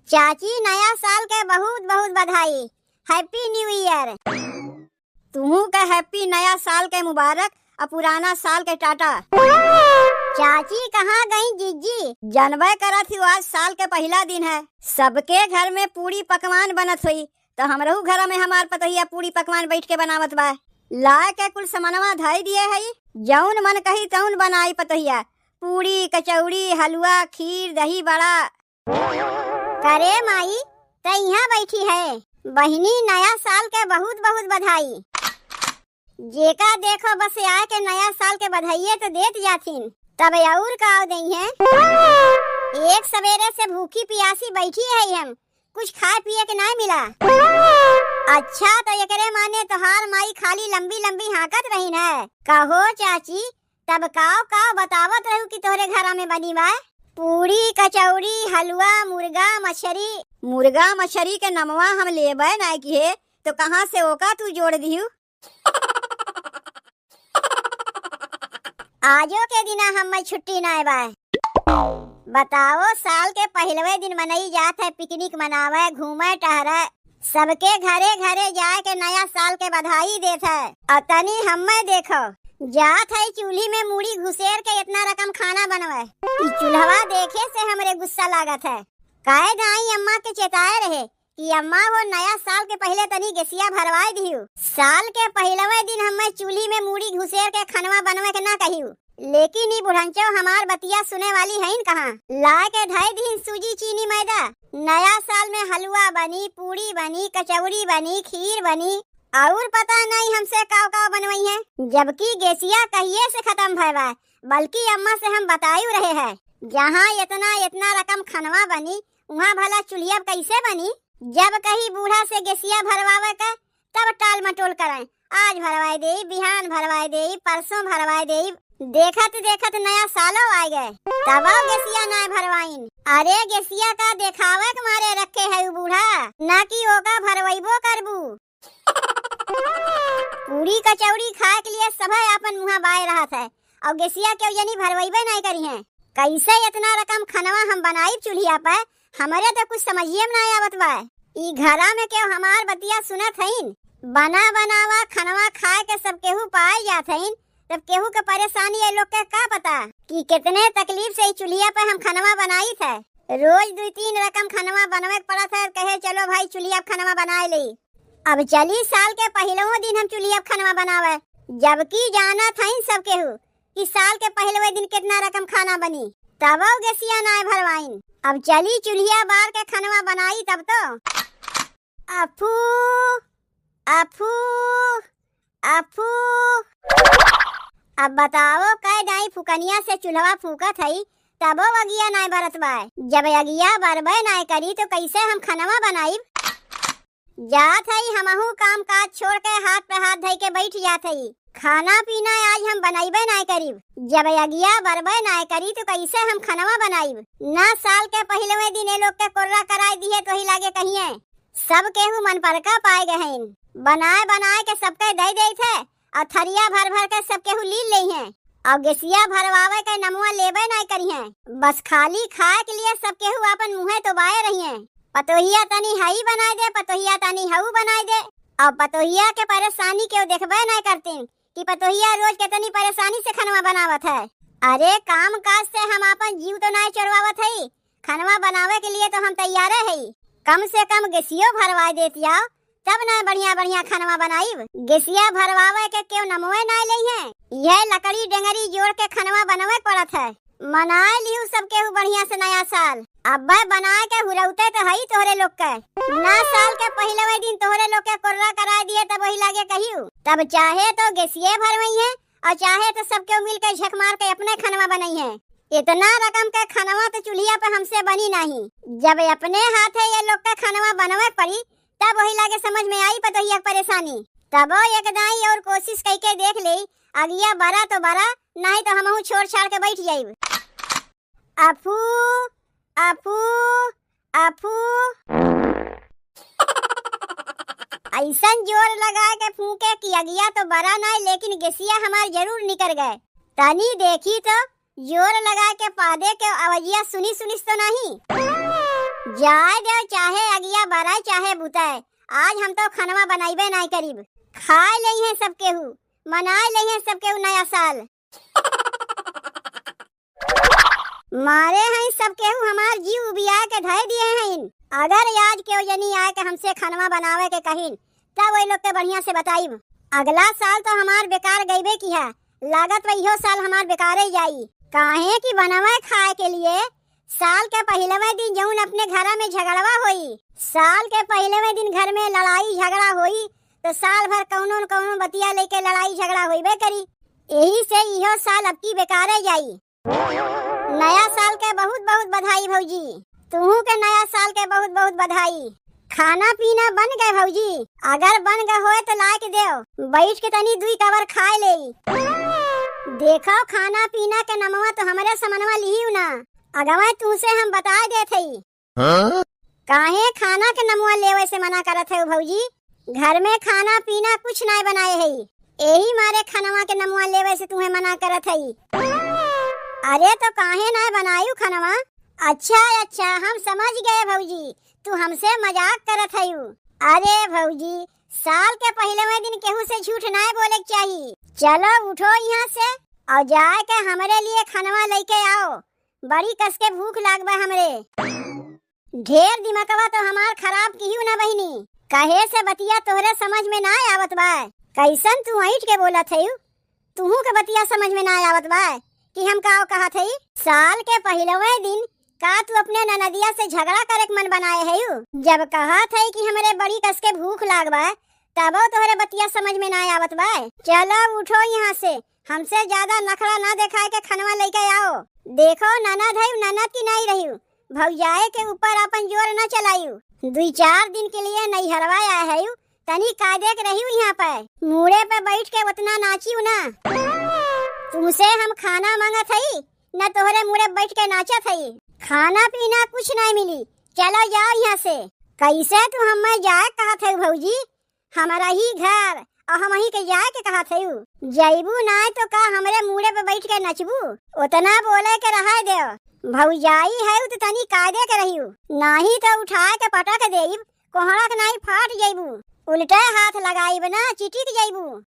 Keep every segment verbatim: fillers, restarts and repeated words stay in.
चाची, नया साल के बहुत बहुत बधाई। Happy New Year। तुहूँ के happy नया साल के मुबारक अ पुराना साल के टाटा। चाची, कहाँ गई जिज्जी? जनबे करत ही, आज साल के पहिला दिन है, सबके घर में पूड़ी पकवान बनत होई, तो हमरहू घर में हमार पतोहिया पूड़ी पकवान बैठ के बनावत बा। लाए के कुल समनवा धई दिए हई, जौन मन कही तौन बनाई पतोहिया, पूड़ी, कचौड़ी, हलवा, खीर, दही बड़ा। करे माई, त इहाँ बैठी है? बहिनी, नया साल के बहुत बहुत बधाई। जेका देखो बस आए के नया साल के बधाइये तो देत जाथिन, तब और का देइहैं? एक सवेरे से भूखी पियासी बैठी है हम, कुछ खाए पिए के नाय मिला। अच्छा, तो एकरे माने तोहार माई खाली लंबी लंबी हाँकत रहीन है। कहो चाची, तब काव काव बतावत रहू कि तोहरे घरा में बनी बा? पूड़ी, कचौड़ी, हलवा, मुर्गा, मछरी। मुर्गा मछरी के नमवा हम लेबे नाय किहे, तो कहाँ से ओका तू जोड़ दिहू? आजो के दिना हम्मे छुट्टी नाय बा। बताओ, साल के पहिलवे दिन मनई जात है picnic मनावे, घूमे, टहरे, सबके घरे घरे जाए के नया साल के बधाई देत है। और तनी हम्मे देखो, जात है चूल्ही में मूड़ी घुसेर के इतना रकम खाना बनवे। ई चूल्हवा देखे से हमरे गुस्सा लागत है। काहे दाई अम्मा के चेताए रहे कि अम्मा हो, नया साल के पहिले तनी गैसिया भरवाए दिहू। साल के पहिलवे दिन हम्मे चूल्ही में मूड़ी घुसेर के खनवा बनवे के ना कहियो, लेकिन ई बुढ़ंचो हमार बतिया सुने वाली हईन कहाँ। लाए के धई दिहिन सूजी, चीनी, मैदा। नया साल में हलवा बनी, पूड़ी बनी, कचौड़ी बनी, खीर बनी, और पता नहीं हमसे काव काव बनवइहैं, जबकि गैसिया कहिए से खतम भय बा, बल्कि अम्मा से हम बतायु रहे हैं, जहाँ इतना इतना रकम खनवा बनी, उहाँ भला चुल्हिया कैसे बनी? जब कही बूढ़ा से गैसिया भरवावे के, तब टाल मटोल करें, आज भरवाए देई, बिहान भरवाए देई, परसों भरवाए देई। देखत देखत नया सालो आए गए, तबो गैसिया नाय भरवाइन। अरे, गैसिया का देखावे के मारे रखे है उ बूढ़ा, ना कि ओका भरवैबो करबू। पूड़ी कचौड़ी खाए के लिए सभे आपन मुँहा बाए रहत है, और गैसिया केहू जनी भरवैबे नाय करिहैं। कैसे इतना रकम खनवा हम बनाइब चूल्हिया पे, हमरे तो कुछ समझिए में नाय आवत बा। ई घरा में केहू हमार बतिया सुनत हईन? बना बनावा खनवा खाए के सब केहू पाए जात हईन, तब केहू के परेशानी ये लोग के का पता कि कितने तकलीफ से ई चूल्हिया पे हम खनवा बनाइत है। रोज दुई तीन रकम खनवा बनवे के पड़त है, कहे, "चलो भाई, चूल्हिया पे खनवा बनाए लेई।" अब चली, साल के पहिलवो दिन हम चूल्हिया पे खनवा बनावे, जबकि जानत हईन सब केहू कि साल के पहिलवे दिन कितना रकम खाना बनी, तबो गैसिया नाय भरवाइन। अब चली, चूल्हिया बार के खनवा बनाई तब तो। अफू, अफू, अफू। अब बताओ, कै दाई फुकनिया से चूल्हवा फूकत हई, तबो अगिया नाय बरत बाय। जब अगिया बरबे नाय करी, तो कैसे हम खनवा बनाइब? जात हई हमहू काम काज छोड़ के, हाथ पे हाथ धई के बैठ जात हई। खाना पीना आज हम बनइबे नाय करीब। जब अगिया बरबे नाय करी, तो कैसे हम खनवा बनाइब? ना साल के पहिलवे दिन ए लोग के कोर्रा कराए दिहे, तो ही लागे कहिए, सब केहू मन परका पाए गए हैं। बनाए बनाए के सबके दे देत है, और थरिया भर भर के सब केहू लील लेइहें, और गैसिया भरवावे के नमवा लेबे नाय करिहें। बस खाली खाए के लिए सब केहू आपन मुँहे तो बाए रहिहें। पतोहिया तनी हई बनाए दे, पतोहिया तनी हऊ बनाए दे, और पतोहिया के परेशानी केहू देखबे नाय करतीन कि पतोहिया रोज केतनी परेशानी से खनवा बनावत है। अरे, काम काज से हम आपन जीव तो नाय चोरवावत हई, खनवा बनावे के लिए तो हम तैयारे हई। कम से कम गैसियो भरवाए देत जाओ, तब ना बढ़िया बढ़िया खनवा बनाइब। गैसिया भरवावे के केहू नमवे ना लेइहें। यह लकड़ी डेंगरी जोड़ के खनवा बनवे के पड़त है। मनाए लिहू सब केहू बढ़िया से नया साल। अब्बे बनाए के हुरौते तो हई तोहरे लोग के। ना साल के पहिलवे दिन तोहरे लोग के कोर्रा कराए दिए, तब वही लागे कहियो। तब चाहे तो गैसिये भरवइहें, और चाहे तो सब केहू मिल के झक मार के अपने खनवा बनइहें। इतना रकम के खनवा तो चूल्हिया पे हमसे बनी नहीं। जब अपने हाथे ये लोग के खनवा बनवे के पड़ी, तब वही लागे समझ में आई पतोहिया के परेशानी। तबो एक दाई और कोशिश कई के देख ले, अगिया बरा तो बरा, नहीं तो हमहू छोड़ छाड़ के बैठ जाइब। अफू, अफू, अफू। ऐसन जोर लगाए के फूंके कि अगिया तो बरा नाय, लेकिन गैसिया हमार जरूर निकर गए। तनी देखी तो, जोर लगाए के पादे के आवाजिया सुनी सुनिस तो नहीं। जाए देव, चाहे अगिया बराए, चाहे बुताए, आज हम तो खनवा बनाइबे नाय करिब। खाए लेइहें सब केहू, मनाए लेइहें सब केहू नया साल। मारे हईं सब केहू हमार जीव उबियाए के धइ दिहे हईं। अगर आज केहू जनी आए के हमसे खनवा बनावे के कहिन, तब ओइ लोग के बढ़िया से बताइब। अगला साल तो हमार बेकार गइबे किहा, लागत बा इहो साल हमार बेकारे जाई। काहे कि बनवे खाए के लिए साल के पहिलवे दिन जउन अपने घरा में झगड़वा होई, साल के पहिलवे दिन घर में लड़ाई झगड़ा होई, तो साल भर कउनो न कउनो बतिया लेके लड़ाई झगड़ा होइबे करी। एही से इहो साल अबकी बेकारे जाई। नया साल के बहुत बहुत बधाई भौजी। तुहू के नया साल के बहुत बहुत बधाई। खाना पीना बन गए भौजी? अगर बन गए होए तो लाइके देव, बैठ के तनी दुई कवर खाए लेई। देखो, खाना पीना के नमवा तो हमरे समनवा लिहिउ ना, अगवे तुहसे हम बताए देत हई। हाँ? काहे खाना के नमवा लेवे से मना करत हउ भौजी? घर में खाना पीना कुछ नाय बनाए हई, एही मारे खनवा के नमवा लेवे से तुहे मना करत हई। अरे तो काहे नाय बनायु खनवा? अच्छा, अच्छा, हम समझ गए भौजी, तू हमसे मजाक करत हयू। अरे भौजी, साल के पहिलवे दिन केहू से झूठ नाय बोले के चाही। चलो उठो इहाँ से अउर जाए के हमरे लिए खनवा लइके आओ, बड़ी कस के भूख लाग बा हमरे। ढेर दिमकवा तो हमार खराब किहिउ ना बहिनी, कहे से बतिया तोहरे समझ में ना आवत बा। कइसन तू ऐंठ के बोलत हयू? तुहू के बतिया समझ में ना आवत बा कि हम का कहत हई? साल के पहिलवे दिन का तू अपने ननदिया से झगड़ा करे के मन बनाए हयू? जब कहत हई कि हमरे बड़ी कस के भूख लाग बा, तबो तोहरे बतिया समझ में ना आवत बा। चलो उठो यहाँ से, हमसे ज्यादा नखरा ना देखाए के खनवा लइके आओ। देखो ननद हयू, ननद की नाई रहियो, भौजाए के ऊपर अपन जोर ना चलायू। दुई चार दिन के लिए नैहरवा आए हयू, तनी कायदे के रहियो यहाँ पे। मूड़े पे बैठ के उतना नाचियो ना। तुमसे हम खाना मांगत हई, न तोहरे मूड़े बैठ के नाचत हई। खाना पीना कुछ नाय मिली, चलो जाओ यहाँ से। कैसे तू हमें जाए कहत हऊ भौजी? हमारा ही घर अउर हमही के जाए के कहत हऊ। जइबू नाय तो का हमरे मूड़े पे बैठ के नचबू? उतना बोले के रहाय देव। भौजाई हऊ तो तनी कायदे के रहियो, नाही तो उठाए के पटक देब, कोहड़ा के नाही फाट जइबू। उल्टे हाथ लगाइब ना, चिटिक जइबू।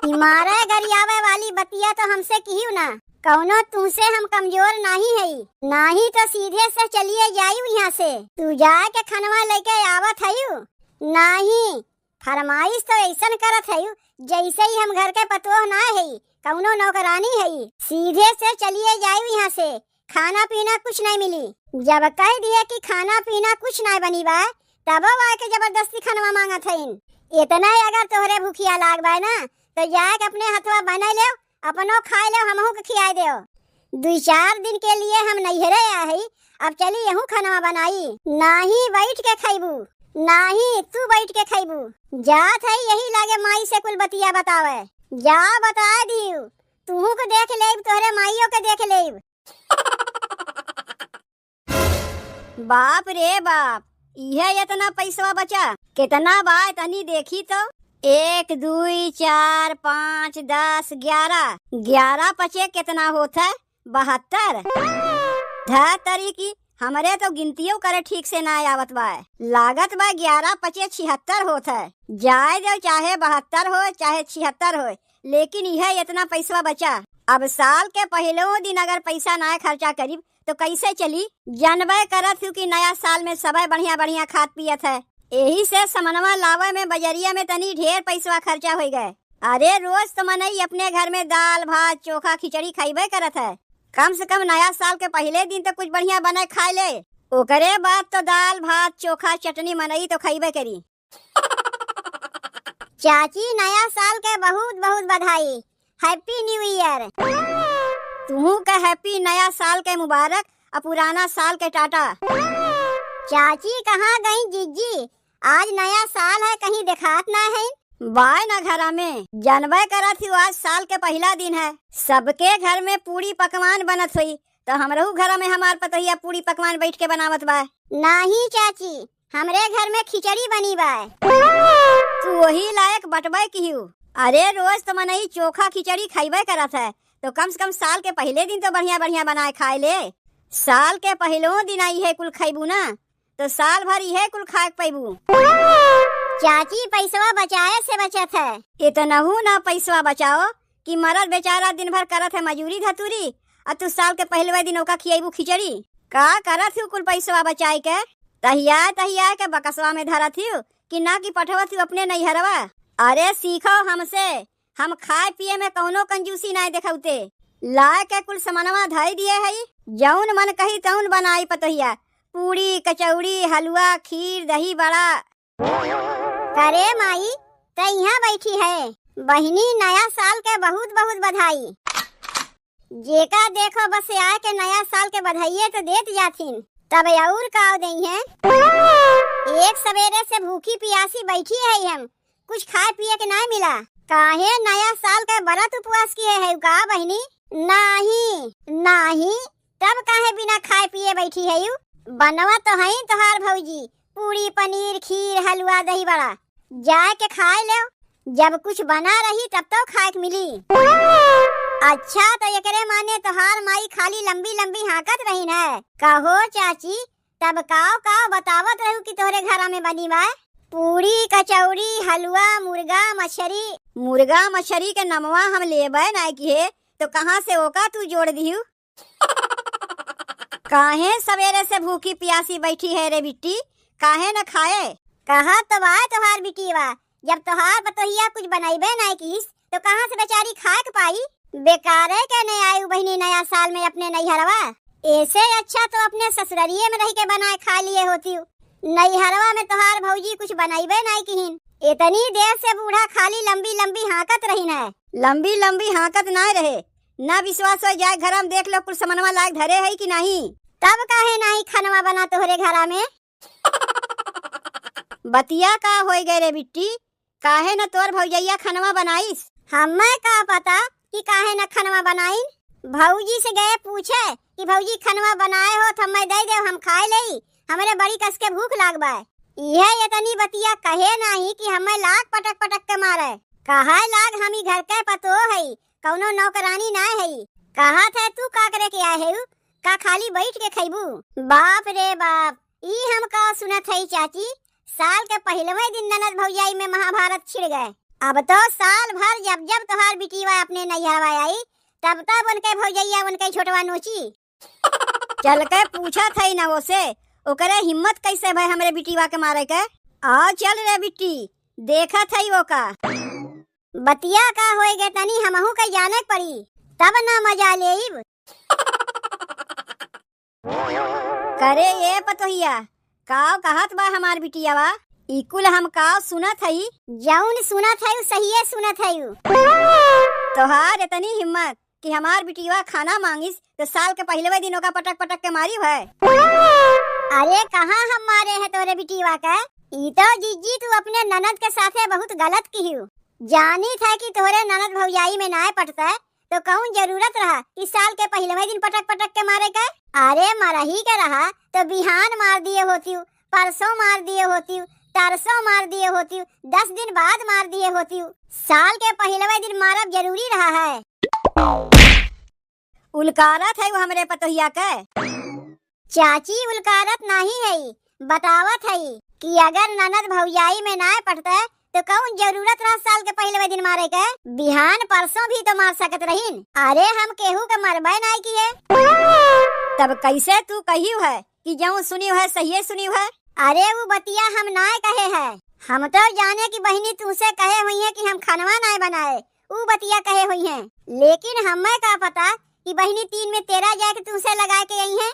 ई मारे गरियावे वाली बतिया तो हमसे किहियो ना, कउनो तुमसे हम कमजोर नाही हई, नाही तो सीधे से चलिए जाइब यहाँ से। तू जाए के खनवा लइके आवत हयू? नाही, फरमाइश तो अइसन करत हयू जैसे ही हम घर के पतोह ना हई, कउनो नौकरानी हई। सीधे से चलिए जाइब यहाँ से, खाना पीना कुछ नहीं मिली। जब कह दिए कि खाना पीना कुछ नहीं बनी बा, तबो आके जबरदस्ती खनवा मांगत हईन। इतना ही अगर तोहरे भूखिया लाग बा ना, तो जाके अपने हथवा बना लेव, अपनो खाए लेव, हमहू के खियाए देव। दुई चार दिन के लिए हम नैहरे आ हई, अब चली यहू खनवा बनाई। नाही बैठ के खइबू, नाही तू बैठ के खइबू। जात हई यही लागे माई से कुल बतिया बतावे। जा बताए दियो, तुहू के देख लेब, तोहरे माइयो के देख लेब। बाप रे बाप, इहे इतना पैसवा बचा? कितना बा तनी देखी तो। एक, दुई, चार, पाँच, दस, ग्यारह। ग्यारह पचे कितना होत है? बहत्तर। धतरी की, हमरे तो गिनतियो करे ठीक से ना आवत बा। लागत बा ग्यारह पचे छिहत्तर होत है। जाए दो, चाहे बहत्तर हो, चाहे छिहत्तर हो, लेकिन इहे इतना पैसवा बचा। अब साल के पहिलवो दिन अगर पैसा ना खर्चा करीब, तो कैसे चली? जनबे करत हू कि नया साल में सबे बढ़िया बढ़िया खात पियत है, एही से समनवा लावे में बजरिया में तनी ढेर पैसवा खर्चा होइ गए। अरे रोज तो मनई अपने घर में दाल, भात, चोखा, खिचड़ी खइबे करत है। कम से कम नया साल के पहिले दिन तो कुछ बढ़िया बने खाए ले, ओकरे बाद तो दाल, भात, चोखा, चटनी मनई तो खइबे करी। चाची, नया साल के बहुत बहुत बधाई, Happy New Year। तुहू के happy नया साल के मुबारक, आ पुराना साल के टाटा। चाची, कहाँ गई जिज्जी? आज नया साल है, कहीं देखात ना है। बाय ना घरा में, जनबे करत हू आज साल के पहिला दिन है, सबके घर में पूड़ी पकवान बनत होई, तो हमरहू घरा में हमार पतोहिया पूड़ी पकवान बैठ के बनावत बा। नाही चाची, हमरे घर में खिचड़ी बनी बा। तू वही लायक बटबे किहू। अरे रोज तो मनई चोखा खिचड़ी खइबे करत है, तो कम से कम साल के पहिले दिन तो बढ़िया बढ़िया बनाए खाए ले। साल के पहिलवो दिन इहे कुल खइबू ना, तो साल भर इहे कुल खाए के पइबू। चाची, पैसवा बचाए से बचत है। इतनहू ना पैसवा बचाओ कि मरद बेचारा दिन भर करत है मजूरी धतूरी, आ तू साल के पहिलवे दिन ओका खियइबू खिचड़ी। का करत हू कुल पैसवा बचाए के? तहिया तहिया के बकसवा में धरत हू कि ना कि पठवत हू अपने नैहरवा? अरे सीखो हमसे, हम खाए पिए में कउनो कंजूसी नाय देखउते। लाए के कुल समनवा धइ दिए हई, जउन मन कही तउन बनाई पतोहिया, पूड़ी, कचौड़ी, हलुआ, खीर, दही बड़ा। करे माई, त इहाँ बैठी है। बहिनी, नया साल के बहुत बहुत बधाई। जेका देखो बस आए के नया साल के बधाइये तो देत जाथिन, तब अउर का देइहें? एक सवेरे से भूखी पियासी बैठी है हम, कुछ खाए पिए के नाय मिला। काहे नया साल के बरत उपवास किहे है का बहिनी? नाही, नाही, तब काहे बिना खाए पिए बैठी है यू? बनवा तो हई तोहार भौजी, पूड़ी, पनीर, खीर, हलुआ, दही बड़ा, जाए के खाए लेव। जब कुछ बना रही तब तो खाए के मिली। अच्छा, तो एकरे माने तोहार माई खाली लंबी लंबी हाँकत रही न? कहो चाची, तब काव काव बतावत रहू कि तोहरे घरा में बनी बा? पूड़ी, कचौड़ी, हलुआ, मुर्गा, मछरी। मुर्गा, मछरी के नमवा हम लेबे नाय किहे, तो कहाँ से ओका तू जोड़ दिहू? काहे सवेरे से भूखी पियासी बैठी है रे बिट्टी, काहे न खाए? कहा तो बा तोहार बिटिया, जब तोहार पतोहिया कुछ बनइबे नाय किस, तो कहाँ से बेचारी खाए के पाई? बेकारे के ने आयु बहिनी नया साल में अपने नैहरवा, ऐसे अच्छा तो अपने ससुररिये में रह के बनाए खा लिए होती। नैहरवा में तोहार भौजी कुछ बनइबे नाय किहिन। इतनी देर से बूढ़ा खाली लंबी लंबी हाँकत रहिन है। लंबी लंबी हाँकत नाय रहे, ना विश्वास हो जाए, घर में देख लो, कुल समनवा लायक धरे है कि नहीं? तब काहे नाही खनवा बना तोहरे घरा में? बतिया का होई गए रे बिट्टी, काहे न तोर भौजैया खनवा बनाइस? हमें का पता कि काहे न खनवा बनाइन। भौजी से गए पूछे कि भौजी खनवा बनाए हो तो हमें दे दे, हम खाए लेई, हमरे बड़ी कस के भूख लाग बा। यह इतनी बतिया कहे नाही कि हमें लाग पटक पटक के मारे। कहे लाग हम ई घर के पतो हई, कउनो नौकरानी ना हई। कहत है तू का करे के आए है? का खाली बैठ के खइबू? बाप रे बाप, ई हम का सुनत हई चाची, साल के पहिलवे दिन ननद भौजाई में महाभारत छिड़ गए। अब तो साल भर जब जब तोहार बिटिया अपने नैहरवा आई, तब तब उनके भौजैया उनके छोटवा नोची। चल के पूछत हई ना ओसे, ओकरे हिम्मत कैसे भय हमरे बिटिया के मारे के? आओ चल रे बिट्टी, देखत हई ओका। बतिया का होए गे तनी हमहू के जाने के पड़ी, तब ना मजा लेइब। करे ए पतोहिया, काव कहत बा हमार बिटियावा? ई कुल हम काव सुनत हई? जउन सुनत हई, उ सहिए सुनत हई। तोहार इतनी हिम्मत कि हमार बिटियावा खाना मांगिस, तो साल के पहिलवे दिन ओका पटक पटक के मारी है। अरे, कहाँ हम मारे हैं तोरे बिटियावा के? ई तो जीजी, तू अपने ननद के साथे बहुत गलत किहियो। जानित है कि तोरे ननद भौजाई में नाय पटते, तो कउन जरूरत रहा कि साल के पहिलवे दिन पटक पटक के मारे के? अरे, मरही के रहा तो बिहान मार दिए होतिउ, परसों मार दिए होतिउ, तरसों मार दिए होतिउ, दस दिन बाद मार दिए होतिउ। साल के पहिलवे दिन मारब जरूरी रहा है। उलकारत है वो हमरे पतोहिया के। चाची, उलकारत नाही है, बतावत हई कि अगर ननद भौजाई में नाय पटते, तो कउन जरूरत रहा साल के पहिलवे दिन मारे के? बिहान परसों भी तो मार सकत रहीन। अरे, हम केहू के मरबे नाय किहे। तब कैसे तू कहियो है कि जउन सुनियो है, सहिए सुनियो है? अरे, उ बतिया हम नाय कहे है। हम तो जाने कि बहिनी तुसे कहे हुइहें कि हम खनवा नाय बनाए, उ बतिया कहे हुइहें, लेकिन हमें का पता कि बहिनी तीन में तेरह जाए के तुसे लगाए के अइहें।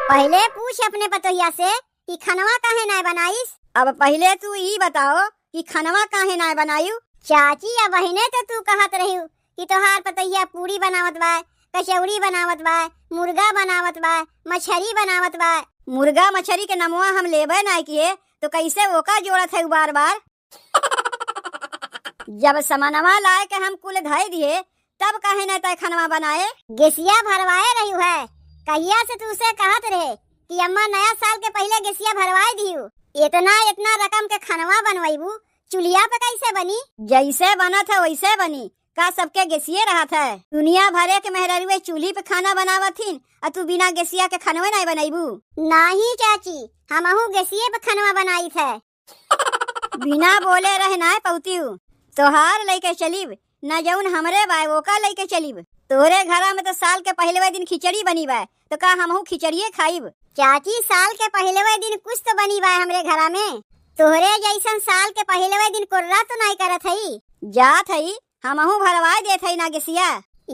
पहिले पूछ अपने पतोहिया से कि खनवा काहे नाय बनाइस। अब पहिले तू ई बताओ कि खनवा काहे नाय बनायु? चाची, अबहिने तो तू कहत रहिउ कि तोहार पतोहिया पूड़ी बनावत बा, कचौड़ी बनावत बा, मुर्गा बनावत बा, मछरी बनावत बा। मुर्गा मछरी के नमवा हम लेबे नाय किहे, तो कैसे ओका जोड़त है बार बार? जब समनवा लाए के हम कुल धइ दिहे, तब काहे न तय खनवा बनाए? गेसिया भरवाए रहिउ है, कहिया से तुसे कहत रहे कि अम्मा नया साल के पहिले गेसिया भरवाए दिहु। इतना, इतना रकम के खनवा बनवइबू, चुलिया पे कैसे बनी? जैसे बनत है वैसे बनी, का सबके गैसिये रहत है? दुनिया भरे के मेहररुए चूल्ही पे खाना बनावत हिन, अ तू बिना गैसिया के खनवे नाहीं बनइबू? नाहीं चाची, हमहू गैसिये पे खनवा बनाइत है। बिना बोले रह नाहीं पउतिउ। तोहार लइके चलिब, न जउन हमरे बाय, ओका लइके चलिब। तोरे घरा में तो साल के पहिलवे दिन खिचड़ी बनी बाय, तो का हमहू खिचड़िये खाइब? चाची, साल के पहिलवे दिन कुछ तो बनी बाय हमरे घरा में। तोहरे जइसन साल के पहिलवे दिन कोर्रा तो नाहीं करत हई। जात हई, हमहू भरवाए देत हई ना गैसिया।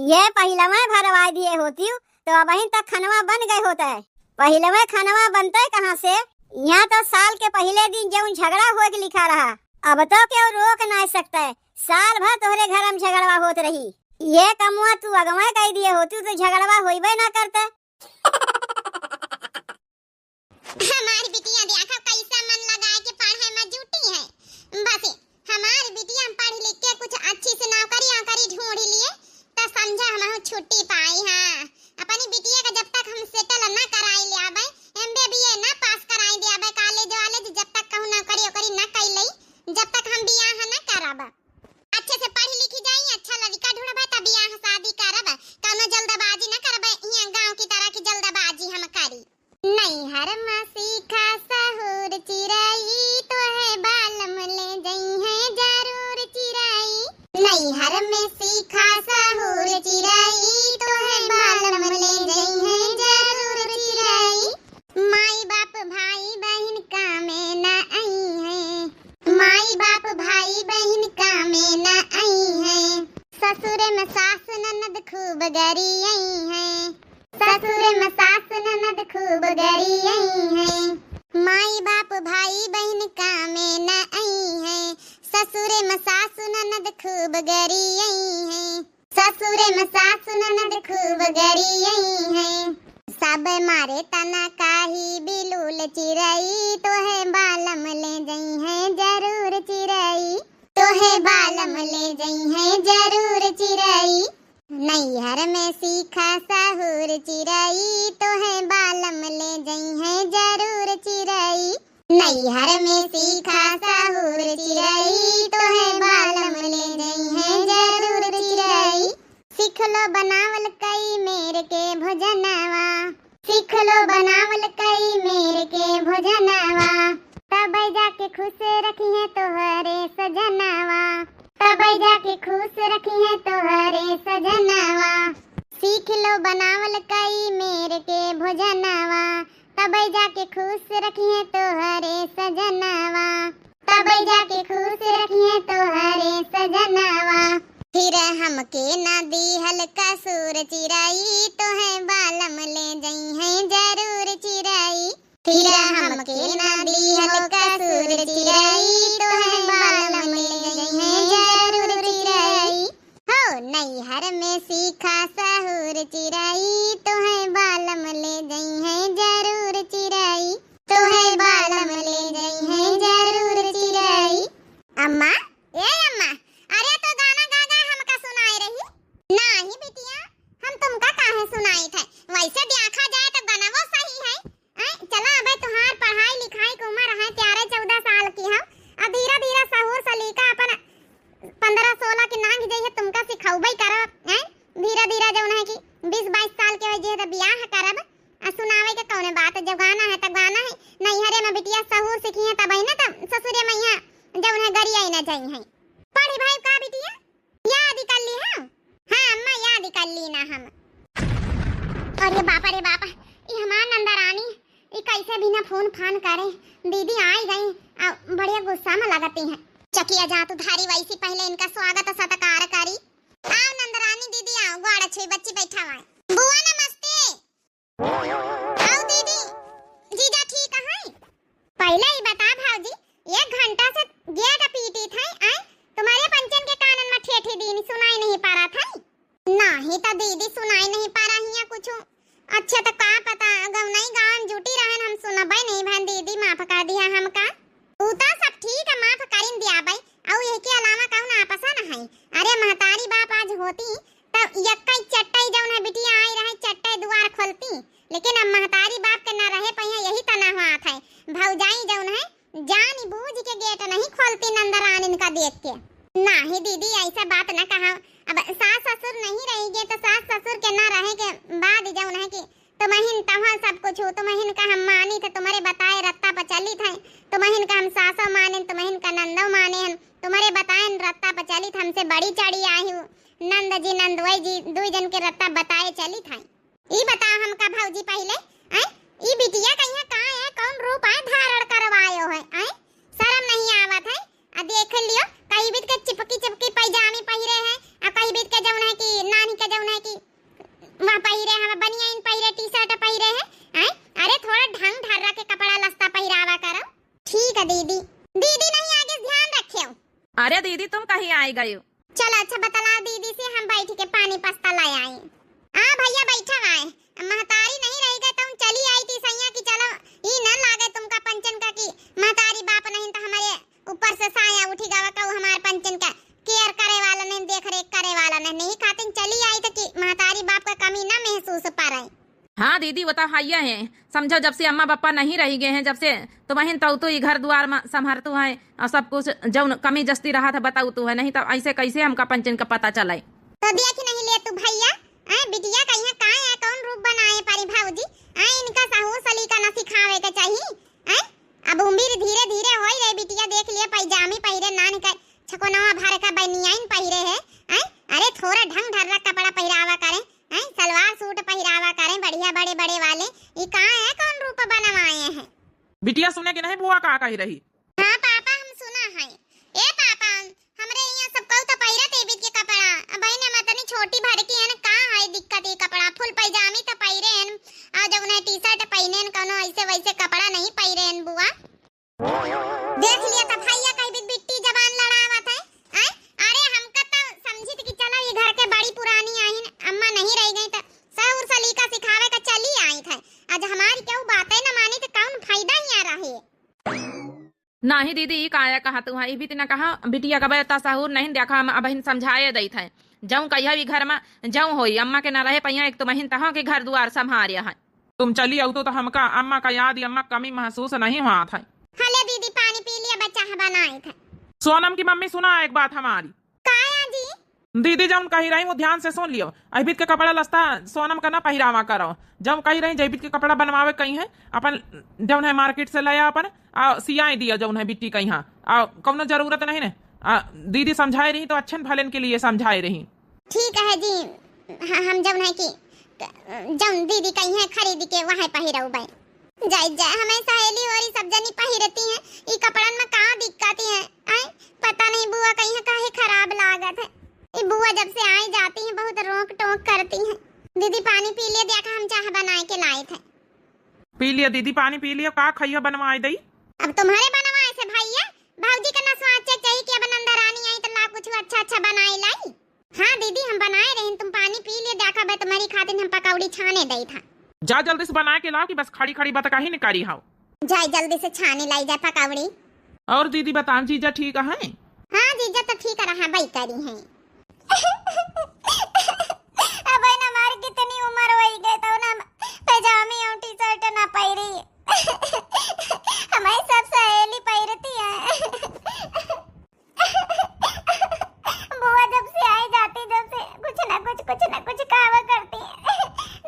ये पहिलवे भरवाए दिए होतिउ, तो अबहिन तक खनवा बन गए होते। पहिलवे खनवा बनते कहाँ से? यहाँ तो साल के पहिले दिन जउन झगड़ा होए के लिखा रहा, अब तो केहू रोक नाहीं सकते। साल भर तोहरे घर में झगड़वा होत रही। ये कमवा तू अगवे कइ दिए होतिउ तो झगड़वा होइबे ना करते। हमार बिटिया देखा कैसा मन लगाए के पढ़े में जुटी है। बस हमार बिटिया पढ़ लिख के कुछ अच्छी से नौकरी वौकरी ढूंढ लिए, त समझा हमहू छुट्टी पाई। हाँ, अपनी बिटिया का जब तक हम सेटल ना कराई ले आबे, एमबीबीए ना पास कराई दे आबे कॉलेज वालेज, जब तक कहूँ नौकरी वोकरी ना कई लई, जब तक हम बियाह ना करब। अच्छे से पढ़ लिख जाई, अच्छा लड़का ढूंढबे, तब बियाह शादी करब। कौनो जल्दबाजी ना करबे, यहाँ गाँव की तरह की जल्दबाजी हम करी। नैहर में सीखा सहूर चिरई, तोहे बालम ले जइहैं जरूर चिरई। नैहर में सीखा सहूर चिरई, तोहे बालम ले जइहैं जरूर चिरई। माई बाप भाई बहिन कामे न अइहैं, माई बाप भाई बहिन कामे न अइहैं। ससुर में सास ननद खूब गरियइहैं, ससुर में सास ननद खूब गरियइहैं। माई बाप भाई बहिन कामे न अइहैं, ससुर में सास ननद खूब गरियइहैं, ससुर में सास ननद खूब गरियइहैं। सब मारे तना काही बिलुल चिरई, तोहे बालम ले जइहैं जरूर चिरई, तोहे बालम ले जइहैं जरूर चिरई। नैहर में सीखा सहूर चिरई, तोहे बालम ले जइहैं जरूर चिरई। नैहर में सीखा सहूर चिरई, तोहे बालम ले जइहैं जरूर चिरई। सीख लो बनावल कई मेर के भोजनवा, सीख लो बनावल कई मेर के भोजनवा। तबै जाके खुश रखिहैं तोहरे सजनवा, तबै जाके खुश रखिहैं तोहरे सजनवा। सीख लो बनावल कई मेर के भोजनवा, तबै जाके खुश रखिहैं तोहरे सजनवा, तबै जाके खुश रखिहैं तोहरे सजनवा। फिर हमके ना दीहल कसूर चिरई, तोहे बालम ले जइहैं जरूर चिरई। फिर हमके ना दीहल कसूर चिरई, तोहे बालम ले जइहैं जरूर चिरई। हो नैहर में सीखा सहूर चिरई, तोहे बालम ले जइहैं जरूर चिरई, तोहे बालम ले जइहैं जरूर चिरई। अम्मा, ए अम्मा, अरे तो गाना गा गा हमका सुनाए रही। नाही बिटिया, हम तुमका काहे सुनाइत है, वैसे देखा जाए तो गनवो सही है। ऐ, चला अबे तुहार पढ़ाई लिखाई के उमर है, तेरह चौदह साल की हो, अब धीरे धीरे सहूर सलीका अपन पन्द्रह सोलह के नांग जइहे तुमका सिखौबे करब। ऐ, धीरे धीरे जौन है कि बीस बाईस साल के हो जइहे तो बियाह करब। आ सुनावे के कौने बात, जब गाना है तब गाना है। नैहरे में बिटिया सहूर सीखी है तब ना तब ससुरे में यहाँ जौन है गरिया ना जाई है। पढ़ी भाई का बिटिया? याद कर ली, हाँ? हाँ अम्मा, याद कर ली ना हम। अरे बाप रे बाप, ई हमार नंदरानी, ई कैसे बिना फोन फान करे? दीदी आई गई, आ, बढ़िया गुस्सा में लगती हैं। चकिया जात उधारी वैसी पहले इनका स्वागत सत्कार करी। आओ नंदरानी दीदी आओ, ग्वाड़ा छुई बच्ची बैठा हुआ है। बुआ नमस्ते। आओ दीदी, जीजा ठीक है? पहले ही बता भौजी, एक घंटा से गेट पीटी थे, आए तुम्हारे पंचन के कानन में ठेठी दीन सुनाई नहीं पा रहा था। नहीं तो दीदी सुनाई नहीं पा रही है कुछ। अच्छा तो का पता गौनई गाँव जुटी रहन, हम सुनबे नहीं भन दीदी, माफ कर दिया हमका। ऊ तो सब ठीक है, माफ करिन दिया भाई, और यह के अलावा कौन आपसा न है। अरे महतारी बाप आज होती तब यक्कई चट्टई जौन है बिटिया आई रहे, चट्टई दुआर खोलती, लेकिन अब महतारी बाप के ना रहे पहिया, यही तना हुआ था। भौजाई जौन है जान बूझ के गेट नहीं खोलती नंदरानिन का देख के। नाही दीदी, ऐसा बात ना कहा, अब सास ससुर नहीं रहिगे तो सास ससुर के ना रहे के बाद जौन है कि तुमहिन तहाँ सब कुछ हो, तुमहिन का हम मानित है, तुम्हरे बताए रत्ता पर चलित है, तुमहिन का हम सासो मानेन, तुमहिन का नंदो मानेन, तुम्हरे बताए रत्ता पर चलित, हमसे बड़ी चढ़ी आई हो, नंद जी नंदोई जी दुई जन के रत्ता बताए चलित है। ई बताओ हमका भौजी पहिले, आय, ई बिटिया कहिया का है, कौन रूप आय धारण करवायो है, आय, शर्म नहीं आवत है? आ देख लियो, कई बीत के चिपकी चिपकी पैजामी पहिरे है, आ कई बीत के जौन है कि नानी के जौन है कि वह पहिरे, हम बनियाइन पहिरे, टी शर्ट पहिरे है, आय, अरे थोड़ा ढंग ढर्रा के कपड़ा लत्ता पहिरावा करो। ठीक है दीदी, दीदी नहीं आगे ध्यान रखियो। अरे दीदी, तुम कहीं आई गयो? चलो अच्छा बतला दीदी से, हम बैठ के पानी पस्ता ला आई। आ भैया बैठा आए, महतारी नहीं रही गए तो हम चली आई थी सैया की चलो ई न लागे तुमका पंचन का कि महतारी बाप नहीं तो हमारे ऊपर से साया उठी गवा कहू हमारे पंचन का केयर करे वाला नहीं, देख रेख करे वाला नहीं, नहीं खातिन चली आई तो कि महतारी बाप का कमी ना महसूस पा रही। हाँ दीदी, वो तो हइये है। समझो, जब से अम्मा पापा नहीं रही गए हैं, जब से तुमहिन तौतू ई घर दुआर में संभरतू है और सब कुछ जौन कमी जस्ती रहा था बताऊ तू है, नहीं तो ऐसे कैसे हमका पंचन का पता चले? तो देख नहीं ले तू भैया, ऐ बिटिया कहिया का है, कौन रूप बनाए पारी भौजी, ऐ इनका सहू सलीका न सिखावे के चाहिए, ऐ अब उम्र धीरे धीरे होई रहे बिटिया, देख लिए पैजामी पहिरे नान के छकोनवा भर का बनियाइन पहिरे है, ऐ अरे थोड़ा ढंग ढर्रा कपड़ा पहिरावा करे, हैं, सलवार सूट पहिरावा करें बढ़िया बड़े बड़े वाले। ई का है, कौन रूप बनवाए हैं? बिटिया सुने कि नहीं बुआ का कही रही? हाँ पापा, हम सुना है। ए पापा, हमरे यहाँ सब कहू तो पहिरत है बीच के कपड़ा। अब बहन हम इतनी छोटी भर की है ना, का है दिक्कत ये कपड़ा? फुल पैजामी तो पहिरे हैं, और जब उन्हें टी शर्ट पहिने हैं, कौनो ऐसे वैसे कपड़ा नहीं पहिरे हैं बुआ। देख लिया त भैया कही भी बिट्टी जबान लड़ावत है। आय? अरे हमका त समझित कि चलो ये घर के बड़ी पुरानी आइन, अम्मा नहीं रह गई त सहूर सलीका सिखावे का चली आई थे। आज हमारी केहू बातें न मानी त कौन फायदा ही आ रहे। नाही दीदी, ई काया कहा तू है, ई भी त न कहा बिटिया का बेटा सहूर नहीं देखा, हम अबहिन समझाए दई थे। जऊँ कहिया भी घर में जऊँ होई, अम्मा के न रहे पैया, एक तो महीन तहो के घर दुआर संभारे है। तुम चली आऊ तो, तो हमका अम्मा का याद या अम्मा का कमी महसूस नहीं हुआ था। हाँ ले दीदी, पानी पी लिया, बच्चा है बनाए थे। सोनम की मम्मी, सुना एक बात हमारी। काया जी? दीदी जौन कही रही वो ध्यान से सुन लियो। अहिबित के कपड़ा लस्ता सोनम का ना पहिरावा करो। जौन कही रही जैबित के कपड़ा बनवावे कही है, अपन जौन है मार्केट से लाया अपन आ सियाई दिया जौन है बिट्टी कही हाँ। आ कौनो जरूरत नहीं ने। आ दीदी समझाए रही तो अच्छन भलन के लिए समझाए रही। ठीक है जी, ह-, हम जौन है कि क-, जौन दीदी कही है खरीद के वहाँ पहिरउबे। जाई जा, हमें सहेली होरी सब जनी पहिरती हैं, ई कपड़न में का दिक्कत है? आय, पता नहीं बुआ कही है काहे खराब लागत है। ई बुआ जब से आई जाती हैं बहुत रोक टोक करती हैं। दीदी पानी पी ले, देखा हम चाह बनाए के लाए थे। पी लिया दीदी, पानी पी लिया, का खइया बनवाए दई? अब तुम्हारे बनवाए से भैया, भौजी का ना स्वाद चेक चाहिए कि अब नंदा रानी आई तो ला कुछ अच्छा अच्छा बनाए लाई। हाँ दीदी, हम बनाए रहे, तुम पानी पी ले, देखा बे तुम्हारी खातिर हम पकौड़ी छाने दई था। जा जल्दी से बना के लाओ कि बस खड़ी खड़ी बतकही न करी हाउ। जाए जल्दी से छाने लाई जाए पकौड़ी। और दीदी बताओ, जीजा ठीक है? हाँ जीजा तो ठीक रहा, बई करी है। अब है ना हमार कितनी उम्र होई गई तो ना पैजामी और टी शर्ट ना पहिरी। हमारी सब सहेली पहिरती है। बुआ जब से आई जाती, जब से कुछ ना कुछ, कुछ ना कुछ कहावा करती।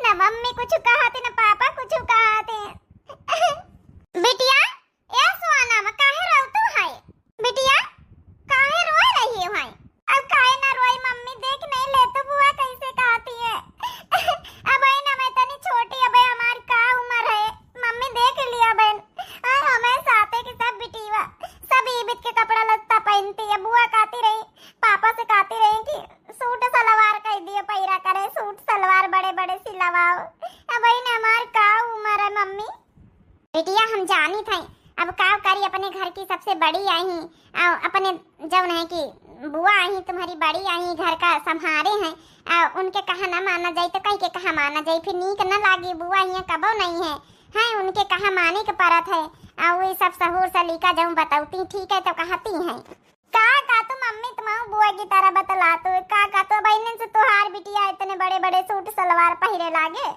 ना मम्मी कुछ कहाती, ना पापा कुछ कहाते। बिटिया, ए सोनम, काहे रोतू है? बिटिया, काहे रोए रही है? अब काहे ना रोई मम्मी, देख नहीं ले तो बुआ कैसे कहती है। अब है ना मैं तनी छोटी, अब हमारी का उम्र है? मम्मी देख लिया बहन, और हमें साथे के सब बिटिया, सब ईबित के कपड़ा लत्ता पहनती है। बुआ कहती रही, पापा से कहती रही कि सूट सलवार कह दिए पैरा करे, सूट सलवार बड़े बड़े सिलवाओ। अब बहन हमार का उम्र है मम्मी? बिटिया हम जानी थे, अब का करी, अपने घर की सबसे बड़ी आई, और अपने जौन है कि बुआ आई तुम्हारी बड़ी आई घर का संभारे हैं, आ, उनके कहा ना माना जाई तो कहीं के कहा माना जाई, फिर नीक न लागी, बुआ हियाँ कबो नहीं है, हैं, उनके कहा माने के परत है। आ, वे सब सहूर सलीका जौन बतौती ठीक है तो कहती हैं। का का तू मम्मी तुम बुआ की तरह बतला तू, का का तू बहनन से तुहार बिटिया इतने बड़े बड़े सूट सलवार पहिरे लागे।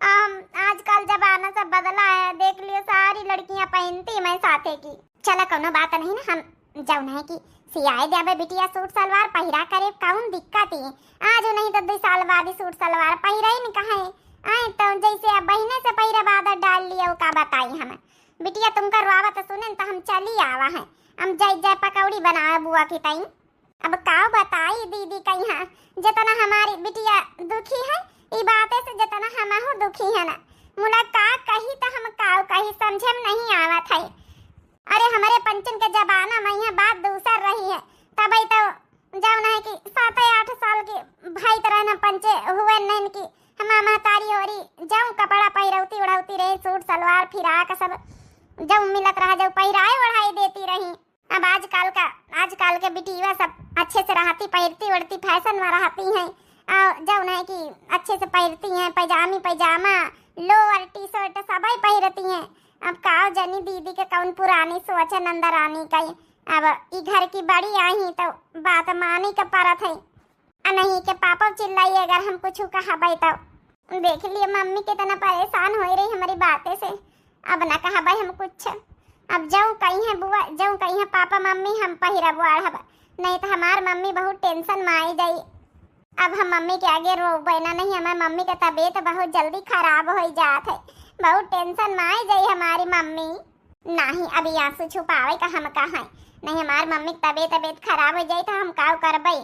आ, हम आजकल जमाना सब बदला है, देख लियो सारी लड़कियां पहनती मैं साथे की। चला कौनो बात नहीं ना, हम जौन है कि सियाए देबे बिटिया सूट सलवार पहिरा करे, कौन दिक्कत है? आज नहीं तो दो साल बाद ही सूट सलवार पहिरे न कहे। आए तो जैसे अब बहिने से पहिरे आदत डाल लिया, वो का बताई हम। बिटिया तुमका रोवत सुने तो हम चली आवा है। हम जाई जाए पकौड़ी बनावे बुआ की तई। अब का बताई दीदी कहिया, जितना हमारी बिटिया दुखी है, ई बातें से जितना हमहू दुखी है ना। मुला का कही तो हम का कही, समझे में नहीं आवत है। अरे हमरे पंचन के जमाना में यह बात दूसर रही है। तबई तो जौन है कि सात आठ साल के भाई तरह न पंचे हुए नहीं कि हमार महतारी होरी जौन कपड़ा पहिरौती उड़ौती रहे, सूट सलवार फिराक सब जौन मिलत रहा, जौन पहिराए ओढ़ाए देती रही। अब आजकल का, आजकल के बिटिया सब अच्छे से रहती, पहिरती ओढ़ती, फैशन में रहती हैं। और जौन है कि अच्छे से पहिरती हैं, पैजामी पैजामा, लोअर टी शर्ट सबई पहिरती हैं। अब का जनी दीदी के कौन पुरानी सोच है नंदरानी का। अब ई घर की बड़ी आई तो बात मानी के परत है। अनही के पापा चिल्लाई अगर हम कुछ कहबै तो। देख लिए मम्मी कितना परेशान हो रही हमारी बातें से। अब ना कहबै हम कुछ। अब जौन कही है बुआ, जौन कही है पापा मम्मी, हम पहिरब ओढ़ब। नहीं तो हमार मम्मी बहुत टेंशन में आई जाई। अब हम मम्मी के आगे रोबे ना, नहीं हमार मम्मी के तबीयत बहुत जल्दी खराब हो जात है। बहुत टेंशन में आई जाई हमारी मम्मी। नहीं, अब ई आंसू छुपावे का हम कहा है। नहीं, हमार मम्मी के तबीयत, तबीयत खराब हो जाई तो हम का करबै।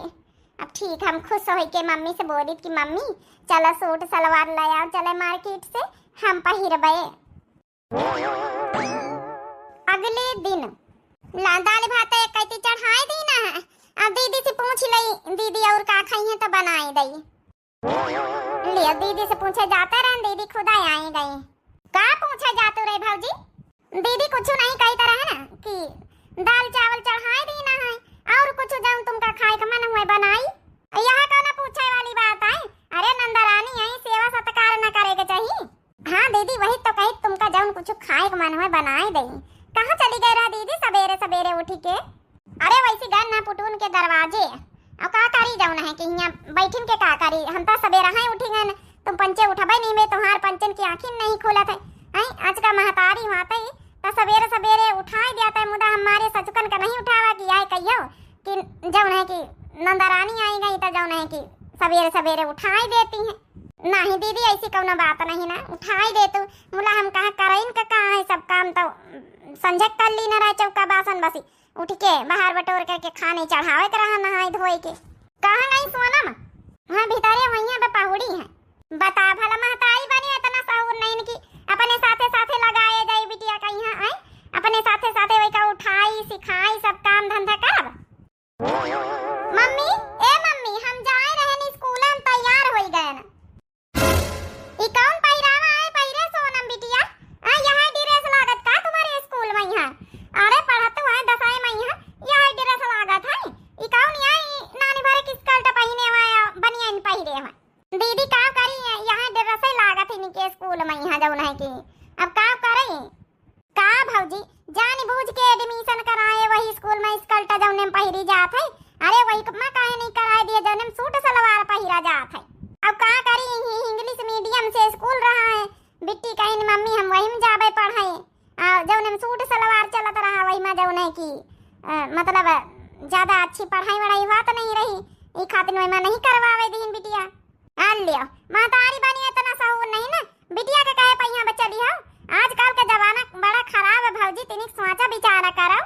अब ठीक, हम खुश होई के मम्मी से बोलित कि मम्मी, चलो सूट सलवार ले आओ, चले मार्केट से, हम पहिरबे। अगले दिन ला दाल भात एक कैती चढ़ाए दी ना है। अब दीदी से पूछ लई, दीदी और का खाई है तो बनाए दई। लियो, दीदी से पूछे जाता रहन, दीदी खुदा आई गई। का पूछे जातू रे भौजी? दीदी कुछ नहीं कही तरह है ना कि दाल चावल चढ़ाए दी ना है, और कुछ जौन तुमका खाए का मन हुए बनाई। यह कौन पूछे वाली बात है? अरे नंदरानी है, सेवा सत्कार न करे के चाहिए। हाँ दीदी, वही तो कही, तुमका जौन कुछ खाए का मन हुए बनाए दई। कहाँ चली गए रहा दीदी सबेरे सबेरे उठी के? अरे वैसी गन ना पुटून के दरवाजे। अब का करी जौन है कि हियाँ बैठिन के का करी, हम तो सबेरे हैं उठी गए, तुम पंचे उठबे नहीं बे, तुम्हार पंचन की आँखिन नहीं खुलत है। हैं, आज का महतारी हुआ तई तो सबेरे सबेरे उठाए दिया तई, मुदा हमारे सचुकन का नहीं उठावा कि आए कहियो कि जौन है कि नंदरानी आई गई तो जौन है कि सबेरे सबेरे उठाए देती हैं। नहीं दीदी, ऐसी कौनो बात नहीं ना, उठाए दे तू। मुला हम कहाँ करइन का कहाँ है सब काम तो संझक कर ली ना रहे चौका बासन बसी। उठ के बाहर बटोर करके खाने चढ़ावे के रहा, नहाए धोए के। कहाँ गई सोनम? वहाँ भीतरे वहीं बे पहुड़ी है। बता भला महतारी बनी इतना सहूर नहीं कि अपने साथे साथे लगाए जाई बिटिया का यहाँ आए, अपने साथे साथे वही का उठाई सिखाई सब काम धंधा करब। मम्मी, ए मम्मी, हम जाए रहन स्कूल, हम तैयार होई गए ना। ई कौन पहिरावा है पहिरे सोनम बिटिया? आ, यह ड्रेस लागत का तुम्हारे स्कूल में यहाँ? अरे पढ़त तो है दसवीं में यहाँ, यह ड्रेस लागत है। ई कौन यहाँ ई नानी भरे की स्कर्ट पहिने हुआ है, बनियान पहिरे हुआ है? दीदी का करी, यहाँ ड्रेस लागत है इनके स्कूल में यहाँ जौन है कि। अब का करी? का भौजी, जान बूझ के एडमिशन कराए वही स्कूल में स्कर्ट जौने में पहिरी जात है? अरे वही में काहे नहीं कराए दिए जौने में सूट सलवार पहिरा जात है? अब का करी, यही इंग्लिश मीडियम से स्कूल रहा है, बिट्टी कहिन मम्मी हम वही में जाबे पढ़े, आ, जौने में सूट सलवार चलत रहा वही में जौने की, अ, मतलब ज्यादा अच्छी पढ़ाई वढ़ाई हुआ तो नहीं रही, ई खातिर वही में नहीं करवावे दीन बिटिया। आ लियो, महतारी बनी इतना सहूर नहीं ना, बिटिया के कहे पहिया बच्चा लिहो। आजकल के जमाना बड़ा खराब है भौजी, तनिक सोचा विचार करो।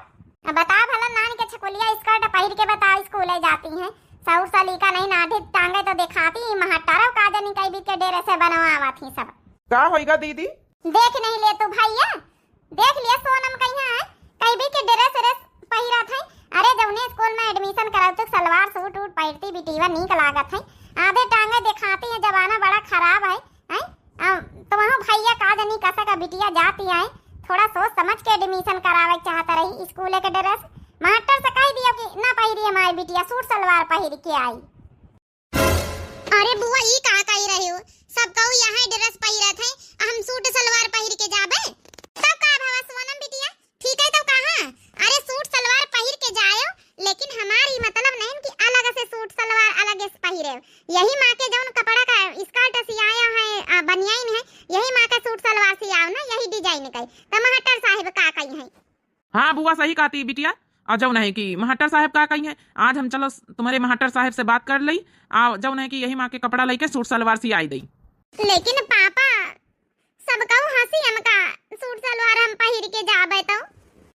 अब बता भला नान के छकुलिया स्कर्ट पहिर के बताओ स्कूले जाती हैं, सहूर सलीका नहीं, नाढ़े टांगे तो दिखाती ही महटरो का जनी कई भी के डेरे से बनवावत ही सब। का होइगा दीदी? देख नहीं ले तू भैया, देख लिया सोनम कहिया है, कई भी के ड्रेस व्रेस पहिरत है। अरे जौने स्कूल में एडमिशन करावत सलवार सूट वूट पहिरती बिटिया नीक लागत है। आधे टांगे दिखाती है, जमाना बड़ा खराब है, हैं? अब तुम्हारो भैया का जनी कसा का बिटिया जाती है, थोड़ा सोच समझ के एडमिशन करावे के चाहत रही स्कूल के ड्रेस। मास्टर से कह दियो कि ना पहिरी हमारी बिटिया सूट सलवार पहिर के आई। अरे बुआ, ई का कही रही हो? सब कहू यहाँ ड्रेस पहिरत है, हम सूट सलवार पहिर के जाबे? तब का भवा सोनम बिटिया, ठीक है तो कहा, अरे सूट सलवार पहिर के जायो, लेकिन हमार ई मतलब नहीं कि अलग से सूट सलवार अलग से पहिरे। यही माँ के जौन कपड़ा का स्कर्ट सियाया है, आ, बनियाइन है, यही माँ का सूट सलवार सियाओ ना, यही डिजाइन का। तो मास्टर साहब का कही है? हाँ बुआ, सही कहती बिटिया, आ जउन है कि महट्टर साहेब का कहिहैं, आज हम चलो तुम्हरे महट्टर साहेब से बात कर लई, आ जउन है कि यही माँ के कपड़ा लइके सूट सलवार सियाई दई। लेकिन पापा, सब कहू हँसी हमका सूट सलवार हम पहिर के जाबे तो।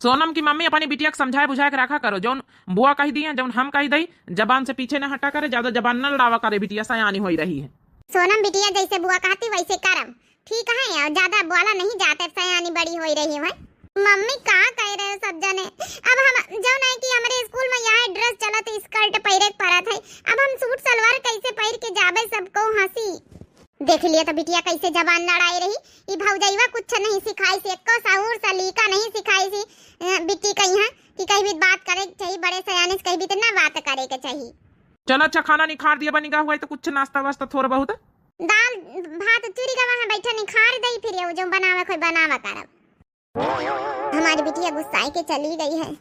सोनम की मम्मी, अपनी बिटिया के समझाए बुझाए के रखा करो, जउन बुआ कहि दिहैं, जउन हम कहि दई, जबान से पीछे न हटा करे, ज्यादा जबान न लड़ावा करे, बिटिया सयानी होई रही है। सोनम बिटिया, जैसे बुआ कहती वैसे करब, ठीक है, और ज्यादा बोला नहीं जात, सयानी बड़ी होई रही है। मम्मी, का कह रहे हो सब जने? अब हम, जउन है कि हमरे स्कूल में यह ड्रेस चलत, स्कर्ट पहिरे के परत है, अब हम सूट सलवार कैसे पहिर के जाबे, सबको हँसी। देख लिया तो बिटिया कैसे जबान लड़ाए रही। ई भौजइवा कुछ नहीं सिखाइस, एको सहूर सलीका नहीं सिखाइस। अ, बिट्टी कहिहैं कि कहीं भी बात करे के चाहिए, बड़े सयाने से कहीं भी तो ना बात करे के चाहिए। चल अच्छा, खाना निखार दिया बनी गा हुआ है तो कुछ नाश्ता वास्ता थोड़ा बहुत। दाल भात चूरी का वहाँ बैठा निखार दई, फिर ये जो बनावे कोई बनावा करब। हमारी बिटिया गुस्साए के चली गई है।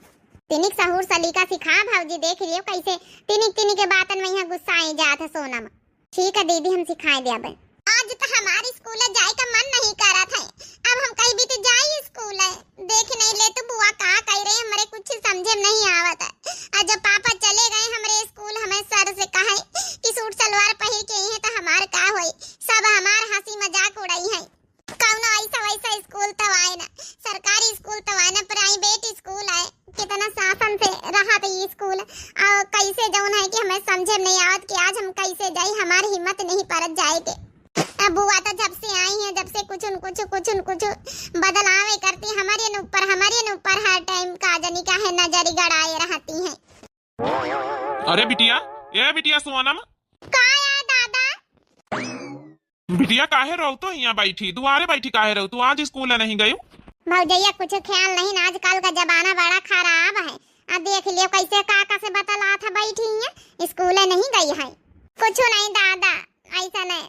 तिनिक सहूर सलीका सिखा भौजी, देख लियो कैसे तिनिक तिनिक के बातन में यहाँ गुस्साए जात है सोनम। ठीक है दीदी, हम सिखाए देबे। आज तो हमारी स्कूल जाए का मन नहीं करत है, अब हम कहीं भी तो जाई स्कूल है। देख नहीं ले तू बुआ का कह रही, हमरे कुछ समझे में नहीं आवत है। और जब पापा चले गए हमरे स्कूल, हमें सर से कहे कि सूट सलवार पहिर के आई है तो हमार का होई, सब हमार हँसी मजाक उड़ाई है। कौनो ऐसा वैसा स्कूल तो आए ना, सरकारी स्कूल तो आए ना, प्राइवेट स्कूल आए, कितना शासन से रहा था ये स्कूल। और कैसे जौन है कि हमें समझे में नहीं आवत कि आज हम कैसे जाई, हमारी हिम्मत नहीं परत जाए के। अब बुआ तो जब से आई है, जब से कुछ न कुछ, कुछ न कुछ बदलावे करती, हमारे न ऊपर, हमारे न ऊपर हर टाइम का जानी काहे नजरी गड़ाए रहती है। अरे बिटिया, ए बिटिया सोनम। का या दादा? बिटिया, काहे रहो तो हियाँ बैठी, दुआरे बैठी काहे रहो तू? आज स्कूल नहीं गयू? भौजैया, कुछ ख्याल नहीं ना, आजकल का जमाना बड़ा खराब है। आ देख लियो कैसे काका से बतलात है बैठी हियाँ, स्कूल नहीं गई है। कुछ नहीं दादा, ऐसा नहीं।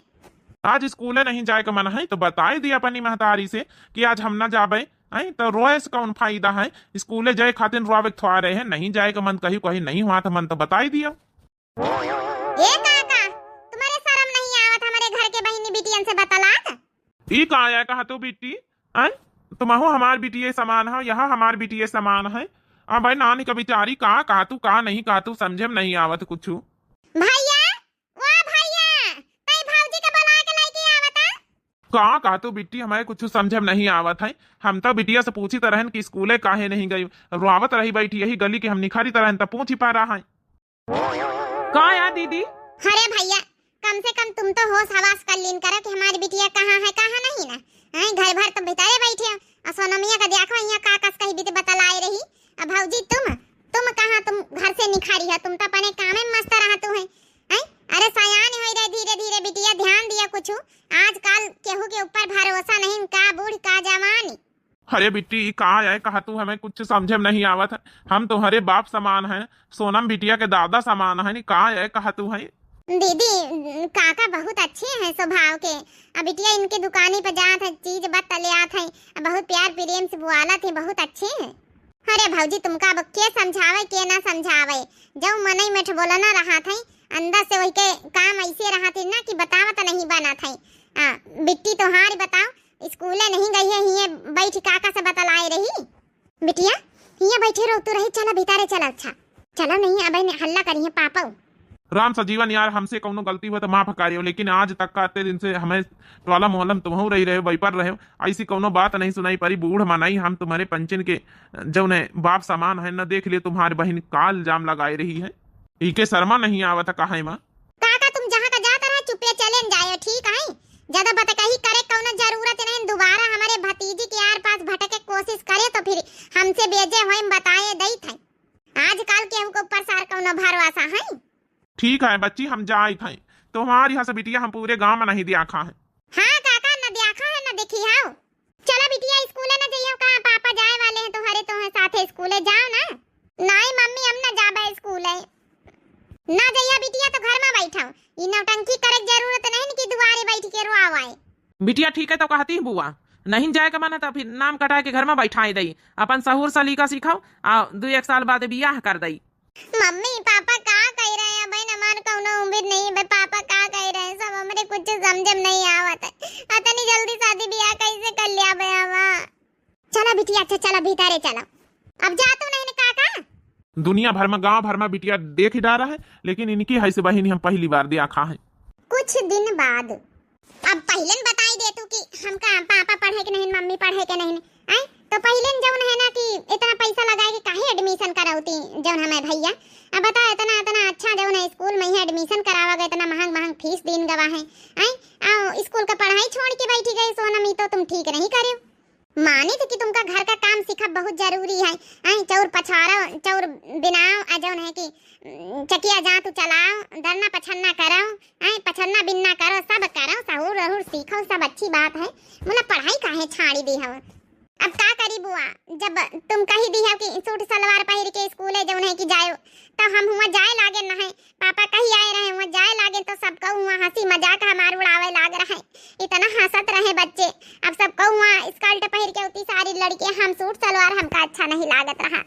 आज स्कूल नहीं जाए का मन है तो बताई दी अपनी महतारी से कि आज हम ना जाबे, हैं? तो रोए से कौन फायदा है? स्कूल जाए खातिर रोवे थोड़े है, नहीं जाए का मन कही, कही नहीं हुआ था मन तो बताई दिया। ए काका, तुम्हारे शर्म नहीं आवत हमारे घर के बहिनी बिटियन से बतलात? ई का आया कहा तू बिट्टी? हैं? तुमहू हमार बिटिये समान है, यह हमार बिटिये समान है। अब भाई नानी का बिचारी का कहा तू, का नहीं कहा तू, समझे में नहीं आवत कुछ। भैया, ओ भैया, तई भौजी के बुला के लेके आवता। का कहा तू बिट्टी, हमें कुछ समझे में नहीं आवत है। हम तो बिटिया से पूछी तरहन कि स्कूले काहे नहीं गई, रोवत रही बैठी यही गली के, हम निखारी तरहन तो पूछी पा रहा है। का या दीदी? अरे भैया, कम से कम तुम तो होश हवास कर लीन करा कि हमारी बिटिया कहाँ है, कहाँ नहीं ना। हैं, घर भर तो भीतरे बैठे हो। आ सोनमिया का देखो, यहाँ का कस कही बीते बतलाए रही। अब भौजी तुम, तुम कहाँ, तुम घर से निखारी हो, तुम तो अपने काम में मस्त रहतू है। हैं? अरे सयान होई रहे, धीरे धीरे बिटिया ध्यान दिया कुछ। आजकल केहू के ऊपर भरोसा नहीं, का बूढ़ का जवान। अरे बिट्टी, ई का है कहा तू, हमें कुछ समझे में नहीं आवत है। हम तुम्हारे बाप समान हैं, सोनम बिटिया के दादा समान है, ई का है कहा तू है? दीदी, काका बहुत अच्छे हैं स्वभाव के। अब बिटिया इनके दुकानी पर जात है, चीज बत ले आत है, अब बहुत प्यार प्रेम से बुआलत है, बहुत अच्छे हैं। अरे भौजी, तुमका अब के समझावे, के ना समझावे, जब मनई में बोलना रहत है, अंदर से वही के काम ऐसे रहत है ना कि बतावत नहीं बनत है। आ, बिट्टी तोहार बताओ, स्कूले नहीं गई है, हिये बैठ काका से बतलाए रही। बिटिया, हिये बैठे रहो, तू रही, चला भीतरे चला। अच्छा, चलो नहीं, अब इन्हें हल्ला करिए पापा। राम सजीवन यार, हमसे कौनो गलती हुआ तो माफ करियो, लेकिन आज तक का अत्ते दिन से हमें टोला मोहल्ला में तुमहू रही रहे, वही पर रहे, ऐसी कौनो बात नहीं सुनाई पड़ी। बूढ़ मनाई हम तुम्हारे पंचन के जौने बाप समान है, न देख लिए तुम्हारे बहिन का इल्जाम लगाए रही है। इके शर्मा नहीं आवत कहे माँ। काका, तुम जहाँ का जात रहा, चुपे चले न जाए, ठीक है? ज्यादा बतकही करे कौनो जरूरत नहीं। दोबारा हमारे भतीजी के आर पास भटके कोशिश करे तो फिर हमसे बेजे होए, बताए दई थे। आजकल केहू के ऊपर सार कौनो भरोसा है? ठीक है बच्ची, हम जाइत हैं। तुम्हारी हंस बिटिया हम पूरे गांव में नहीं दियाखा है। हाँ काका, न दियाखा है, न देखी हाउ। चला बिटिया, स्कूले न जइयो का, पापा जाए वाले हैं तोहरे, तोहे साथे स्कूले जाओ ना। नाई मम्मी, हम न जाबे स्कूले। ना जइया बिटिया तो घर में बैठा, ई नौटंकी करे के जरूरत नहीं कि दुआरे बैठ के रोआवाए। बिटिया ठीक है तो कहती है बुआ, नहीं जाए के मन है तो फिर नाम कटाए के घर में बैठाए दई, अपन सहूर सलीका सिखाओ, आ दू एक साल बाद बियाह कर दई। मम्मी, पापा का कह रहे हैं? बहन, हमार कौनो उम्र नहीं है, पापा का कह रहे हैं? सब हमरे कुछ समझे में नहीं आवत है। अतनी जल्दी शादी ब्याह कैसे कर लिया बे हमा? चला बिटिया, अच्छा चला भीतरे चला। अब जा तू नहीं ना काका। दुनिया भर में, गांव भर में बिटिया देखि डारा है, लेकिन इनकी हैस बहिनी हम पहली बार देखा है। कुछ दिन बाद। अब पहिलेन बताई देतू कि हमका पापा पढ़े के नहीं, मम्मी पढ़े के नहीं, आय? तो पहिलेन जौन है ना कि इतना पैसा लगाए के काहे admission करावती जौन हमारे भैया। अब बताओ, इतना, इतना अच्छा जौन है स्कूल में ही admission करावा गए, इतना महंग महंग फीस दीन गवा है, आय? आओ, स्कूल का पढ़ाई छोड़ के बैठी गए, सोनम, ई तो तुम ठीक नहीं करे। मानित कि तुमका घर का काम सीखब बहुत जरूरी है। आय, चौर पछारो, चौर बिनाओ, आ जौन है कि, उम, चकिया जांतू चलाओ, दरना पछन्ना करो, आय, पछन्ना बिनना करो, सब करो, सहूर रहूर सीखो, सब अच्छी बात है। मुला पढ़ाई काहे छाड़ी दी हो? अब का करी बुआ, जब तुम कही दी हो कि सूट सलवार पहिर के स्कूले जौन है कि जायो, तो हम हुआ जाए लागे न है। पापा कही आए रहे, हुआ जाए लागे तो सबको हुआ हंसी मजाक हमार उड़ावे लाग रहे, इतना हंसत रहे बच्चे। अब सबको हुआ स्कर्ट पहिर के उतनी सारी लड़कियां, हम सूट सलवार हमका अच्छा नहीं लागत रहा।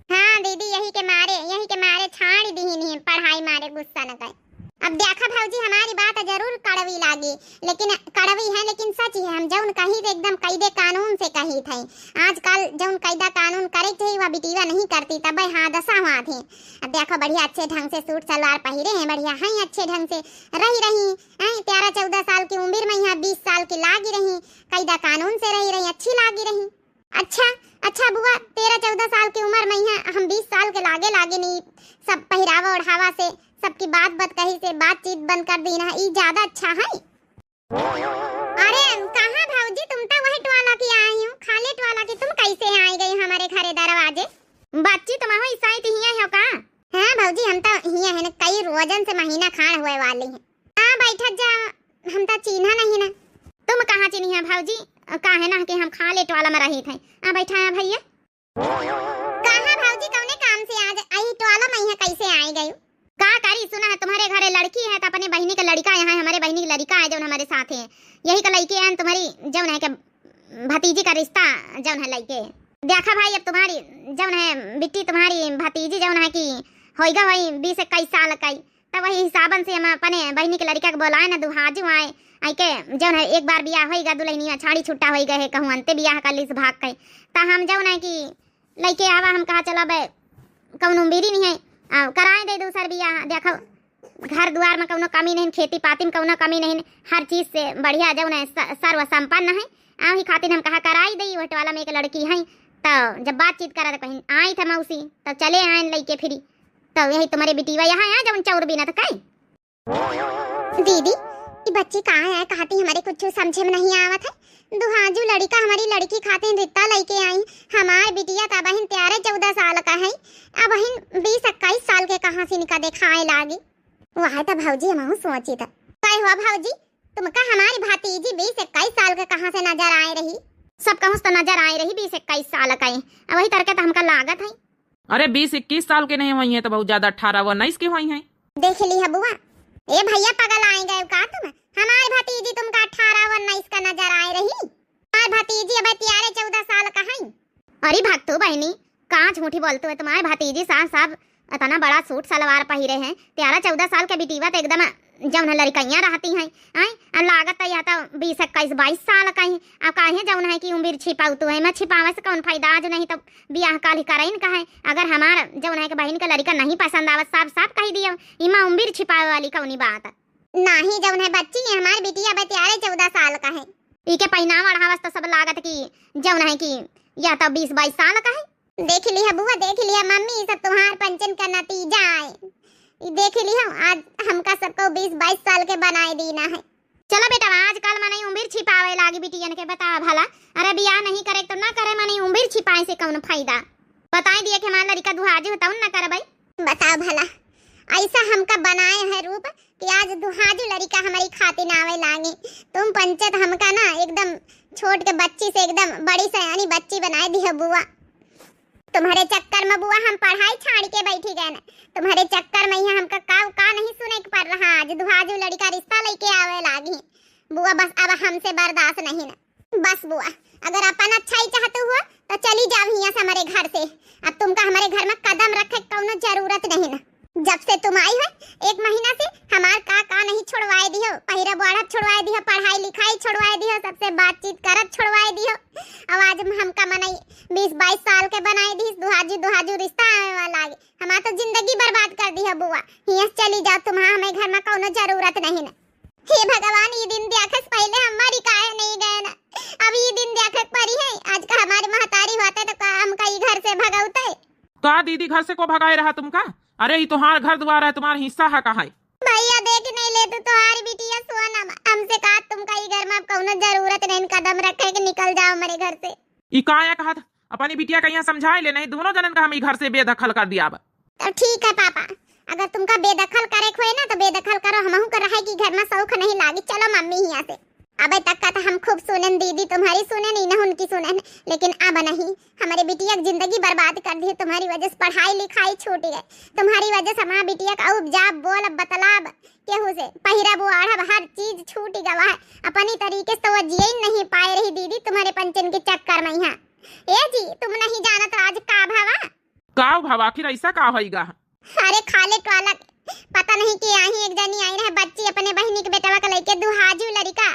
हाँ दीदी, यही के मारे, यही के मारे छाड़ दी ही नहीं पढ़ाई मारे गुस्सा न गए। अब देखा भौजी, हमारी बात जरूर कड़वी लागी, लेकिन कड़वी है, लेकिन सच ही है। हम जौन कही थे एकदम कायदे कानून से कही थे। आजकल जौन कायदा कानून करे थे, वह बिटिया नहीं करती, तब हादसा हुआ थे। अब देखो, बढ़िया अच्छे ढंग से सूट सलवार पहिरे हैं, बढ़िया हैं, अच्छे ढंग से रही रही, हैं, तेरह चौदह साल की उम्र में यहाँ बीस साल की लागी रही, कायदा कानून से रही रही, अच्छी लागी रही। अच्छा, अच्छा बुआ, तेरह चौदह साल की उम्र में यहाँ हम बीस साल के लागे लागे नहीं, सब पहिरावा ओढ़ावा से, सबकी बात बात कही से, बातचीत बंद कर दी ना, ई ज्यादा अच्छा है। अरे कहाँ भौजी, तुम तो वही टोला की आई हो, खाली टोला की, तुम कैसे आई गई हमारे घरे दरवाजे? बच्ची, तुम हो ईसाई तो हिया हो का? हाँ भौजी, हम तो हिया है ना, कई रोजन से महीना खान हुए वाली है। हाँ बैठत जा, हम तो चीन्हा नहीं ना। तुम कहाँ चिन्ही है भौजी? का है ना कि हम खाली टोला में रही थे। आ बैठा है भैया। कहाँ भौजी, कौने काम से आज आई टोला में यहाँ कैसे आई गई? का करी, सुना है तुम्हारे घरे लड़की है तो अपने बहिनी के लड़का यहाँ है, हमारे बहिनी के लड़का है जौन हमारे साथ है, यही का लइके हैं तुम्हारी जौन है के भतीजी का रिश्ता जौन है लइके। देखा भाई, अब तुम्हारी जौन है बिट्टी, तुम्हारी भतीजी जौन है कि होइगा वही बीस इक्कीस साल का, तब वही हिसाबन से हम अपने बहिनी के लड़का के बोलाए ना, दुहाजू आए, आई के जौन है एक बार बियाह होइगा, दुल्हनिया छाड़ी छुट्टा होइगा है, कहूँ अंते बियाह कर लीस भाग के, त हम जौन है कि लइके आवा, हम कहा चला बे कौनो बीरी नहीं है, आ, कराए दे दूसर बियाह। देखो घर दुआर में कौनो कमी नहीं, खेती पाती में कौनो कमी नहीं, हर चीज से बढ़िया जौन है स-, सर्व संपन्न है। आ, वही खातिर हम कहा कराई दे, वोट वाला में एक लड़की है। तो जब बातचीत करा तो कहीं आई था मौसी, तो चले आए लइके फिरी। तो यही तुम्हारे बिटिया यहाँ है जौन चौर बिनत कई। दीदी, ई बच्ची कहाँ है, कहती हमारे कुछ समझे में नहीं आवत है। दुहाजू लड़िका हमारी लड़की खातिर रित्ता लइके आई। हमार बिटिया त अबहिन तेरह चौदह साल का है, अबहिन बीस इक्कीस साल के कहाँ से इनका देखाए लागी। वह त भौजी हमहू सोची था। काय हुआ भौजी, तुमका हमारी भतीजी बीस इक्कीस साल के कहाँ से नजर आए रही? सब कहूँ से तो नजर आए रही बीस इक्कीस साल का ही। अब वही तरह के तो हमका लागत है। अरे बीस इक्कीस साल के नहीं हुई है तो बहुत ज्यादा अठारह उन्नीस की हुई है। देख ली है बुआ, ए भैया पगल आए गए का तुम? हमार भतीजी तुमका अठारह उन्नीस का नजर आए रही। हमार भतीजी अब तेरह चौदह साल का है। अरे भक्तू बहनी, का झूठी बोलतू है? तुम्हारे भतीजी साहब साहब इतना बड़ा सूट सलवार पहिरे हैं, तेरह चौदह साल के बिटिया तो एकदम जौन है लड़कइयाँ रहती हैं, आय? आ लागत है यह तो बीस इक्कीस बाईस साल का ही। अब काहे जौन है कि उम्र छिपाऊ तू है, मैं छिपावे से कौन फायदा? आज नहीं तो बियाह काल ही करइन का है। अगर हमार जौन है कि बहन के लड़का नहीं पसंद आवत, साफ साफ कही दियो, इमा उम्र छिपावे वाली कौनी बात? नाही जौन है बच्ची, ये हमार बिटिया बतियारे चौदह साल का है। इके पहनावा ओढ़ावस तो सब लागत कि जौन है कि या तो बीस बाईस साल का है। देख लिया बुआ, देख लिया मम्मी, ई सब तुम्हार पंचन का नतीजा है। ई देख लिया, आज हमका सबको बीस बाईस साल के बनाए दीना है। चला बेटा, आजकल मनई उम्र छिपावे लागी बिटियन के, बतावा भला। अरे बियाह नहीं करे तो ना करे, मनई उम्र छिपाए से कौन फायदा? बताई दिए कि हमार लड़िका दुहाजू है तौन ना करबै। बताओ भला, ऐसा हमका बनाए है रूप कि आज दुहाजू लड़िका हमारी खातिर आवे लागे। तुम पंचत हमका ना एकदम छोट के बच्ची से एकदम बड़ी सयानी बच्ची बनाए दिहो बुआ। तुम्हारे चक्कर में बुआ हम पढ़ाई छाड़ के बैठी गए न। तुम्हारे चक्कर में यहाँ हमका का, का नहीं सुने के पड़ रहा। आज दुहाजू लड़िका रिश्ता लेके आवे लागी। बुआ बस अब हमसे बर्दाश्त नहीं न। बस बुआ, अगर अपन अच्छाई चाहतू हो तो चली जाओ हियाँ से हमारे घर से। अब तुमका हमारे घर में कदम रखे के कौनो जरूरत नहीं न। जब से तुम आई हो एक महीना से हमार का का नहीं छोड़वाए दिहो, पहिरब ओढ़ब छोड़वाए दिहो, पढ़ाई लिखाई छोड़वाए दिहो, सबसे बातचीत करब छोड़वाए दिहो। अब आज हमका मनई बीस बाईस साल के बनाई दिहिस, दुहाजू दुहाजू रिश्ता आवे वाला लागे। हमार तो जिंदगी बर्बाद कर दिहा बुआ। हियां से चली जाओ, तुम्हार हमें घर में कौनो जरूरत नहीं न। हे भगवान, ई दिन देखे से पहिले हम मरी काहे नहीं गए ना। अब ई दिन देखे के पड़ी है। आज का हमारी महतारी होते तो का हमका ई घर से भगौते? का दीदी, घर से को भगाए रहा तुमका? अरे, ई तुम्हार घर दुआर है, तुम्हार हिस्सा है कहाँ है? भैया, देख नहीं ले तू, तुम्हारी बिटिया सोनम, हमसे कहा तुमका ई घर में अब कौनो जरूरत नहीं कदम रखे कि निकल जाओ हमारे घर से। ई काया कहत? अपनी बिटिया का यहाँ समझाए ले, नहीं दोनों जनन का हम ई घर से बेदखल कर दिया अब। तो ठीक है पापा, अगर तुमका बेदखल करे के होए ना तो बेदखल करो, हमहू का रहे की घर में शौक नहीं लागी। चलो मम्मी हियां से। अबे तक का तो हम खूब सुनेन दीदी, तुम्हारी सुनेन, इन्हें उनकी सुनेन, लेकिन अब नहीं। हमारे बिटिया की जिंदगी बर्बाद कर दी तुम्हारी वजह से, पढ़ाई लिखाई छूट गए तुम्हारी वजह से। हमारा बिटिया का उपजाब बोल बतलाब केहू से, पहिरब ओढ़ब हर चीज छूट गवा है। अपनी तरीके से तो वो जिए ही नहीं पाए रही दीदी तुम्हारे पंचन के चक्कर में यहाँ। ए जी, तुम नहीं जानत आज का भवा? का भवा, आखिर ऐसा का होइगा? अरे खाले टोला के पता नहीं के आई, एक जनी आई रहे बच्ची अपने बहिनी के बेटवा के लेके, दुहाजू लड़िका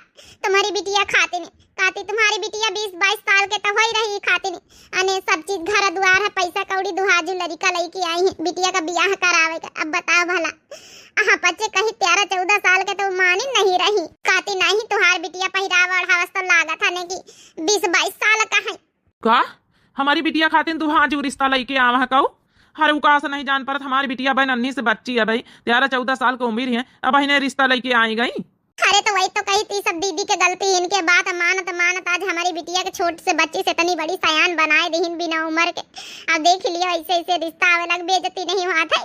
तुम्हारी बिटिया खातिन। कहती तुम्हारी बिटिया बीस बाईस साल के तो होई रही खातिन, अने सब चीज घर दुआर है, पैसा कौड़ी, दुहाजू लड़िका लेके आई है बिटिया का बियाह करावे का। अब बताओ भला, हाँ बच्चे कही तेरह चौदह साल के तो मानिन नहीं रही। कहती नहीं, तुम्हार बिटिया पहिरावा ओढ़ावस तो लागत है ने कि बीस बाईस साल का है। का? हमारी बिटिया खातिन दुहाजू रिश्ता लइके आवा है कऊ? अरे उ का से नहीं जान परत, हमारी बिटिया बहन अन्नी से बच्ची है भाई, तेरह चौदह साल की उम्र है, अब इन्हें रिश्ता लइके आई गई। अरे तो वही तो कही थी, सब दीदी के गलती, इनके बात मानत मानत आज हमारी बिटिया के छोट से बच्ची से इतनी बड़ी सयान बनाए दीहिन बिना उम्र के। अब देख लियो, ऐसे ऐसे रिश्ता आवे लग, बेइज्जती नहीं हुआ था।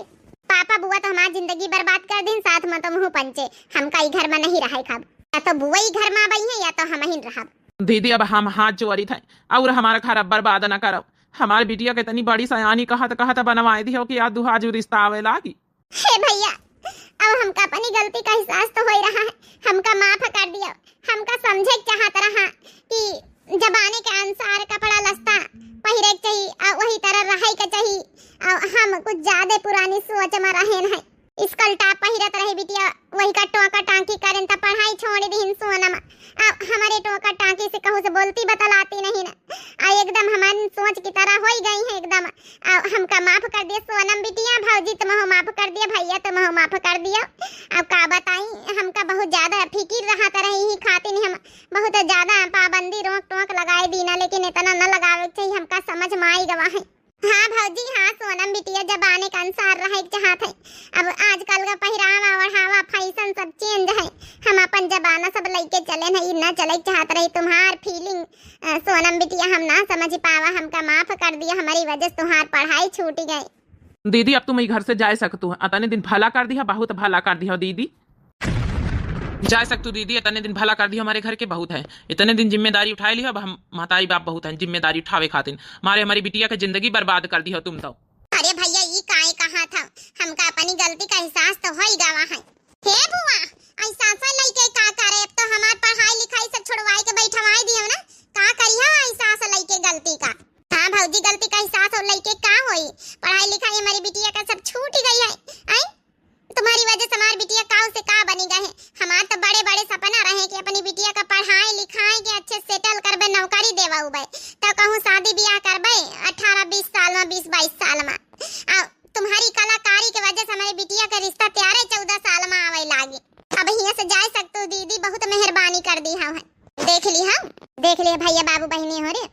पापा बुआ तो हमार जिंदगी बर्बाद कर दीन, साथ में तो मुँह पंचे, हमका ई घर में नहीं रहे खाब। या तो बुआ ई घर में आबई है या तो हम ही रहब। दीदी, अब हम हाथ जोड़ी थे और हमारा घर अब बर्बाद न करब। हमार बिटिया के इतनी बड़ी सयानी कहत कहत बनवाए दियो कि आज दुहाजू रिश्ता आवे लागी। हे भैया, अब हमका अपनी गलती का एहसास तो होई रहा है, हमका माफ कर दियो। हमका समझे के चाहत रहा कि जमाने के अनुसार कपड़ा लत्ता पहिरे के चाहिए और वही तरह रहे के चाहिए, और हम कुछ ज्यादा पुरानी सोच में रहेन है। स्कर्ट टॉप पहिरत रही बिटिया, वही का टोका टांकी करेन त पढ़ाई छोड़ दीन सोनम। अब हमारे टोका टांकी से कहूँ से बोलती बतलाती नहीं ना। आ एकदम हमारी सोच की तरह होई गई है एकदम। आ हमका माफ कर दिया सोनम बिटिया, भौजी तुमहू माफ कर दिया, भैया तुमहू माफ कर दिया। अब का बताई, हमका बहुत ज्यादा फिकिर रहत रही ही खातिन, हम बहुत ज्यादा पाबंदी रोक टोक लगाए दीना, लेकिन इतना न लगावे के चाहिए, हमका समझ में आई गवा है। हाँ भौजी, हाँ सोनम बिटिया, जबाने के अनुसार रहे के चाहत है। अब आजकल का पहिरावा ओढ़ावा, फैशन सब चेंज है। हम अपन जमाना सब लइके चले नहीं, ना चले के चाहत रही। तुम्हार फीलिंग, अ, सोनम बिटिया, हम ना समझ पावा, हमका माफ कर दिया, हमारी वजह से तुम्हार पढ़ाई छूट गई। दीदी, अब तुम ई घर से जाए सकतू हो। अतने दिन भला कर दिया, बहुत भला कर दिया दीदी। जाए सकतू दीदी, इतने दिन भला कर दिया हमारे घर के, बहुत है। इतने दिन जिम्मेदारी उठाए लिया, अब हम महतारी बाप बहुत हैं जिम्मेदारी उठावे खातिर। मारे हमारी बिटिया के जिंदगी बर्बाद कर दिया तुम तो। अरे भैया, ई काहे कहा था, हमका अपनी गलती का एहसास तो होई गवा है। हे बुआ, एहसास लइके का करे, अब तो हमार पढ़ाई लिखाई सब छुड़वाए के बैठवाए दियो ना, का करिया एहसास लइके गलती का? हाँ भौजी, गलती का एहसास हो लइके का होई, पढ़ाई लिखाई हमारी बिटिया का सब छूट गई है। आई तुम्हारी वजह से हमार बिटिया काऊ से का बनी गए है। हमार तो बड़े बड़े सपना रहे कि अपनी बिटिया का पढ़ाई लिखाई के अच्छे सेटल करबे, नौकरी देवाउबे, तो कहूँ शादी ब्याह करबे अठारह बीस साल में, बीस बाईस साल में। आ तुम्हारी कलाकारी के वजह से हमारे बिटिया का रिश्ता तेरह चौदह साल में आवे लागी। अब हियां से जाए सकतू दीदी, बहुत मेहरबानी कर दी हम। देख ली हम, देख लिए भैया बाबू बहिनी हो रे,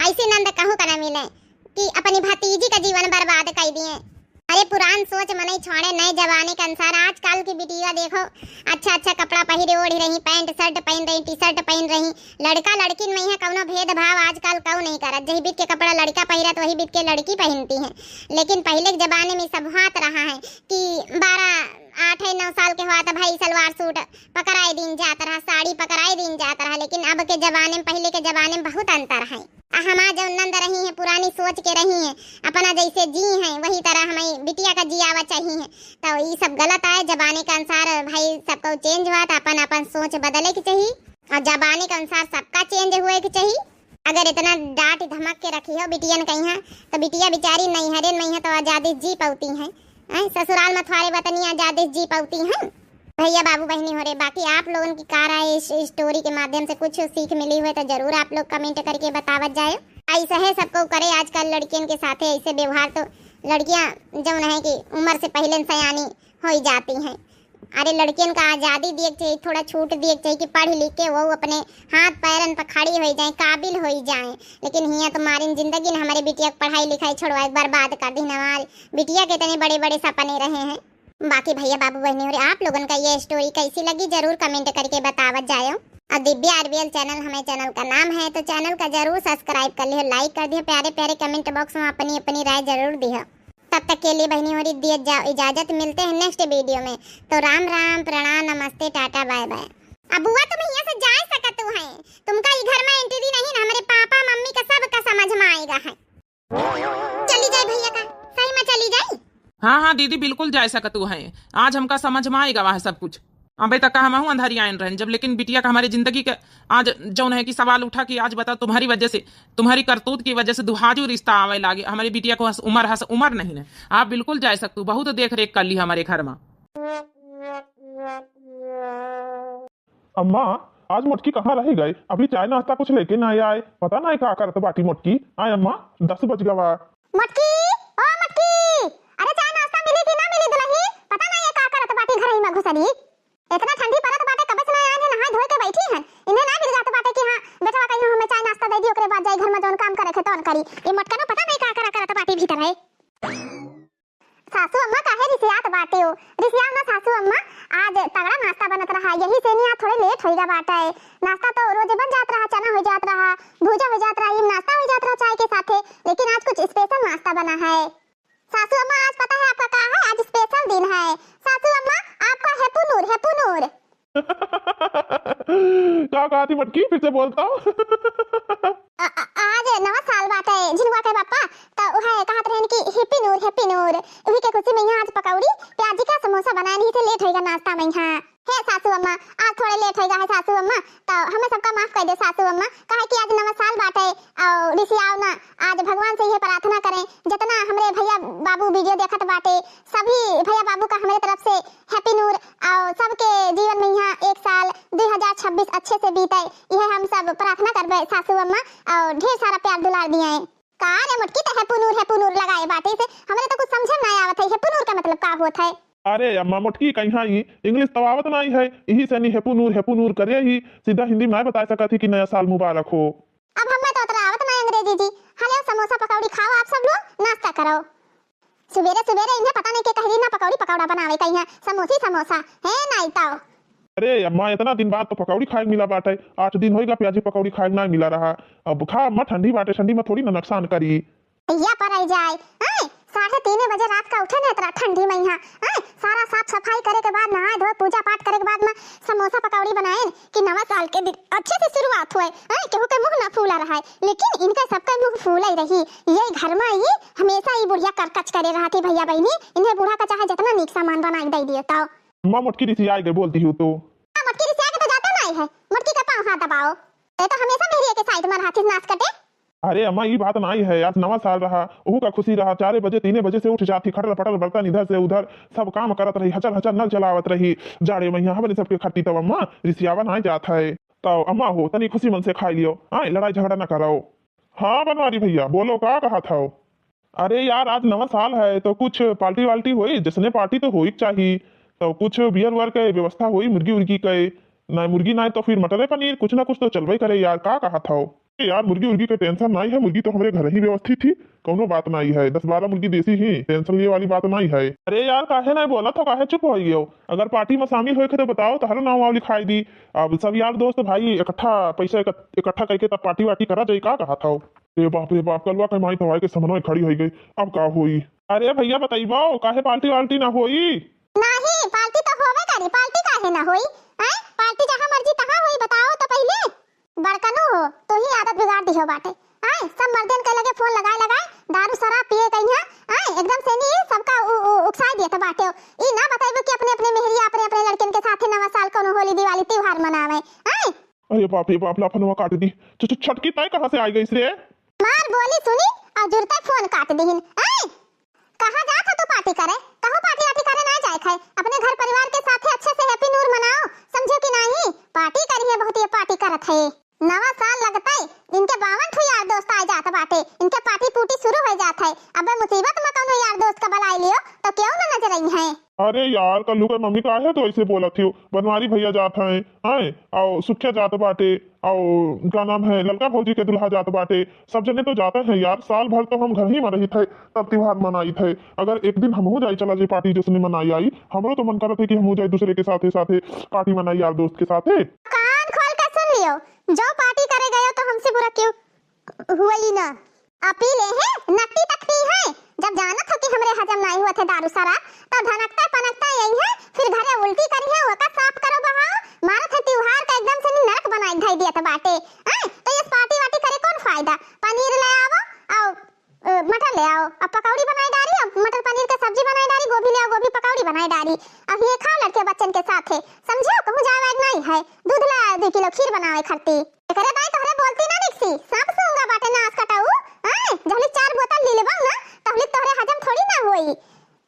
ऐसी नंद कहूँ का न मिले कि अपनी भतीजी का जीवन बर्बाद कर दिए। अरे पुरान सोच मनई छोड़े, नए जमाने के अनुसार आजकल की बिटिया देखो, अच्छा अच्छा कपड़ा पहिरे ओढ़ी रही, पैंट शर्ट पहन रही, टी शर्ट पहन रही। लड़का लड़किन में यहाँ कौनो भेदभाव आजकल कऊ नहीं करत, जही बीत के कपड़ा लड़का पहिरत वही बीत के लड़की पहनती हैं। लेकिन पहले के जमाने में सब हाथ रहा है कि बारह आठ है नौ साल के हुआ तो भाई सलवार सूट पकड़ाए दीन जात रहा, साड़ी पकड़ाए दीन जात रहा, लेकिन अब के जमाने में, पहले के जमाने में बहुत अंतर है। आ हमार जौन नंद रही हैं, पुरानी सोच के रही हैं, अपना जैसे जी हैं, वही तरह हमें बिटिया का जियावा चाहिए। तो ई सब गलत आए, जमाने के अनुसार भाई सबको चेंज हुआ, तो अपन अपन सोच बदले के चाहिए और जमाने के अनुसार सबका चेंज हुए के चाहिए। अगर इतना डांट धमक के रखी हो बिटियन कहीं, तो बिटिया बेचारी नैहरे में है तो आजादी जी पाती हैं। हैं, ससुराल में थोड़े वतनी आजादी जी पाती हैं। भैया बाबू बहिनी हो रे, बाकी आप लोगन की का राय इस स्टोरी के माध्यम से कुछ सीख मिली हुए तो जरूर आप लोग कमेंट करके बतावत जाए। ऐसे है सबको करे आजकल लड़कियन के साथे ऐसे व्यवहार, तो लड़कियां जौन है कि उम्र से पहले सयानी होई जाती हैं। अरे लड़कियन का आजादी दिए के चाहिए, थोड़ा छूट दिए के चाहिए कि पढ़ लिख के वो अपने हाथ पैरन पर खड़ी होई जाए, काबिल होई जाए। लेकिन हियां तो मारिन जिंदगी न हमरे बिटिया के पढ़ाई लिखाई छोड़वाए, बर्बाद कर दीन। हमारी बिटिया के इतने बड़े बड़े सपने रहे हैं। बाकी भैया बाबू बहनी हो रे, आप लोगन का ये story कैसी लगी जरूर comment करके बतावत जायो। और दिव्या आरबीएल channel हमें channel का नाम है, तो channel का जरूर subscribe कर लियो, like कर दियो, प्यारे प्यारे comment box में अपनी अपनी राय जरूर दियो। तब तक के लिए बहनी हो रे दिए जाओ इजाजत, मिलते हैं next video में। तो राम राम, प्रणाम, नमस्ते, टाटा, bye bye। अब बुआ तुम यहाँ से जा सकत हो हैं, तुमका ई घर में entry नहीं ना, हमरे पापा मम्मी का सब का समझ में आएगा है। चली जाए भैया का, सही में चली जाए। हाँ, हाँ दीदी, बिल्कुल जा सकत हो हैं। आज हमका समझ में आएगा वहाँ सब कुछ। अबे तक हमहू अंधारी आयन रहन जब, लेकिन बिटिया का हमारे जिंदगी के आज जौन है कि सवाल उठा कि आज बताओ तुम्हारी वजह से, तुम्हारी करतूत की वजह से दुहाजू रिश्ता आवे लागे। हमारी बिटिया को हस-, उम्र हस उम्र नहीं है। आप बिल्कुल जा सकते हो, बहुत देख रेख कर ली हमारे घर में। अम्मा, आज मोटकी कहाँ रहि गए? अभी चाय नाश्ता कुछ लेके नाहीं आए। पता नाहीं का करत बाटी मोटकी। आय अम्मा, दस बज गवा। मोटकी, ओ मोटकी, अरे चाय नाश्ता मिली कि ना मिली दुलही? पता नाहीं ये का करत बाटी घरही में घुसली। इतना ठंडी परत बाटे, कबे से ना आए हैं, नहाए धोए के बैठी हैं। इन्हें ना मिल जात बाटे कि हाँ, बेटवा कहीं हमें चाय नाश्ता दे दी, ओकरे बाद जाई घर में जौन काम करे के तौन करी। ये मोटकनो पता नाहीं का करा करत बाटी भीतर है। सासू अम्मा काहे रिसियात बाटे हो? रिसियाओ ना सासू अम्मा, आज तगड़ा नाश्ता बनत रहा, यही से नहीं आज थोड़े late होइगा बाटे। नाश्ता तो रोज बन जात रहा, चना हो जात रहा, भूजा हो जात रहा, ये नाश्ता हो जात रहा चाय के साथे, लेकिन आज कुछ special नाश्ता बना है। सासू अम्मा, आज पता है आपका का है? आज special दिन है। सासू अम्मा, आपका happy नूर, happy नूर। का कहा थी मटकी, फिर से बोलता हूँ। आ, आ, आज नवा साल बाटे झिनुआ के पापा, त उहे कहत रहन कि happy नूर, happy नूर। उही के खुशी में यहाँ आज पकौड़ी, प्याजी का समोसा बनाए नहीं से late होइगा नाश्ता में यहाँ। हे सासू अम्मा, आज थोड़े late होइगा है सासू अम्मा, त हमें सबका माफ कर दे सासू अम्मा, काहे कि आज नवा साल बाटे। और रिसियाओ ना, आज भगवान से यह प्रार्थना करें, जितना हमरे भैया बाबू video देखत बाटे, सभी भैया बाबू का हमरे तरफ से happy नूर, और सबके जीवन में यहाँ एक साल दो हज़ार छब्बीस अच्छे से बीते, यह हम सब प्रार्थना करबे सासू अम्मा, और ढेर सारा प्यार दुलार दिए। का रे मोटकी, त happy नूर, happy नूर लगाए बाटे से, हमरे तो कुछ समझे में ना आवत है, happy नूर का मतलब का होत है? अरे अम्मा मोटकी, कहीं ई English तो आवत नाहीं है, यही से नहीं happy नूर, happy नूर करे ही, सीधा हिंदी में ना बता सकत ही कि नया साल मुबारक हो। अब हमें तो उतरा आवत ना अंग्रेजी जी। हलो, समोसा पकौड़ी खाओ आप सब लोग, नाश्ता करो। सुबेरे सुबेरे इन्हें पता नहीं के कह दी ना पकौड़ी पकौड़ा बनावे का, यहाँ समोसी समोसा है ना इताओ। अरे अम्मा, इतना दिन बाद तो पकौड़ी खाए के मिला बाटे, आठ दिन होइगा प्याजी पकौड़ी खाए के ना मिला रहा। अब खा अम्मा, ठंडी बाटे, ठंडी में थोड़ी ना नुकसान करी। भैया पर आई जाए, आए, साढ़े तीन बजे रात का उठे ना इतना ठंडी में यहाँ, आए, सारा साफ सफाई करे के बाद, नहाए धोए, पूजा पाठ करे के बाद में समोसा पकौड़ी बनाए कि नवा साल के दिन अच्छे से शुरुआत होए, आए, केहू के मुंह ना फूला रहा है, लेकिन इनका सबका मुंह फूला ही रही। ये घर में ही हमेशा ये बुढ़िया करकच करे रहती भैया बहनी, इन्हें बूढ़ा का चाहे जितना नीक सामान बना के दे दियो तो। अम्मा मोटकी रिसिया गए बोलती हूँ तो। हाँ, मोटकी रिसिया के तो जाते नहीं है, मोटकी का पाँव हाथ दबाओ, ये तो हमेशा मेहरिया के side में रहती नाश कटे। अरे अम्मा, ई बात नाई है, आज नवा साल रहा, ओहू का खुशी रहा। चारे बजे, तीने बजे से उठ जाती, खटर पटर बर्तन इधर से उधर, सब काम करत रही, हचर हचर नल चलावत रही। जाड़े में यहाँ हमरे सबके खट्टी तब अम्मा रिसियावा नाई जात है। तब अम्मा हो, तनी खुशी मन से खाई लियो, आए, लड़ाई झगड़ा ना कराओ। हाँ बनवारी भैया, बोलो, का कहा था? अरे यार, आज नवा साल है, तो कुछ party वार्टी होई? जैसने party तो होई के चाही, तो कुछ beer वेयर के व्यवस्था होई, मुर्गी उर्गी के, ना मुर्गी ना तो फिर मटर पनीर, कुछ ना कुछ तो चलबे करे यार, का कहा था? ए यार, मुर्गी उर्गी के tension नाई है, मुर्गी तो हमरे घर ही व्यवस्थित ही, कौनो बात नाई है, दस बारह मुर्गी देसी ही, tension लिए वाली बात नाई है। अरे यार, काहे ना बोला था, काहे चुप हो गयो? अगर party में शामिल होए के तो बताओ, तहरो नाम वाव लिखाई दी। अब सब यार दोस्त भाई इकट्ठा पैसा इकट्ठ-, इकट्ठा करके तब party वार्टी करा जाई, का कहा था? ए बाप रे बाप, कलवा के माई तवाई के समनवे खड़ी होई गई, अब का होई? अरे भैया बताइबो, काहे party वार्टी ना होई? नाही, party तो होबे करी, party काहे ना होई? हैं? Party जहाँ मर्जी तहाँ होई, बताओ तो पहिले। बड़कनू हो, तू ही आदत बिगाड़ दिहो बाटे। आए, सब मर्दन के लगे phone लगाए लगाए, दारू शराब पिए कहिया, आए, एकदम से नी सबका उ, उ, उकसाए दिए तो बाटे। ई ना बताइबो कि अपने अपने मेहरिया, अपने अपने लड़कन के साथे नवा साल कोनो होली दिवाली त्योहार मनावे, आए। अरे बाप रे बाप, लाफनवा काट दी। छ-, छ-, छटकी तय कहाँ से आ गई रे? मार बोली सुनी और जुरते phone काट दीहिन। आए, कहाँ जात हो तू party करे? कहूँ party वार्टी करे ना जाए खाए, अपने घर परिवार के साथे अच्छे से happy नूर मनाओ, समझो कि नाही? Party करी है बहुत, ये party करत है। नवा साल लगतै इनके बावन ठो यार दोस्त आ जात बाटे, इनके पार्टी पुर्टी शुरू होइ जात है। अबे मुसीबत में कौनो यार दोस्त का बलाइ लियो तो केहू न नजर अइहैं। अरे यार, कल्लू के मम्मी, काहे तू ऐसे बोलत हियो? बनवारी भैया जात हैं, हैं, और सुखिया जात बाटे, और का नाम है, ललका भौजी के दुल्हा जात बाटे, सब जने तो जाते हैं यार। साल भर तो हम घर ही में रहित है, तब त्योहार मनाइत है। अगर एक दिन हमहू जाई, चला जाई पार्टी जैसने मनाई आई, हमरो तो मन करत है कि हमहू जाई दूसरे के साथे साथे पार्टी मनाई यार दोस्त के साथे। कान खोल के सुन लियो, जो पार्टी करे गयो तो हमसे बुरा क्यों हुई ना। अपी ले है, नकटी तक पी है। जब जानत हो कि हमरे हजम नाई हुआ थे दारू सारा, तब धनकता पनकता यही है, फिर घरे उल्टी करी है, ओका साफ करो बहाओ। मारत है त्योहार का एकदम से नरक बनाई धई दिया था बाटे। हैं? तो ये पार्टी वार्टी करे कौन फायदा? पनीर ले आवो, आओ, अ, मटर ले आओ, अब पकौड़ी बनाई डारी, अब मटर पनीर के सब्जी बनाई डारी, गोभी ले आओ, गोभी पकौड़ी बनाई डारी। अब ये खाओ लड़के बच्चन के साथ है, समझो, कहूँ जाए वाए नहीं है। दूध ले आओ दो किलो खीर बनावे खरती। एकरे दाई तोहरे बोलती ना निकसी, सांप सूंघा बाटे नास कटाऊ। आए, जहली चार बोतल ले लेबो ना, तहली तोहरे हजम थोड़ी ना होई।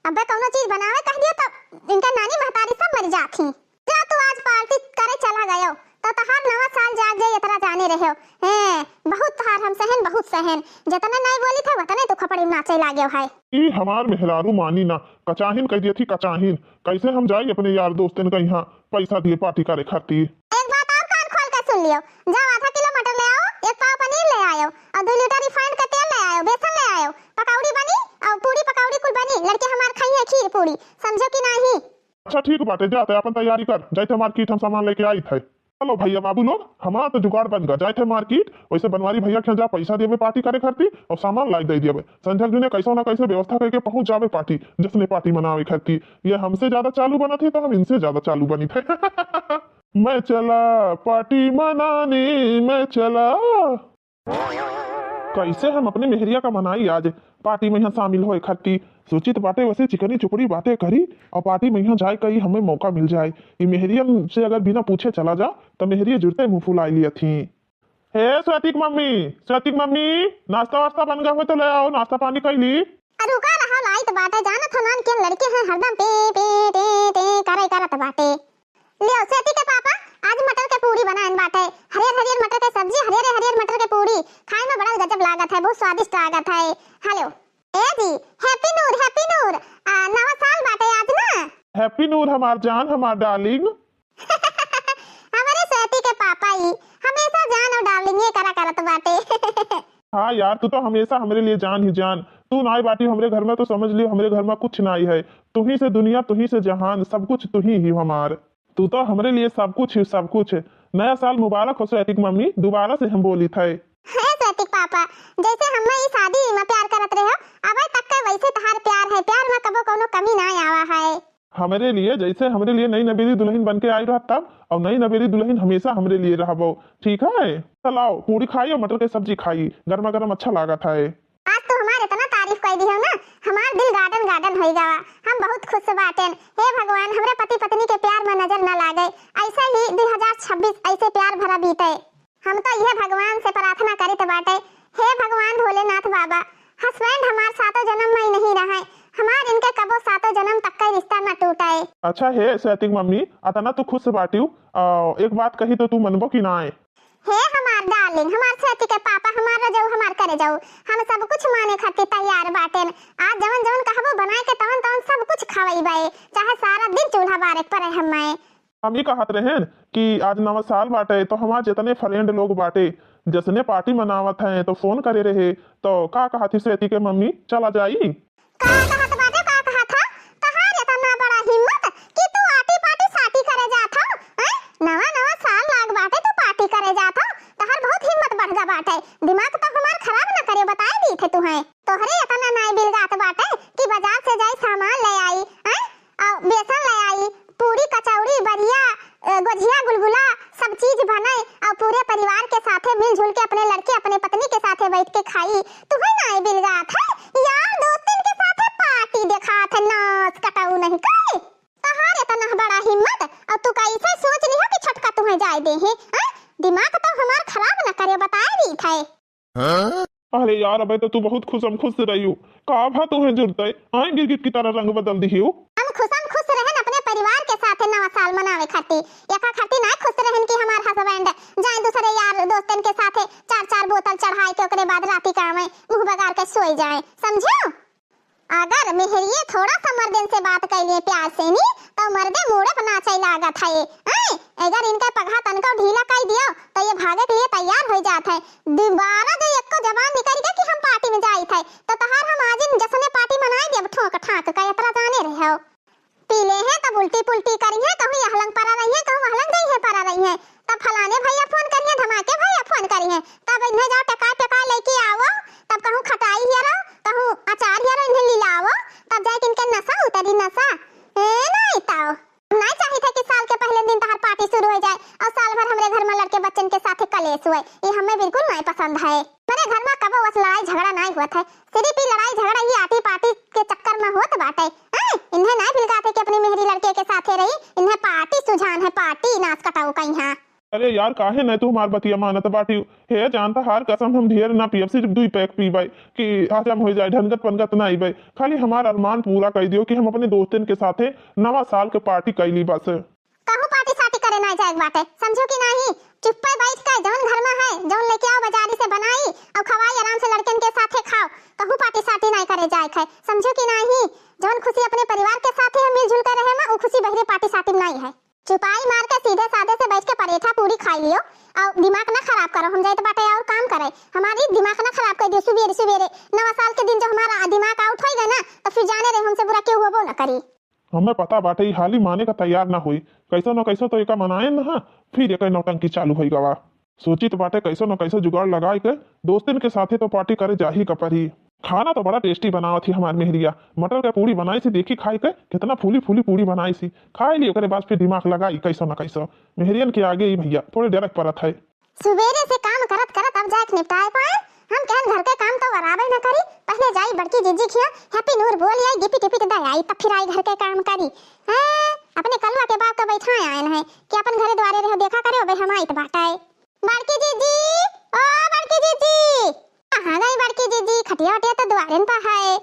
अबे कौनो चीज बनावे कह दियो तो इनका नानी महतारी सब मर जात ही। जा तू आज पार्टी करे चला गयो, तो तहार नवा साल जाग जाए इतना जाने रहो। हैं, बहुत तहार हम सहन, बहुत सहन। जितने नहीं बोली थे, उतने तू खपड़ी में नाचे लागे है। ई हमार मेहरारू मानी ना, कचाहिन कह दिया थी, कचाहिन। कैसे हम जाई अपने यार दोस्तन का यहाँ पैसा दिए पार्टी करे खातिर? एक बात और कान खोल के सुन लियो, जाओ आधा किलो मटर ले आओ, एक पाव पनीर ले आयो, और दो लीटर रिफाइंड का तेल ले आयो, बेसन ले आयो, पकौड़ी बनी और पूरी पकौड़ी कुल बनी, लड़के हमार खाई है खीर पूरी, समझो कि नहीं? अच्छा ठीक बाटे, जाते अपन तैयारी कर, जाते मार्केट हम सामान लेके आई थे। चलो भैया बाबू लोग, हमार तो जुगाड़ बन गा, जाए थे मार्केट, वैसे बनवारी भैया के यहाँ जा पैसा देवे पार्टी करे खातिर और सामान लाई दे देवे। संझक जुने कैसो ना कैसे व्यवस्था करके पहुँच जावे पार्टी, जसने पार्टी मनावे खातिर। ये हमसे ज्यादा चालू बनत है तो हम इनसे ज्यादा चालू बनी थे। मैं चला पार्टी मनाने, मैं चला। कैसे हम अपने मेहरिया का मनाई आज पार्टी में यहाँ शामिल होए खातिर। सोचित बाटे वैसे चिकनी चुपड़ी बातें करी और पार्टी में यहाँ जाए कई हमें मौका मिल जाए। ई मेहरियन से अगर बिना पूछे चला जा तो मेहरिया जुरते मुंह फुलाई लिया थी। हे स्वैतिक मम्मी, स्वैतिक मम्मी, नाश्ता वास्ता बन गया हो तो ले आओ, नाश्ता पानी कर ली। अरे रुका रहो, लाइत बाटे, जानत हो नान के लड़के हैं हरदम पे पे पे पे करे करत बाटे। लियो, सेती के पापा, आज मटर के पूड़ी बनाएन बाटे। हरियर हरियर मटर के सब्जी, हरियर हरियर मटर के पूड़ी। खाए में बड़ा गजब लागत है, बहुत स्वादिष्ट लागत है। हेलो। ए जी, हैप्पी नूर, हैप्पी नूर। आ, नवा साल बाटे आज ना। हैप्पी नूर हमार जान, हमार डार्लिंग। हमारे सेती के पापा ई हमेशा जान और डार्लिंग ये करा करत बाटे। हाँ यार, तू तो हमेशा हमरे लिए जान ही जान। तू नाई बाटी हमरे घर में तो समझ लियो हमरे घर में कुछ नाई है। तू ही से दुनिया, तू ही से जहान, सब कुछ तू ही ही हमार। तू तो हमरे लिए सब कुछ ही, सब कुछ। नया साल मुबारक हो स्वैतिक मम्मी, दोबारा से हम बोली थे। हे स्वैतिक पापा, जैसे हमें ई शादी में प्यार करत रहे हो, अबे तक के वैसे तहार प्यार है, प्यार में कबो कोनो कमी ना आवा है। हमरे लिए, जैसे हमरे लिए नई नवेली दुल्हन बन के आई रहा तब, और नई नवेली दुल्हन हमेशा हमरे लिए रहबो, ठीक है? चलाओ, पूड़ी खाई और मटर के सब्जी खाई, गर्मा गर्म अच्छा लागत है। आज तू हमार इतना तारीफ कर दी हो ना, हमार दिल गार्डन गार्डन हो गवा। हम बहुत खुश बाटेन। हे भगवान, हमरे पति पत्नी के प्यार में नजर न लागे, ऐसे ही दो हज़ार छब्बीस ऐसे प्यार भरा बीते। हम तो यह भगवान से प्रार्थना करित बाटे, हे भगवान भोलेनाथ बाबा, हस्बैंड हमार सातों जन्म में ही नहीं रहे, हमार इनके कबो सातों जन्म तक का रिश्ता न टूटे। अच्छा हे सेतिक मम्मी, अतना तू खुश बाटियो, आ, एक बात कही तो तू मनबो कि ना आए? हे हमार डार्लिंग, हमार सेती के पापा, हमार रजऊ, हमार करे जाऊ, हम सब कुछ माने खातिर तैयार बाटेन। आज जवन जवन कहबो बनाए के तवन तवन सब कुछ खवैबे, चाहे सारा दिन चूल्हा बारे के पड़े हमें। हम ई कहत रहेन कि आज नवा साल बाटे, तो हमार जितने फ्रेंड लोग बाटे, जसने पार्टी मनावत हैं, तो फोन करे रहे, तो का कहत ही स्वेती के मम्मी, चला जाई? का कहत बाटे, का कहत ह? तहार इतना बड़ा हिम्मत कि तू आटी पाटी साटी करे जात हो, हैं? नवा नवा साल लाग बाटे, तू पार्टी करे जात हो, तहार बहुत हिम्मत बढ़ गा बाटे। दिमाग तो हमार खराब न करे, बताए दी थे तुहें। तोहरे इतना नाई बिलगात बाटे कि बाजार से जाई सामान ले आई, हैं? और बेसन ले आई, पूरी, कचौड़ी, बरिया, अ, गोझिया, गुलगुला, सब चीज बने और पूरे परिवार के साथे मिलजुल के अपने लड़के, अपने पत्नी के साथे बैठ के खाई। तुहें नाई बिलगात है, यार दोस्तन के साथे पार्टी देखात है, नाच कटाऊ नहीं करे। तहार इतना बड़ा हिम्मत, और तू कैसे सोच लिहो कि छोटका तुहें जाए दे है, हैं? दिमाग तो हमार खराब न करे, बताए दी थे। अरे यार, अबे तो तू बहुत खुशम खुश रहियो, का भा तुहें जुरते? आए गिरगिट की तरह रंग बदल दिहियो। हम खुशम खुश रहन अपने परिवार के साथ नवा साल मनावे खातिर, एका खातिर ना खुश सोचत रहन कि हमार husband जाए दूसरे यार दोस्तन के साथे चार चार बोतल चढ़ाए के ओकरे बाद राती का आवे, मुंह बगार के सोई जाए, समझो? अगर मेहरिये थोड़ा सा मर्दन से बात कइ लिए प्यार से नी, तो मर्दे मूड़े पर नाचे लागत है। आय, अगर इनका पगहा तनको ढीला कइ दियो, तो ये भागे के लिए तैयार होइ जात है। दोबारा जो एको जबान निकल गया कि हम party में जाइत है, तो तहार हम आज इन जसने party मनाए देब ठोक ठाक का, इतना जाने रहे हो। पी ले हैं तब उल्टी पुल्टी करी हैं, कहूँ यहलंग परा रही हैं, कहूँ वहलंग गई हैं परा रही हैं। तब फलाने भैया फोन करिए, धमाके भैया फोन करिए, तब इन्हें जाओ टका टका लेके आवो, तब कहूँ खटाई हियरो, कहूँ अचार हियरो, इन्हें लीलावो, तब जाके इनके नशा उतरी, नशा। ए, नहीं ताओ, नहीं चाहिए था कि साल के पहले दिन तहार party शुरू हो जाए और साल भर हमरे घर में लड़के बच्चन के साथ कलेश हुए। ये हमें बिल्कुल नहीं पसंद है। मेरे घर में कबो बस लड़ाई झगड़ा नहीं हुआ था, सिर्फ ये लड़ाई झगड़ा ही आटी पाटी के चक्कर में होत बाटे। हैं? इन्हें नहीं भिलगाते कि अपनी मेहरी लड़के के साथे रही, इन्हें party सुझान है, party नाच कटाऊ कहीं। अरे यार, काहे नहीं तू हमार बतिया मानत बाटी? हे जानता हार कसम, हम ढेर ना पियब, सिर्फ दुई pack पीबे कि हजम हो जाए, ढनगत पनगत ना आइबे। खाली हमार अरमान पूरा कर दियो कि हम अपने दोस्तन के साथे नवा साल के party कैली बस। कहूँ party साटी करे ना जाए बाटे, समझो कि नहीं? चुप्पे बैठ के जौन घर में है, जौन लेके आओ बाजारी से बनाई और खवाई आराम से लड़कन के साथे खाओ। कहूँ party साटी नहीं करे जाए है, समझो कि नहीं? जौन खुशी अपने परिवार के साथे हम मिलजुल के रहे में, वो खुशी बहरे party साटी में नहीं है। चुपाई मार के सीधे साधे से बैठ के परेठा पूरी खाई लियो और दिमाग ना खराब करो। हम जाइत बाटे और काम करे, हमारी दिमाग ना खराब कर दियो। सुबेरे सुबेरे नवा साल के दिन जो हमारा दिमाग out होइगा ना, तो फिर जाने रहे हमसे बुरा क्यों होबो ना करी। हमें पता बाटे, ई हाली माने का तैयार ना होई। कैसो न कैसो तो एका मनाए न हा, फिर एकर नौटंकी चालू होई गवा। सोचित बाटे कैसो न कैसो जुगाड़ लगाए के दोस्तन के साथे तो party करे जाही का परी। खाना तो बड़ा tasty बनावत ही हमार मेहरिया। मटर के पूड़ी बनाई सी, देखी खाई के कितना फूली फूली पूड़ी बनाई सी। खाई ली, ओकरे बाद फिर दिमाग लगाई कैसो न कैसो। मेहरियन के आगे ही भैया थोड़े डरक परत है। सुबेरे से काम करत करत अब जाके निपटाए पाए। हम कहन घर के काम तो बराबर न करी, पहले जाई बड़की जीजी खिया happy new year बोल आई, gift टिपिट दे आई, तब फिर आई घर के काम करी। हैं, अपने कलुआ के बाप का बैठाए आयन है कि अपन घरे द्वारे रहो, देखा करे, अबे हम आइत बाटे। बड़की जीजी, ओ बड़की जीजी, कहाँ गई बड़की जीजी? खटिया वटिया तो द्वारे पर है।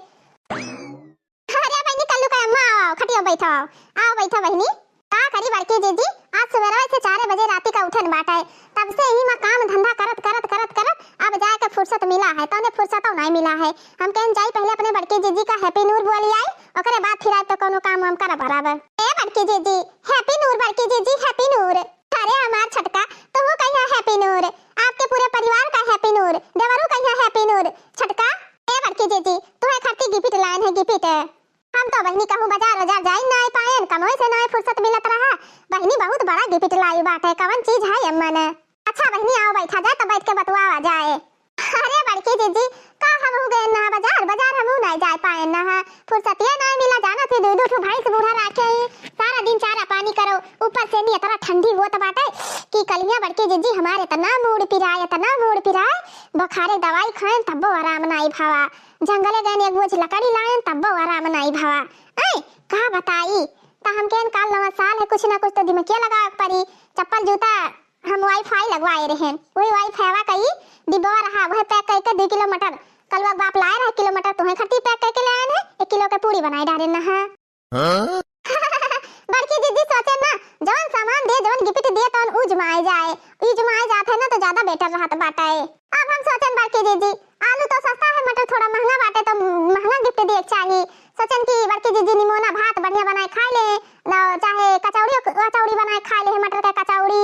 अरे बहिनी, कल्लू का अम्मा, आओ, आओ, खटिया बैठो, आओ, आओ बैठो बहिनी। का करी बड़की जीजी, आज सुबेरवा से चार बजे राती का उठन बाटे, तब से ही माँ काम धंधा करत, करत, करत, करत अब जाए के फुर्सत मिला है, तौने फुर्सत नहीं मिला है। हम कहन जाई पहले अपने बड़की जीजी का happy new year बोली आई, ओकरे बाद फिर आए तो कोनो काम वाम करब बराबर। ए बड़की जीजी, happy new year बड़की जीजी, happy new year। अरे हमार छोटका, तोहू कहिया happy new year, आपके पूरे परिवार का happy new year, देवरू कहिया happy new year। छोटका, ए बड़की जीजी, तुहे खरती gift लायन है, gift। हम तो बहिनी कहूँ बाजार बाजार जाई नाई पाएन, कमवे से नाई फुर्सत मिलत रहा। बहिनी बहुत बड़ा gift लाई बाटे, कवन चीज है अम्मा ने? अच्छा बहिनी, आओ बैठा जाए, तब बैठ के बतुआवा जाए। अरे बड़की जीजी, का हमहू गए ना बाजार, बाजार हमहू नाई जाए पाए ना, फुर्सतिये नाई मिला, जाना थी दू दू ठो भैंस बूढ़ा राखे ही, सारा दिन चारा पानी करो, ऊपर से नी इतना ठंडी होत बाटे कि कलिया बड़की जीजी हमारे इतना मूड़ पिराए, इतना मूड़ पिराए, बुखारे दवाई खाएन तब्बो आराम नाई भावा, जंगले गएन एक बोझ लकड़ी लाएन तब्बो आराम नाई भावा। ऐ का बताई, त हम कहन काल नवा साल है, कुछ ना कुछ तो दिमकिया लगावे के पड़ी, चप्पल जूता हम WiFi लगवाए रहेन, वही WiFi वा कई डिब्बा रहा, वह pack करके दो किलो मटर, कलवा के बाप लाए रहे किलो मटर, तुहे खातिर pack करके ले आए हैं, एक किलो के पूड़ी बनाए डारे ना है। हाँ? बड़की जीजी सोचे ना, जौन सामान दे, जौन gift दे, तौन यूज में आए जाए, यूज में आए जात है ना, तो ज्यादा better रहत बाटे। अब हम सोचन बड़की जीजी, आलू तो सस्ता है, मटर थोड़ा महंगा बाटे, तो महंगा gift दिए के चाही। सोचन कि बड़की जीजी निमोना भात बढ़िया बनाए खाए ले, न चाहे कचौड़ी, कचौड़ी बनाए खाए ले, मटर के कचौड़ी,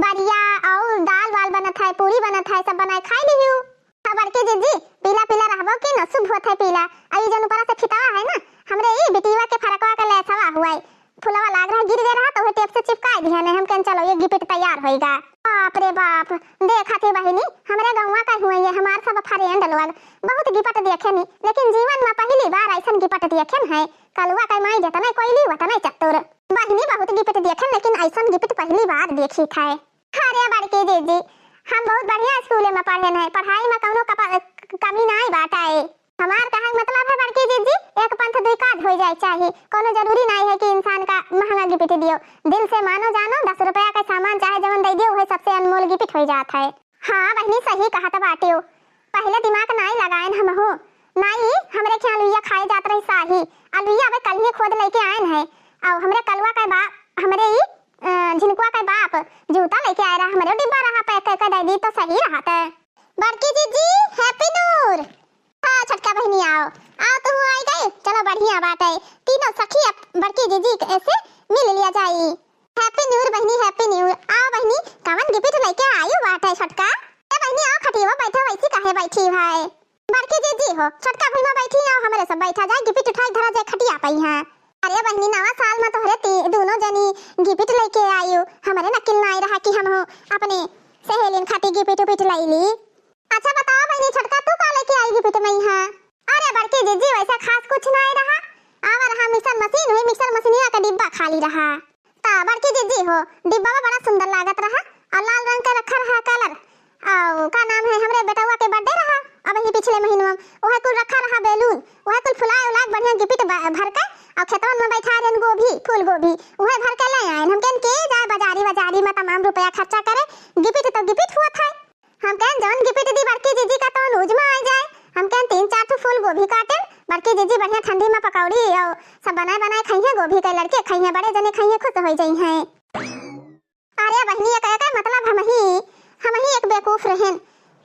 बरिया और दाल वाल बनत है, पूरी बनत है, सब बनाए खाए लिहू। अब बड़की जीजी, पीला पीला रहबो कि न शुभ होत है पीला। अब ई जौन ऊपरा से फितवा है ना, हमरे ई बिटिया के फरकवा के लेसवा हुआ है। फुलवा लाग रहा, गिर गए रहा, तो वही tape से चिपकाए दिया ने। हम कहन चलो, ये gift तैयार होइगा। बाप रे बाप, देखा थी बहिनी, हमरे गौवा का हुए ये, हमार सब friend लोग बहुत gift देखे नी, लेकिन जीवन में पहली बार ऐसन gift देखे है। कलुआ के माई जितने कोयली, उतने चतुर। बहिनी बहुत gift देखे, लेकिन ऐसन gift पहली बार देखी था। अरे बड़की जीजी, हम बहुत बढ़िया स्कूल में पढ़े हैं, पढ़ाई में कौनो कप-, कमी नाई बाटे। हमार कहे के मतलब है बड़की जीजी, एक पंथ दुई काज हो जाए चाही। कोनो जरूरी नाई है कि इंसान का महंगा gift दियो। दिल से मानो जानो, दस रुपया का सामान चाहे जवन दे दियो, वह सबसे अनमोल gift हो जात है। हाँ बहिनी, सही कहत बाटियो। पहले दिमाग नाई लगाएन हमहू। नाई, हमरे ख्याल अलुइया खाए जात रही साही। अलुइया अबे कल ही खोद लेके आएन है। और हमरे कलवा के बा, हमरे ई अ, झिनकुआ के बाप जूता लइके आए रहा, हमरे डिब्बा रहा, pack कइके दइ दी तो सही रहत। बड़की जिज्जी, Happy New Year। हाँ छोटका बहिनी, आओ, आओ, तू आई गई, चलो बढ़िया बाटे। तीनों सखी अब बड़की जिज्जी के से मिल लिया जाई। Happy New Year बहिनी, Happy New Year। आओ बहिनी, कवन gift लइके आयु बाटे छोटका? ए बहिनी, आओ खटिया बैठो, वैसी काहे बैठी है? बड़की जिज्जी हो, छोटका भुइयाँ बैठी, आओ हमरे सब बैठा जाए, gift उठाई धरा जाए खटिया पइहाँ। अरे बहिनी, नवा साल में तोहरे ती-, दूनो जनी gift लइके आयु, हमरे नकिल नाई रहा कि हम अपने सहेलिन खातिर gift उपिट लइली। अच्छा बताओ बहिनी, छोटका तू का लइके आई gift मइहाँ? अरे बड़की जिज्जी, वैसे खास कुछ नाई रहा, आवा रहा mixer machine, वही mixer मशीनिया का डिब्बा खाली रहा। ता बड़की जिज्जी हो, डिब्बा बड़ा सुंदर लागत रहा और लाल रंग के रखा रहा colour। और का नाम है, हमरे बेटवा के birthday रहा अबहीं पिछले महीनवा, वह कुल रखा रहा balloon, वह कुल फुलाए उलाए बढ़िया gift ब-, भर के और खेतवन में बैठा रहन गोभी, फूल गोभी, वह भर के ले आए। हम कहन के जाए बाजारी बाजारी में तमाम रुपया खर्चा करे, gift तो gift हुआ था। हम कहन जौन gift दी बड़की जिज्जी का तौन use में आ जाए। हम कहन तीन चार ठो फूल गोभी काटेन, बड़की जिज्जी बढ़िया ठंडी में पकौड़ी और सब बनाए बनाए खइहें, गोभी के लड़के खइहें, बड़े जने खइहें, खुश होइ जइहें। अरे बहिनी, एक, एक मतलब हमही, हमही एक बेवकूफ रहेन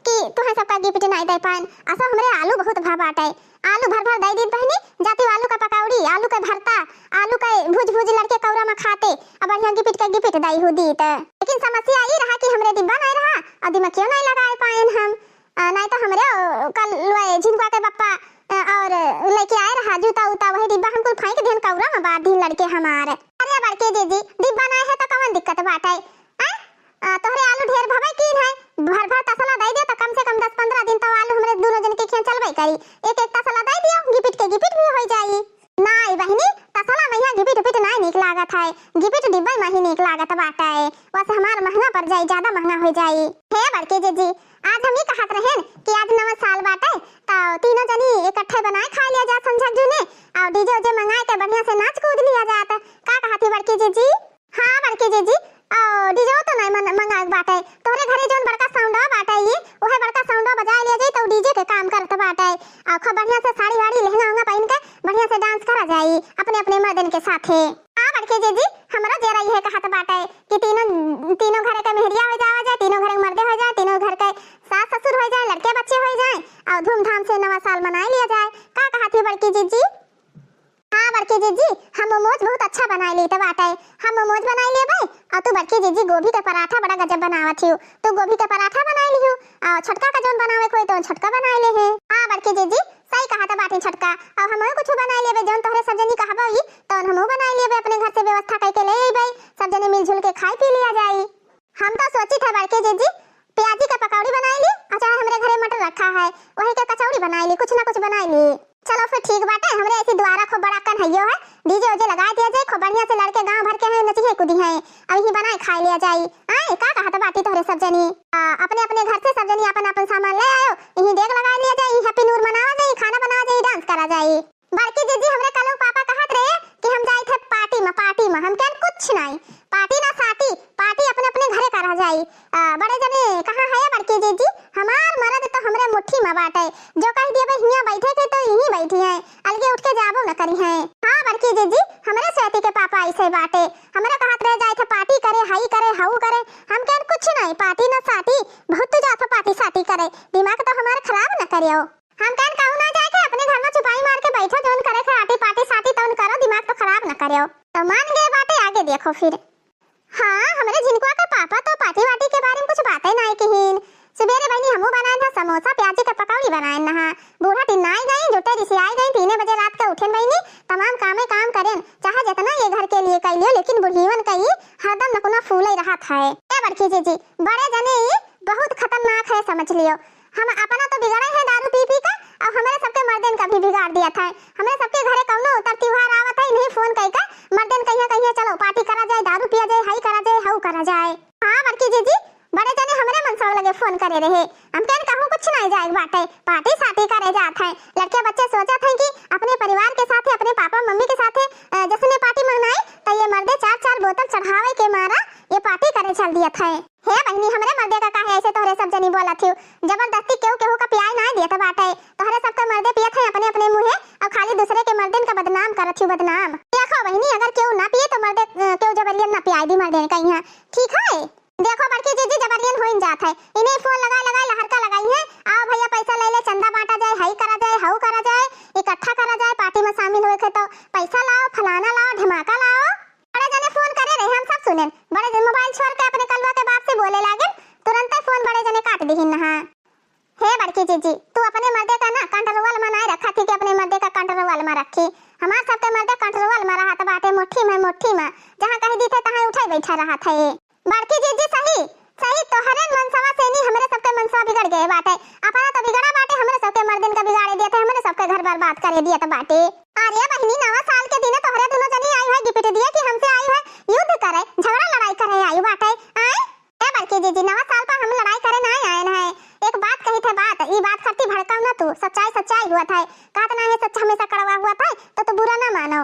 कि तुहें सबका gift नाई दे पाएन। असो हमरे आलू बहुत भा बाटे, आलू भर भर दे दीत बहिनी, जाती आलू का पकौड़ी, आलू के भरता, आलू के भुज भुज लड़के कौरा में खाते, अब बढ़िया gift के gift दई हु दीत। लेकिन समस्या ई रहा कि हमरे डिब्बा नाई रहा और दिमकियो नाई लगाए पाएन हम। अ, नाई तो हमरे, अ, कल वह झिनकुआ के बप्पा, अ, और लइके आए रहा जूता उता, वही डिब्बा हम कुल फेंक देन कौरा में बांध दीन लड़के हमार। अरे बड़की जिज्जी, डिब्बा नाई है तो कवन दिक्कत बाटे? हैं? अ, तोहरे आलू ढेर भवे की है, भर भर तसला दे दे तो कम से कम दस पन्द्रह दिन तो आलू हमरे दूनो जन के खें चलबे करी। एक एक तसला दे दियो, gift के gift भी होइ जाई। नाई बहिनी, तसला मइहाँ gift उपिट नाई नीक लागत है, gift डिब्बा मइहीं नीक लागत बाटे। वैसे हमार महंगा पड़ जाई, ज्यादा महंगा होइ जाई। हे बड़की जिज्जी, आज हम ई कहत रहेन कि आज नवा साल बाटे, तो तीनों जनी इकट्ठे बनाए खाए लिया जा संझक जूने, और DJ उजे मंगाए के बढ़िया से नाच कूद लिया जात। का कहत ही बड़की जिज्जी? हाँ बड़की जिज्जी, और DJ तो नाई मन-, मंगाए के बाटे, तोहरे घरे जौन बड़का sound बाटे ई, उहे बड़का sound बजाए लिया जाई तो DJ के काम करत बाटे। और खूब बढ़िया से साड़ी वाड़ी लहंगा उहंगा पहिन के बढ़िया से dance करा जाई अपने अपने मर्दन के साथे। हाँ बड़की जिज्जी, हमरो जेरा इहे कहत बाटे कि तीनों, तीनों घरे के मेहरिया होइ जावा जाए, तीनों घरे के मर्दे होइ जाए, तीनों घर के सास ससुर होइ जाए, लड़के बच्चे होइ जाए और धूमधाम से नवा साल मनाए लिया जाए। का कहत ही बड़की जिज्जी? हाँ बड़की जिज्जी, हम मोमोज बहुत अच्छा बनाए लेत बाटे। हम मोमोज बनाए लेबे और तू बड़की जिज्जी गोभी के पराठा बड़ा गजब बनावत हियो। तू गोभी के पराठा बनाए लिहू और छोटका का जौन बनावे कोई तो छोटका बनाए ले है। हाँ बड़की जिज्जी, सही कहत बाटे छोटका। और हमहू कुछ बनाए लेबे, जौन तोहरे सब जनी कहबो ई तौन हमहू बनाए लेबे, अपने घर से व्यवस्था करके ले अइबे, सब जने मिलजुल के खाए पी लिया जाई। हम तो सोचित है बड़की जिज्जी, प्याजी के पकौड़ी बनाए ली, और चाहे हमरे घरे मटर रखा है, वही के कचौड़ी बनाए ली, कुछ ना कुछ बनाए ली। चलो फिर ठीक बाटे, हमरे ऐसी दुआरा खूब बड़ा कन्हैयो है, DJ उजे लगाए दिया जाए, खूब बढ़िया से लड़के गांव भर के हैं, नचिहे कूदी हैं, अब यही बनाए खाए लिया जाई। आए, का कहत बाटी तोहरे सब जनी? आ, अपने अपने घर से सब जनी अपन अपन सामान ले आयो, यही डेग लगाए लिया जाए, यही Happy New Year मनावा जाए, खाना बनावा जाए, dance करा जाए। बड़की जिज्जी, हमरे कल उ पापा कहत रहे कि हम जाइत है party में, party में। हम कहन कुछ नाई, party ना साटी, party अपने अपने घरे करा जाई। आ, बड़े जने कहाँ है बड़की जिज्जी? हमार मरद तो हमरे मुट्ठी में बाटे, जो कह दिए बे हियाँ बैठे के तो यहीं बैठी हैं, अलगे उठ के जाबो न करी हैं। हाँ बड़की जिज्जी, हमरे स्वेती के पापा ऐसे बाटे, हमरे कहत रहे जाइत है party करे, हई करे, हऊ करे। हम कहन कुछ नाई, party ना साटी, बहुत तू जात हो party साटी करे, दिमाग तो हमार खराब न करियो। हम कहन कहूँ ना जाए के, अपने घर में चुपाई मार के बैठो, जौन करे के आटी पाटी साटी तौन करो, दिमाग तो खराब न करो। तो मान गए बाटे, आगे देखो फिर। हाँ, हमरे झिनकुआ के पापा तो party वाटी के बारे में कुछ बातें नाई किहिन। सुबेरे बहिनी हमू बनाए था समोसा, प्याजी के पकौड़ी बनाए नहा। बूढ़ा टिन्नाई गई, जुटे रिसियाई गई, तीने बजे रात के उठेन बहिनी, तमाम कामे काम करेन, चाहे जितना ये घर के लिए कर लियो, लेकिन बुढ़ीवन का ये हरदम नकुना फूले रहत है। ए बड़की जीजी, बड़े जने ये बहुत खतरनाक है, समझ लियो। हम अपना तो बिगड़े हैं दारू पी पी के, और हमरे सबके मर्देन का भी बिगाड़ दिया था। हमरे सबके घरे कौनो तर त्योहार आवत है, नहीं फोन कई के मर्देन कहिया कहिया चलो party करा जाए, दारू पिया जाए, हई करा जाए, हऊ करा जाए। हाँ बड़की जीजी, बड़े जने हमरे मनसवा लगे फोन करे रहे। हम कहन कहूँ कुछ नहीं जाए बाटे, party साटी करे जात है। लड़के बच्चे सोचत हैं कि अपने परिवार के साथे, अपने पापा मम्मी के साथे, अ, जश्न party मनाई, तो ये मर्दे चार चार बोतल चढ़ावे के मारा ये party करे चल दिया था। हे बहिनी, हमरे मर्दे का काहे ऐसे तोहरे सब जनी बोलत हियो? जबरदस्ती केहू केहू का पियाई ना दियत बाटे। तोहरे सबके मर्दे पियत हैं अपने अपने मुँहे और खाली दूसरे के मर्दन का बदनाम करत हियो, बदनाम। देखो बहिनी, अगर केहू ना पिए तो मर्दे, अ, केहू जबरियन ना पियाई दी मर्दे का। मा रखी। हमार सबके मर्दे control मा रहत बाटे, मुट्ठी मा, मुट्ठी मा। जहाँ कहि दीथे, तहाँ उठे बैठे रहत है। बड़की जीजी सही, सही तोहरे मनसवा से नी हमरे सबके मनसवा बिगड़ गए बाटे। अपना तो बिगड़ा बाटे, हमरे सबके मर्दन का बिगाड़े दियत है, हमरे सबके घर बर्बाद करे दियत बाटे। अरे बहिनी, नवा साल के दिने तोहरे दुनो जनी आई है gift दिए कि हमसे आई है युद्ध करे, झगड़ा लड़ाई करे आई बाटे? आए? ए बड़की जीजी, नवा साल पर हम लड़ाई करे ना आए हैं। एक बात कही थे बात, ई बात खरती भड़काऊ ना तू, सच्चाई सच्चाई हुआ था। कहत ना है सच हमेशा कड़वा हुआ था, तो तू बुरा ना मानो।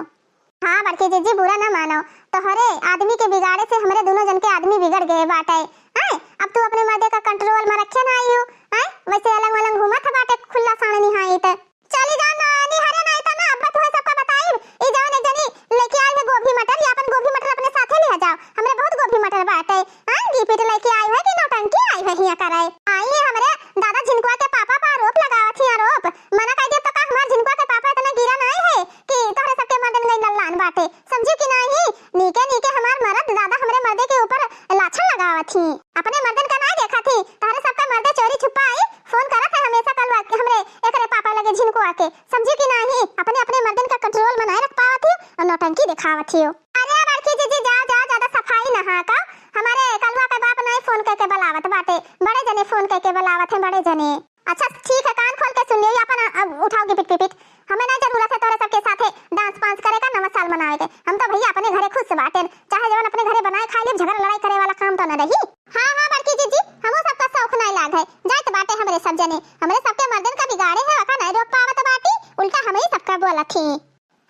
हाँ बड़की जीजी, बुरा ना मानो, तोहरे आदमी के बिगाड़े से हमरे दुनो जन के आदमी बिगड़ गए बाटे। हैं? अब तू अपने मर्दे का control मा रखे ना आई हो। हैं? वैसे अलंग वलंग घूमत बाटे खुल्ला साण निहाई त। चली जाओ ना, निहारे ना, इतना अब्बा तुहे सबका बताई। ई जवन एक जनी लेके आई है गोभी मटर, या अपन गोभी मटर अपने साथे लिहा जाओ। हमरे बहुत गोभी मटर बाटे। हाँ, gift लेके आई है कि नौटंकी आई है हियां करे? आई है हमरे दादा झिनकुआ के पापा पर आरोप लगावत ही, आरोप। मना कह दे तो का हमार झिनकुआ के पापा इतना गिरा नहीं है कि तोहरे सबके मर्दन गई लल्लान बाटे, समझियो कि नाही? नीके नीके हमार मर्द दादा हमरे मर्दे के ऊपर लाछन लगावत ही, अपने मर्दन का नाही देखत ही, तोहरे सबका मर्दे चोरी छुपा आई, फोन करत है हमेशा कलवा के हमरे एकरे पापा लगे झिनकुआ के, समझियो कि नाही? अपने अपने मर्दन का control मा नाही रख पावत ही और नौटंकी दिखावत ही। अरे बड़की जीजी, जाओ जाओ, ज्यादा सफाई ना हाँको, हमारे कलवा के बाप नाही फोन करके बुलावत बाटे, बड़े जने फोन करके बुलावत है, बड़े जने। अच्छा ठीक है, कान खोल के सुन लियो, अपन, अ, उठाओ गिपिट पिपिट। हमें ना जरूरत है तोरे सबके साथे dance पांस करे का, नवा साल मनावे के। हम तो भैया अपने घरे खुश बाटेन, चाहे जवन अपने घरे बनाए खाए लेब, झगड़ा लड़ाई करे वाला काम तो न रही। हाँ हाँ बड़की जीजी, हमो सबका शौक नहीं लाग है, जाइत बाटे हमरे सब जने, हमरे सबके मर्दन का बिगाड़े है, ओका नहीं रोक पावत बाटी, उल्टा हमें ही सबका बोलत ही।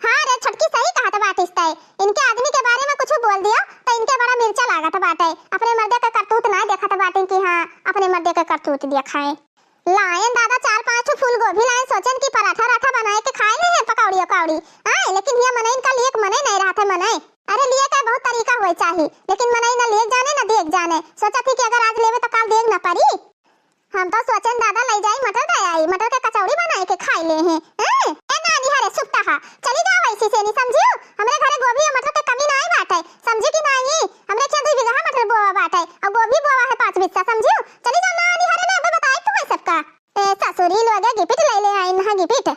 हाँ रे छोटकी, सही कहत बाटिस तै। इनके आदमी के बारे मा कुछ बोल दियो तो इनके बड़ा मिर्चा लागत बाटे। अपने मर्दे के करतूत ना देखत बाटे कि हाँ, अपने मर्दे के करतूत देखाए। लायन दादा चार पांच ठो फूल गोभी लायन, सोचन कि पराठा राठा बनाए के खाए लेहे पकौड़ी उकौड़ी। आए, लेकिन हिया मनई इनका लिए मने नहीं रहत है मनई। अरे लिए का बहुत तरीका होए चाही, लेकिन मनई ना लिए जाने ना देख जाने। सोचा थी कि अगर आज लेवे तो काल देख ना पड़ी। हम तो सोचेन दादा लई जाई मटर दे आई, मटर के कचौड़ी बनाई के खाई लेहे। हैं? ए नानी, हरे सुपता हा, चली जाओ ऐसी से नहीं समझियो। हमरे घरे गोभी और मटर के कमी ना आई बाटे, समझियो कि नाही? हमरे खेत दुई बीघा मटर बोवा बाटे और गोभी बोवा है पाँच बिस्सा, समझियो। चली जाओ नानी, हरे ना अबे बताई तू है सबका। ए ससुरी लोगे गिपिट ले ले आई ना गिपिट।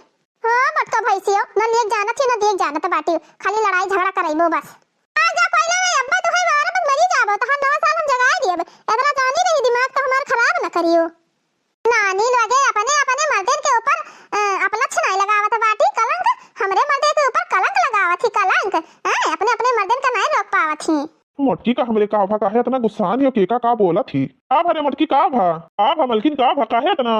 हाँ बटका भैंसियो, ना लेक जानत ही ना देख जानत बाटी, खाली लड़ाई झगड़ा करइबो बस। आ जा कोयला रे, अब्बा तुहे मारब त मरी जाबो, तहार नवा साल हम जगाए दियब। एतना जानी रही, दिमाग तो हमार खराब न करियो। नानी लोगे अपने, अपने मर्दन के ऊपर, अ, अपलक्ष नाई लगावत बाटी, कलंक, हमरे मर्दे के ऊपर कलंक लगावत ही, कलंक। हैं, अपने, अपने मर्दन का नाई रोक पावत ही। मोटकी का हमरे का भा, काहे इतना गुस्सान हियो, केका का बोलत ही? का भा रे मोटकी, का भा? का भा मलकिन, का भा, काहे इतना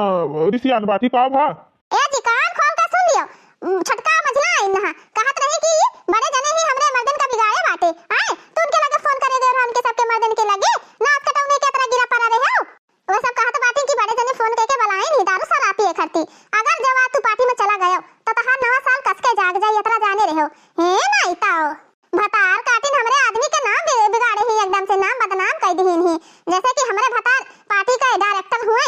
रिसियान बाटी, का भा? ए जी, कान खोल के सुन लियो। उम, छोटका मझला आइन हा, कहत रहे कि बड़े जने ही हमरे मर्दन का बिगाड़े बाटे। आए, तू उनके लगे फोन करे दे रहा, उनके सबके मर्दन के लगे। नाक कटौने के तरह गिरा पड़ा रहे हो। वो सब कहत बाटे कि बड़े जने फोन करके बुलाए नहीं, दारू शराब पिए खरती। अगर जब आज तू पार्टी में चला गयो, तो तहार नवा साल कस के जाग जाई, इतना जाने रहो। हे नाई ताओ, भतार काटिन हमरे आदमी के नाम बि-, बिगाड़े ही, एकदम से नाम बदनाम कर दिहिन ही। जैसे कि हमरे भतार पार्टी के डायरेक्टर हुए,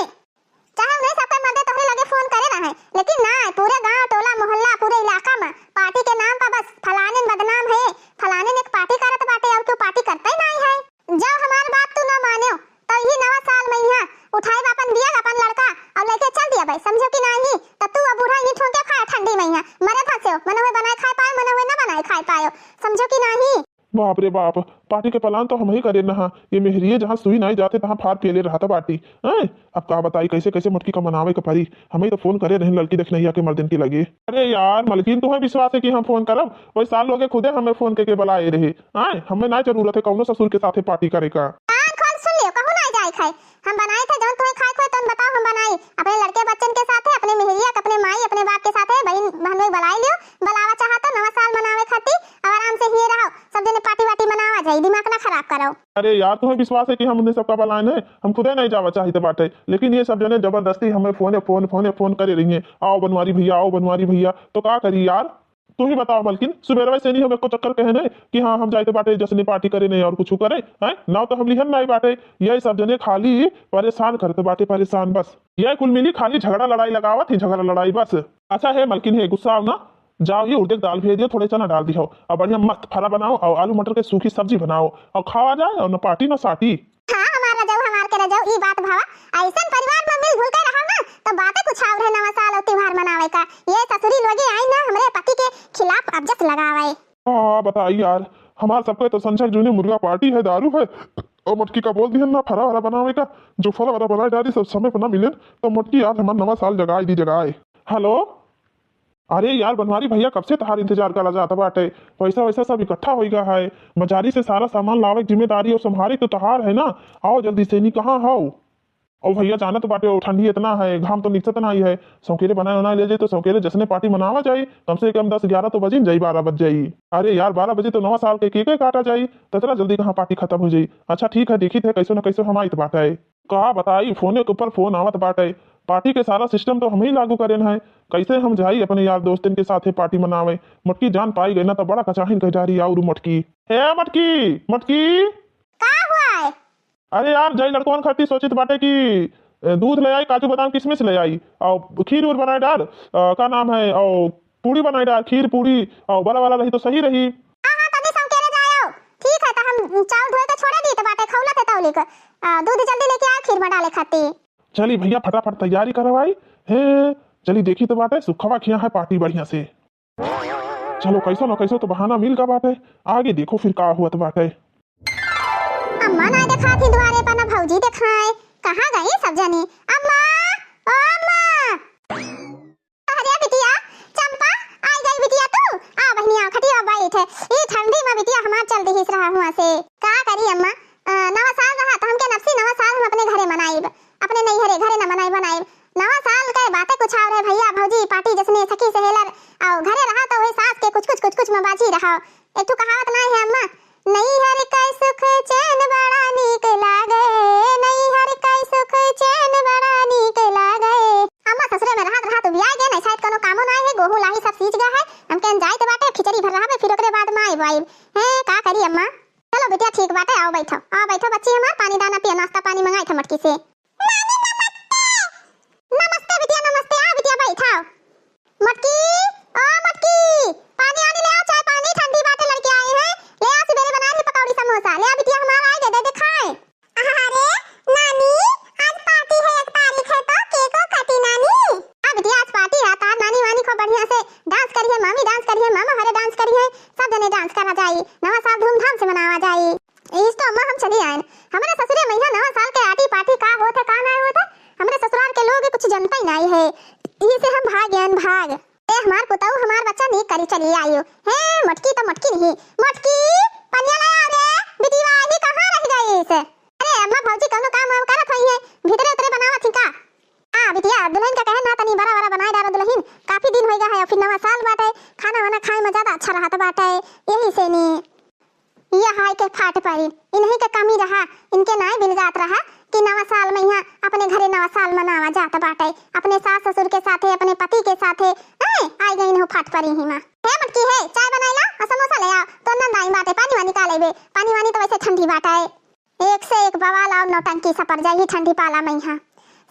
चाहे उन्हें सबके मर्दे तोहरे लगे फोन करे रहे, लेकिन ना, पूरे गांव, टोला, मोहल्ला, पूरे इलाका में पार्टी के नाम पर बस फलाने बदनाम है, फलाने एक पार्टी करत बाटे और क्यों पार्टी करता ही नहीं है। जब हमार बात तू ना मान्यो, तो यही नवा साल में यहाँ उठाए अपन बिया अपन लड़का और लेके चल दिया भाई, समझो कि नहीं? तो तू अब बूढ़ा यहीं ठोंके खाए ठंडी में यहाँ, मरे फंसे हो, मने हुए बनाए खाए पाए, मने हुए ना बनाए खाए पायो, समझो कि नहीं? बाप रे बाप, पार्टी के प्लान तो हम ही करे न हा। ये मेहरिये जहाँ सुई नाई जाते तहाँ फार पेले रहत बाटी। हैं? अब का बताई कैसे कैसे मोटकी का मनावे के परी। हम ही तो फोन करे रहे लड़की देखनैया के मर्दन के लगे। अरे यार मलकिन, तुम्हें विश्वास है कि हम फोन करब? वही सार लोगे खुदे हमें फोन करके बुलाए रहे। आए, हमें ना जरूरत है कौनो ससुर के साथे पार्टी करे का। कान खोल सुन लियो, कहूँ ना जाए खाए। हम बनाए थे जौन तुम्हें खाए खोए तौन बताओ हम बनाई। अपने लड़के बच्चन के साथे, अपने मेहरिया के, अपने माई, अपने बाप के साथे, बहन बहन लोग बुलाई लियो, बुलावा चाहत हो नवा साल मनावे खातिर, अब आराम से हिये रहो, सब जने पार्टी वार्टी मनावा जाई, दिमाग ना खराब करो। अरे यार, तुम्हें विश्वास है कि हम उन्हें सबका बुलाए नहीं, हम खुदे नहीं जावा चाहित बाटे, लेकिन ये सब जने जबरदस्ती हमें फोन फोन फोन फोन करे रही हैं, आओ बनवारी भैया, आओ बनवारी भैया, तो का करी यार? तुम ही बताओ मलकिन, सुबेरवा से नहीं हम एको चक्कर कहे नहीं कि हाँ हम जाइत बाटे जश्न पार्टी करे नहीं और कुछ करे, हैं? ना तो हम लिहन नहीं बाटे, ये सब जने खाली परेशान करत बाटे, परेशान बस। ये कुल मिली खाली झगड़ा लड़ाई लगावत ही, झगड़ा लड़ाई बस। अच्छा है मलकिन है, गुस्सा आओ ना, जाओ ये उड़द के दाल भेज दियो, थोड़े चना डाल दियो और बढ़िया मस्त फरा बनाओ और आलू मटर के सूखी सब्जी बनाओ और खावा जाए और न पार्टी न साटी। हाँ, हमार रजऊ, हमार के रजऊ, ई बात भावा, ऐसन परिवार में मिलजुल के रहब ना, तो बातें कुछ और है नवा साल और त्योहार मनावे का। ये ससुरी लोगे आई ना, हमरे पति के खिलाफ अब जस लगावे। हाँ, बताई यार, हमार सबके तो संझक जूने मुर्गा पार्टी है, दारू है, और मटकी का बोल दिहन ना फरा वरा बनावे का, जो फल वरा बनाए डारी सब समय पर ना मिलेन, तो मटकी आज हमार नवा साल जगाए दी जगाए। हेलो, अरे यार बनवारी भैया, कब से तहार इंतजार करा जात बाटे, पैसा वैसा सब इकट्ठा होई गा है, बाजारी से सारा सामान लावे के जिम्मेदारी और संभारे तो तहार है ना, आओ जल्दी से, नी कहाँ हो? और भैया जानत बाटे, ओ ठंडी इतना है, घाम तो निकसत नाही है, सौकेरे बनाए उनाए ले जाई तो सौकेरे जश्ने पार्टी मनावा जाई, कम से कम दस ग्यारह तो बजिन जाई, बारह बज जाई। अरे यार, बारह बजे तो नवा साल के केके काटा जाई, तो इतना जल्दी कहाँ पार्टी खत्म हो जाई? अच्छा ठीक है, देखित है, कैसो न कैसो हम आइत बाटे। का बताई, फोने के ऊपर फोन आवत बाटे, पार्टी के सारा सिस्टम तो हम ही लागू करेन है, कैसे हम जाई अपने यार दोस्तन के साथे पार्टी मनावे? मटकी जान पाई गई ना, तो बड़ा कचाहिन कह डारी आउर मटकी। ए मटकी, मटकी। का हुआ है? अरे यार, जाई लड़कवन खातिर सोचित बाटे कि, ए, दूध ले आई, काजू बादाम किशमिश ले आई, और खीर उर बनाए डार, अ, का नाम है, और पूड़ी बनाए डार, खीर पूड़ी, और बड़ा वाला रही तो सही रही। हाँ, हाँ, तनी संकेरे जायो। ठीक है, तो हम चाउर धोए के छोड़े दी, तो बाटे खौलत है तौली के, अ, दूध जल्दी लेके आए खीर में डाले खातिर। चली भैया, फटाफट तैयारी करवाई। हे, चली देखी तो बाटे, सुखवा खिया है पार्टी बढ़िया से। चलो, कैसो न कैसो तो बहाना मिल गा बाटे, आगे देखो फिर का हुअत बाटे। अम्मा ना देखात ही दुआरे पर, ना भौजी देखाए, कहाँ गई सब जनी? अम्मा, ओ अम्मा। अरे बिटिया, चंपा, आई गई बिटिया तू? आ बहिनी, आ खटिया बैठ। ई ठंडी में बिटिया हमार चल दिहिस रहा हुआ से। का करी अम्मा, अ, नवा साल रहा तो हमके नफसी नवा साल हम अपने घरे मनाइब, अपने नैहरे घरे न मनाइब, मनाइब। नवा साल के बातें कुछ और है भैया, भौजी, पार्टी जश्ने, सखी सहेलर, और घरे रहा तो वही सास के कुछ कुछ कुछ कुछ में बाझी रहा। एक ठो कहावत नाई है अम्मा, नैहर के सुख चैन बड़ा नीक लागे, नैहर के सुख चैन बड़ा नीक लागे। अम्मा ससुरे में रहत रहत उबिया गए, नहीं शायद कोनो कामो नाई है, गोहूं लाही सब सीज गया है, हमके जाइत बाटे, खिचड़ी भर रहा फिर ओकरे बाद में आइब आइब। हैं, का करी अम्मा? चलो बिटिया ठीक बाटे, आओ बैठो, आओ बैठो बच्ची हमार, पानी दाना पियो, नाश्ता पानी मंगाई था मटकी से। नानी नमस्ते। नमस्ते बिटिया, नमस्ते। आओ बिटिया, बैठाओ। मटकी, ओ मटकी, पानी आनी ले आओ, चाय पानी ठंडी बाटे, लड़के आए हैं। ले आओ, सुबेरे बनाए थे पकौड़ी समोसा। ले आओ बिटिया, हमारा आए दे, दे, दे खाए। अरे नानी, आज पार्टी है, एक तारीख है तो केको कटी नानी। हाँ बिटिया, आज पार्टी है, तार नानी वानी खूब बढ़िया से डांस करिए, मामी डांस करिए, मामा हरे डांस करिए, सब जने डांस करा जाई, नवा साल धूमधाम से मनावा जाई। इस तो अम्मा हम चली आयन। हमरे ससुरे मइहाँ नवा साल के आटी पाटी का होत है, का नाय होत है, हमरे ससुराल के लोग कुछ जनता ही नाई है, इही से हम भाग गयन, भाग। ए हमार पुतऊ, हमार बच्चा नीक करी चली आयो। हे मोटकी तो मोटकी नहीं, मोटकी, पनिया ले आ रे, बिटिया ही कहाँ रह गई से? अरे अम्मा भौजी कौनो काम वाम करत होई है, भीतरे उतरे बनावत ही का? आ बिटिया, दुल्हन का कहे ना तनी बड़ा बड़ा बनाए डारो दुल्हन, काफी दिन होई गा है, और फिर नवा साल बाटे, खाना वाना खाए में ज्यादा अच्छा रहत बाटे, यही से नी। यह हाय के फाट परी, इन्हीं के कमी रहा, इनके नाय बिलगात रहा कि नवा साल मइहाँ अपने घरे नवा साल मनावा जात बाटे, अपने सास ससुर के साथे, अपने पति के साथे, हैं, आई गई हो फाट परी ही माँ। हे मटकी हे, चाय बनाई ला और समोसा ले आओ, तो नंद आई बाटे, पानी वानी का लेबे, पानी वानी तो वैसे ठंडी बाटे। एक से एक बवाल और नौटंकी सपर जाई ठंडी पाला मइहाँ।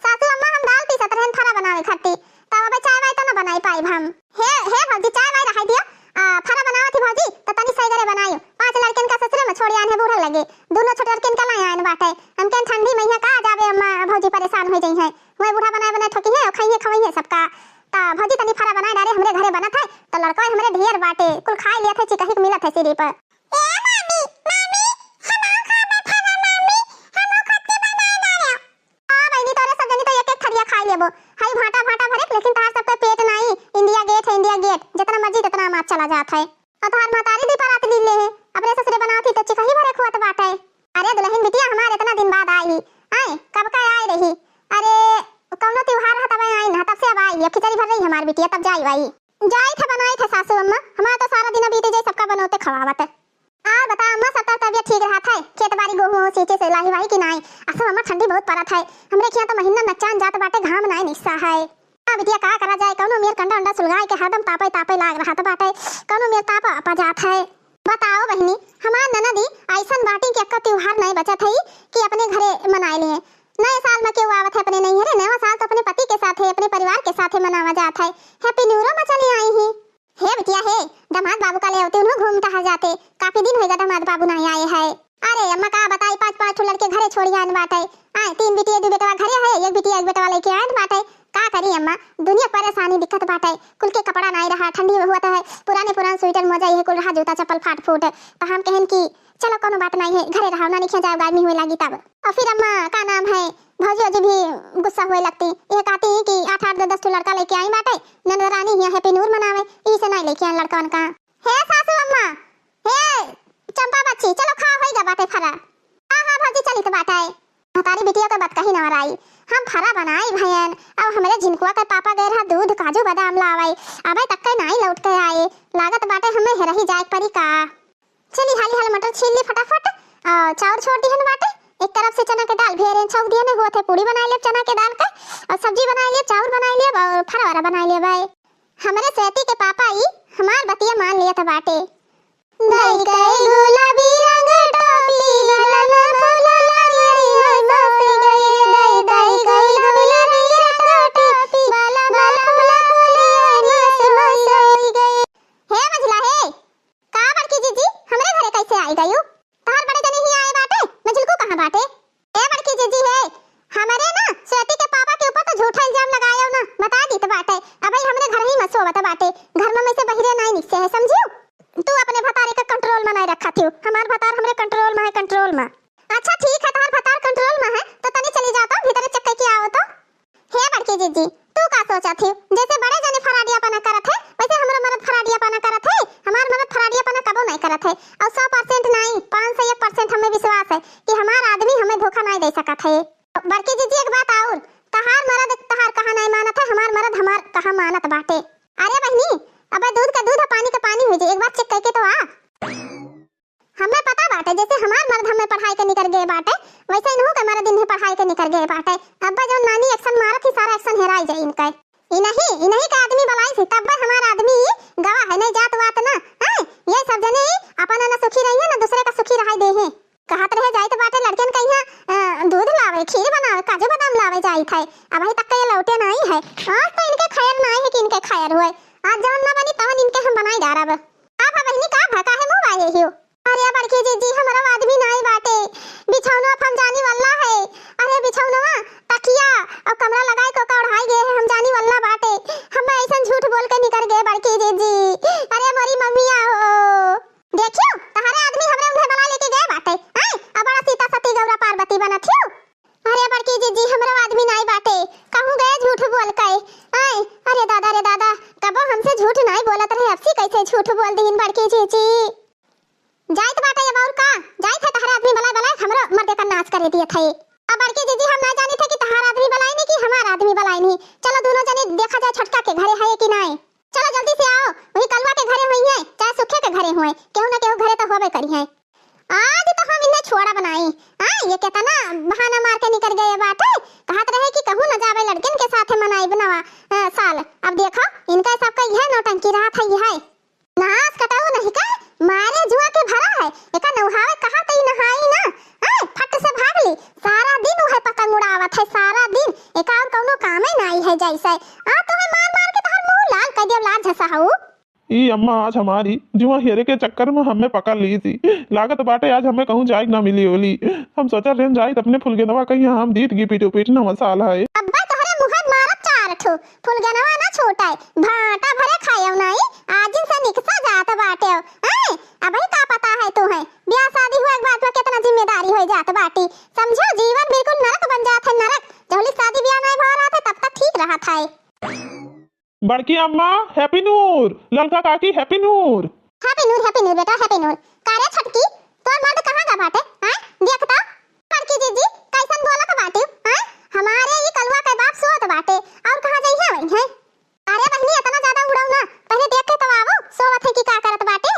सासू अम्मा हम दाल पीसत रहन फरा बनावे खाती, तब अबे चाय वाय तो न बनाई पाइब हम। हे, हे भौजी, चाय वाय रहाई दियो। आ, फरा बनावत ही भौजी, तो तनी सही करे बनायो। पांच लड़कन का ससुरे में छोड़ आन है बूढ़ा लगे, दोनों छोट लड़कन का लाए आन बाटे। हमके ठंडी मइहाँ का जाबे अम्मा, भौजी परेशान हो जाई है। वही बूढ़ा बनाए बनाए ठोकी है और खाई है खवाई है सबका। ता भौजी तनी फरा बनाए डारे, हमरे घरे बनत है, तो लड़का हमरे ढेर बाटे, कुल खाए लिया थे, चिकही के मिलत है सिरी पर। ए मामी, मामी, हमहू खाबे फरा मामी, हमहू खत्ती बनाए डारे। आ बहिनी, तोरे सब जनी तो एक एक थरिया खाई लेबो। हई भाटा भाटा भरे, लेकिन तहार सबके पेट नाई। इंडिया गेट है, इंडिया गेट, जितना मर्जी तितना मात चला जात है। और तहार महतारी दी परात ली ले है, अपने ससुरे बनावत ही तो चिकही भरे खुआत बाटे। अरे दुल्हन बिटिया हमार इतना दिन बाद आई, आए कब का आए रही। अरे कौनो त्योहार रहा तब आई ना, तब से अब आई, अब खिचड़ी भर रही हमार बिटिया, तब जाई आई। जाई थे बनाई थे सासू अम्मा, हमार तो सारा दिन बीते जाए सबका बनोते खवावत। और बता अम्मा, सबका तबियत ठीक रहा था? खेत बाड़ी गोहूँ सींचे से लाही वाही कि नाई? असो अम्मा ठंडी बहुत पड़त है, हमरे खिया तो महीना नचान जात बाटे, घाम नाई निस्सा है। हाँ बिटिया का करा जाए, कौनो मेर कंडा उंडा सुलगाए के हरदम तापे तापे लाग रहा बाटे, कौनो मेर ताप आपा जात है। बताओ बहिनी, हमार ननदी ऐसन बाटी कि अक्का त्योहार नाई बचत है कि अपने घरे मनाए लिए। नए साल में क्यों आवत है अपने नैहरे? नवा साल तो अपने पति के साथे, अपने परिवार के साथे मनावा जात है। Happy New Year में चली आई ही। हे बिटिया हे, दामाद बाबू का ले आवते, उन्हों घूम टहल जाते। काफी दिन होइगा दामाद बाबू नाई आए है। अरे अम्मा का बताई, पाँच पाँच ठो लड़के घरे छोड़ी आन बाटे। आए तीन बिटिया दू बेटवा घरे है, एक बिटिया एक बेटवा लेके आन बाटे। का करी अम्मा, दुनिया परेशानी दिक्कत बाटे, कुल के कपड़ा नाई रहा, ठंडी हुआ तो है, पुराने पुरान स्वेटर मोजा ये कुल रहा, जूता चप्पल फाट फूट। तो हम कहन कि चलो कोनो बात नाई है, घरे रहो ना, निखे जाओ, गर्मी हुए लागी तब। और फिर अम्मा का नाम है, भौजी ओजी भी गुस्सा हुए लगती, ये कहती कि आठ आठ दस दस ठो लड़का लेके आई बाटे, ननद रानी हिया हैप्पी नूर मनावे, ई से नाई लेके आए लड़कवन का। हे सासू अम्मा, हे चंपा बच्ची, चलो खा होई गा बाटे फरा। हाँ हाँ भौजी, चलित बाटे। महतारी बिटिया के बात कही ना आई, हम फरा बनाई भयन, अब हमरे झिनकुआ के पापा गए रहा दूध काजू बादाम लावे, अबे तक के नाई लौट के आए, लागत बाटे हमें हेरही जाए के पड़ी का। चली हाली हाली मटर छील ली फटाफट, और चाउर छोड़ दिहन बाटे, एक तरफ से चना के दाल भेरे छौंक दिहन, होत है पूड़ी बनाई लेब चना के दाल के, और सब्जी बनाई लेब, चाउर बनाई लेब, और फरवारा बनाई लेब। हमरे स्वेती के पापा ई हमार बतिया मान लियत बाटे। दई कई गुलाबी रंग टोपी, गलन फूल लारी मसासी गई, दई दई कई गुलाबी रंग टोपी, गलन फूल फूल लारी मसासी गई। हे मझला हे, का बड़की जीजी, हमरे घरे कैसे आई गयू? तोहर बड़े जने ही आए बाटे, मझलकू कहाँ बाटे? ए बड़की जीजी हे, हमरे ना स्वेती के पापा के ऊपर तो झूठा इल्जाम लगायो ना, बता दीत बाटे। अबही हमरे घर ही में सोवत बाटे, घर में से बहिरे नाई निकसे है, समझियो? तू अपने भतारे का कंट्रोल में नाई रखा थियो, हमार भतार हमरे कंट्रोल में है, कंट्रोल में। अच्छा ठीक है, तोहर भतार कंट्रोल में है तो तनी चली जाता, भीतरे चेक करके आओ तो। हे बड़की जीजी, तू का सोचत ही? जैसे बड़े जने फराडियापना करत है, वैसे हमरो मरद फराडियापना करत है। हमार मरद फराडियापना कबो नहीं करत है। और सौ परसेंट नहीं, पाँच सौ एक परसेंट हमें विश्वास है कि हमार आदमी हमें धोखा नहीं दे सकत है। बड़की जीजी, एक बात और, तहार मरद तहार कहा नहीं मानत है, हमार मरद हमार कहा मानत बाटे। अरे बहिनी, अबे दूध का दूध है, पानी का पानी हो जाए, एक बार चेक करके तो आ। हमें पता बाटे, जैसे हमार मर्द हमें पढ़ाई के निकर गए बाटे, वैसे इनहू के मर्द इन्हें पढ़ाई के निकर गए बाटे। अब्बा जौन नानी action मारत ही, सारा action हेराई जाई इनके। इनही, इनही का आदमी बलाई थी, तब हमार आदमी गवा है, नहीं जात वात ना। हैं? ये सब जने ही अपन ना सुखी रही है, ना दूसरे का सुखी रहाई दे हैं। कहत रहे जाइत बाटे लड़कन कहिया, अ, दूध लावे, खीर बनावे, काजू बादाम लावे जाइत है। अबही तक के ये लौटे नहीं है। आज तो इनके खैर नहीं है कि इनके खैर हुए। आज जौन ना बनी तवन इनके हम बनाई डारब। का भा बहिनी, का भा, काहे मुँह बाए हियो? अरे बड़की जीजी, हमरो आदमी नाई बाटे, बिछौनवा फमजानी वाला है। अरे बिछौनवा, तकिया और कमरा लगाए को का ओढ़ाई गए है, हमजानी वाला बाटे। हमें ऐसन झूठ बोल के निकर गए बड़की जीजी। अरे मोरी मम्मिया हो, देखियो तहरे आदमी हमरे उन्हें बला लेके गए बाटे। आए, अब बड़ा सीता सती गौरा पार्वती बनत हियो। अरे बड़की जीजी, हमरो आदमी नाई बाटे, कहूँ गए झूठ बोल के। आए, अरे दादा रे दादा, कबो हमसे झूठ नाई बोलत रहे, अब सी कैसे झूठ बोल दीन बड़की जीजी। जाइत बाटे अब और का, जाइत है तहरे आदमी बलाए बलाए, हमरो मर्दे का नाश करे दिए थे। अब बड़की जीजी, हम ना जानी थे कि तहार आदमी बलाई नहीं कि हमार आदमी बलाई नहीं। चलो दोनों जने देखा जाए छोटका के घरे है कि नाई। चलो जल्दी से आओ, वही कलुआ के घरे हुई है, चाहे सुखे के घरे हुए, केहू ना केहू घरे तो होबे करी है। आज तो हम इन्हें छोड़ा बनाई। हाँ, ये कितना बहाना मार के निकर गए बाटे, कहत रहे कि कहूँ न जावे लड़कन के साथे मनाई बनावा, अ, साल। अब देखो, इनका सबका यह नौटंकी रहा था, यह नाश कटाऊ नहीं का, मारे जुआ के भरा है, एका नौहावे कहा तई नहाई ना, आए, फट से भाग ली। सारा दिन वह पतंग उड़ावत है, सारा दिन, एका और कौनो कामे नाई है जैसे। आ तो है मार मार के तहर मुंह लाल कर दिया, लाल झसा हऊ। ई अम्मा आज हमारी जुआ हेरे के चक्कर में हमें पकड़ ली थी। लागत बाटे आज हमें कहूँ जाए ना मिली होली। हम सोचल रहन जाइत अपने फुलगेनवा कहीं हम दीत गी पीटो पीट नवा साल है। अब्बा तोहरे मुँहे मारब चार ठो, फुलगेनवा ना छूटे, भाटा भरे खायो नाई, आज इनसे निकसा जात बाटे। हैं? अबही का पता है तू है, ब्याह शादी हुए के बाद में कितना जिम्मेदारी हो जात बाटी। समझो जीवन बिल्कुल नरक बन जात है, नरक। जहुली शादी ब्याह नहीं भा रहा था तब तक ठीक रहा था। बड़की अम्मा, हैप्पी नूर। ललका काकी, हैप्पी नूर। हैप्पी नूर, हैप्पी नूर बेटा, हैप्पी नूर। का रे छोटकी, तोर मर्द कहाँ गा बाटे? आय, देख तो। बड़की जीजी, कैसन बोलत बाटे? आय, हमारे ई कलुआ के बाप सोत बाटे, और कहाँ जइहे वही है? अरे बहिनी, इतना ज्यादा उड़ाऊ ना, पहले देख के तो आवो, सोवत है कि का करत बाटे।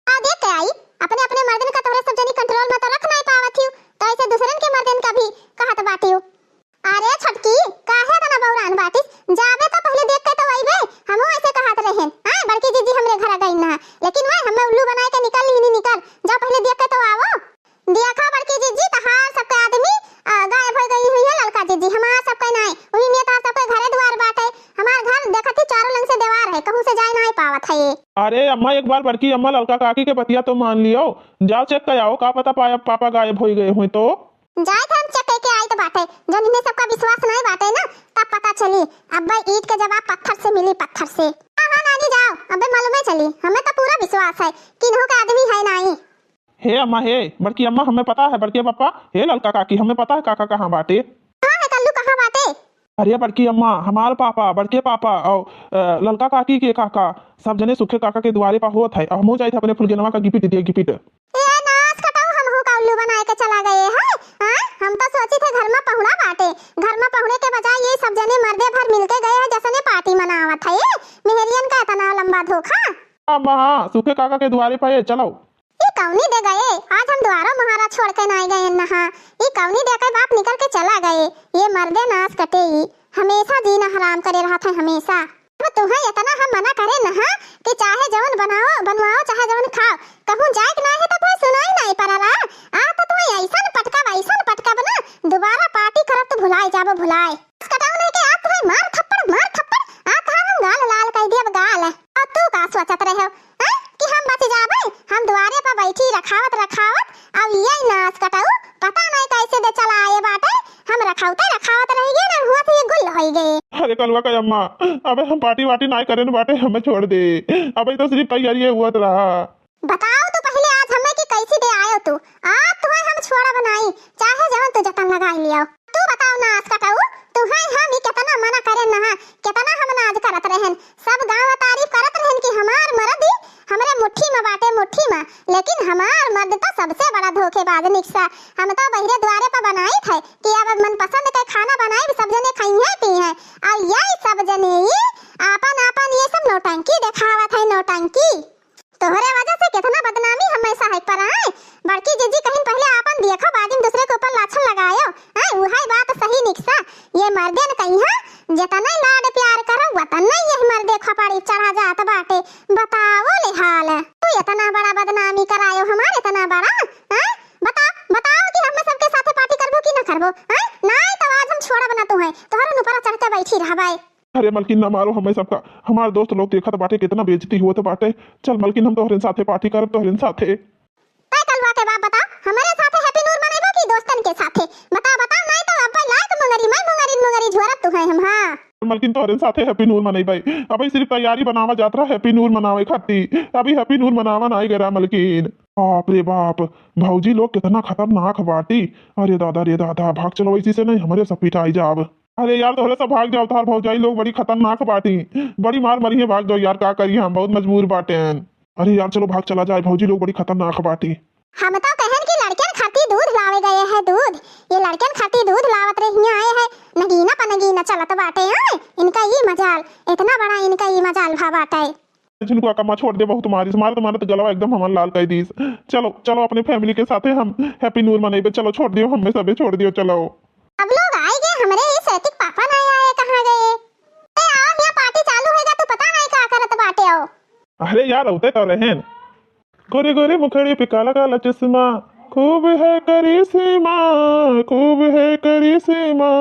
आ देख के आई, अपने अपने मर्दन का तोहरे सब जनी कंट्रोल में तो रख नाई पावत हियो, तो ऐसे दूसरन के मर्दन का भी कहत बाटियो। अरे छोटकी, काहे इतना बौरान बाटिस? जाबे तो पहले देख के तो अइबे, हमहू ऐसे कहत रहेन। हाँ, बड़की जीजी हमरे घर गई ना, लेकिन वह हमें उल्लू बनाए के निकल ली, निकल, जा पहले देख के तो आवो। देखा बड़की जीजी, तहार सबके आदमी, आ, गायब हो गई हुई है ललका जीजी, हमार सबके नाई, वही में तहार सबके घरे द्वार बाटे, हमार घर देखत ही चारों लंग से दीवार है, कहूँ से जाए नाई पावत है ये। अरे अम्मा, एक बार बड़की अम्मा ललका काकी के बतिया तो मान लियो, जाओ चेक कर आओ, का पता पाया पापा गायब हो गए हुए तो। जाए थे हम चेक करके आई तो बाटे, जब इन्हें सबका विश्वास नहीं बाटे ना, तब पता चली, अब्बे ईंट के जवाब पत्थर से मिली, पत्थर से। हाँ, हाँ नानी जाओ, अब्बे मालूमे चली, हमें तो पूरा विश्वास है कि इन्हों का आदमी है नाई। हे अम्मा, हे बड़की अम्मा, हमें पता है बड़के पापा, हे ललका काकी, हमें पता है काका कहाँ बाटे। कहाँ है कल्लू, कहाँ बाटे? अरे बड़की अम्मा, हमार पापा, बड़के पापा और, अ, ललका काकी के काका, सब जने सुखे काका के दुआरे पर होत है। अब हमहू जाइत है अपने फुलगेनवा का गिपिट दिए, गिपिट। ए नास कटाऊ, हमहू का उल्लू बनाए के चला गए हैं? हाँ? हम तो सोचित है घर में पहुना बाटे, घर में पहुने के बजाय ये सब जने मर्दे भर मिलके गए हैं, जसने पार्टी मनावत है। मेहरियन का इतना लंबा धोखा। अम्मा, हाँ, सुखे काका के दुआरे पर ये चलो। ई कौनी दे गए? आज हम दुआरो मुहारा छोड़ के नाई गए नहा। ई कौनी दे के बाप निकल के चला गए? ये मर्दे नास कटे ई, हमेशा जीना हराम करे रहत है, हमेशा। अब तुहें इतना हम मना करे नहा कि चाहे जवन बनाओ, बनवाओ, चाहे जवन खाओ, कहूँ जाए के नाई है तो कोई सुनाई नाई पड़ला। आ तो तुहें ऐसन पटकब, ऐसन पटकब ना, दोबारा पार्टी करब तो भुलाई जाबो, भुलाई। कटाऊ नहीं के आप भाई मार थप्पड़, मार थप्पड़, आ कहा हम गाल लाल कह दियब गाल। और तू का सोचत रहे हो, हैं? कि हम बच जाबे? हम दुआरे पर बैठी रखावत रखावत, अब ये नास कटाऊ पता नहीं कैसे दे चला आए बाटे। हम रखावते रखावत रह गए ना, हुआ तो ये गुल हो गए। अरे कलुआ का अम्मा, अबे हम पार्टी वार्टी नहीं करे न बाटे, हमें छोड़ दे। अबे तो सिर्फ तैयारी हुआ तो रहा। बताओ तू पहिले आज हमें कि कैसी दे आयो तू। आज तुहें हम छोड़ब नाई, चाहे जवन तू जतन लगाई लियो। तू बताओ नास कटाऊ, तुहें हम ई केतना मना करे नहा, केतना हम नाज करत रहन। सब गाँव तारीफ करत रहन कि हमार मर्द ई हमरे मुट्ठी में बाटे, मुट्ठी में। लेकिन हमार मर्द तो सबसे बड़ा धोखेबाज निकसा। हम तो बहिरे द्वारे पर बनाइत है कि अब मनपसंद के खाना बनाई, सब जने खाई है, पी है। और यही सब जने ई आपन, आपन ये सब नौटंकी देखावत है, नौटंकी। तोहरे वजह से कितना बदनामी हमेशा है पर आए। बड़की जीजी कहीं पहले आपन देखो, बाद में दूसरे के ऊपर लाछन लगायो। हैं, उहाई बात सही निकसा। ये मर्दन कहीं, हाँ, जितने लाड प्यार करो, उतने यही मर्दे खपड़ी चढ़ा जात बाटे। बताओ ले हाल। तू इतना बड़ा बदनामी करायो हमार, इतना बड़ा, हैं? बताओ, बताओ कि हमें सबके साथे पार्टी करबो कि ना करबो, हैं? नाई तो आज हम छोड़ब ना तुहें, तोहरे ऊपर चढ़ के बैठी रहबाई। अरे मलकिन, ना मारो हमें सबका, हमार दोस्त लोग देखत बाटे, कितना बेइज्जती होत बाटे। चल मलकिन, हम तोहरे साथे पार्टी करब, तोहरे साथे। तै कलुआ के बाप, बताओ, हमरे साथे Happy New Year मनाइबो कि दोस्तन के साथे? बताओ, बताओ, नाई तो अब्बे लायक मुंगरी, मैं मुंगरी, मुंगरी झोरत तू है हम, हाँ। मलकिन, तोहरे साथे Happy New Year मनाइबे। अबे सिर्फ तैयारी बनावा जात रहा Happy New Year मनावे खातिर। अभी Happy New Year मनावा नाई गरा मलकिन। बाप रे बाप, भौजी लोग कितना खतरनाक बाटी। अरे दादा रे दादा, भाग चलो, इसी से नहीं हमरे सब पिटाई जाब। अरे यार, तोहरे सब भाग जाओ, तोहार भौजाई लोग बड़ी खतरनाक बाटी, बड़ी मार मरी है, भाग जाओ यार, का करी, हम बहुत मजबूर बाटेन। अरे यार, चलो भाग चला जाए, भौजी लोग बड़ी खतरनाक बाटी। हम तो कहन कि लड़कन खातिर दूध लावे गए हैं, दूध, ये लड़कन खातिर दूध लावत रही, हियां आए हैं, नगीना पर नगीना चलत बाटे, आए, इनका ये मजाल, इतना बड़ा इनका ये मजाल भा बाटे। झिनकुआ का माँ छोड़ दे, बहुत मारिस, मारत मारत गलवा एकदम हमार लाल कर दीस। चलो चलो, अपने family के साथे हम Happy New Year मनाइबे। चलो छोड़ दियो, हमें सबे छोड़ दियो, चलो। अब लोग आए गए, हमरे इस ऋतिक पापा नहीं आए, कहाँ गए? ए आओ, यहाँ party चालू है, तू पता नहीं का करत बाटे हो। अरे यार, होते तो रहेन। गोरे गोरे मुखड़े पे काला काला चश्मा, खूब है करिश्मा, खूब है करिश्मा,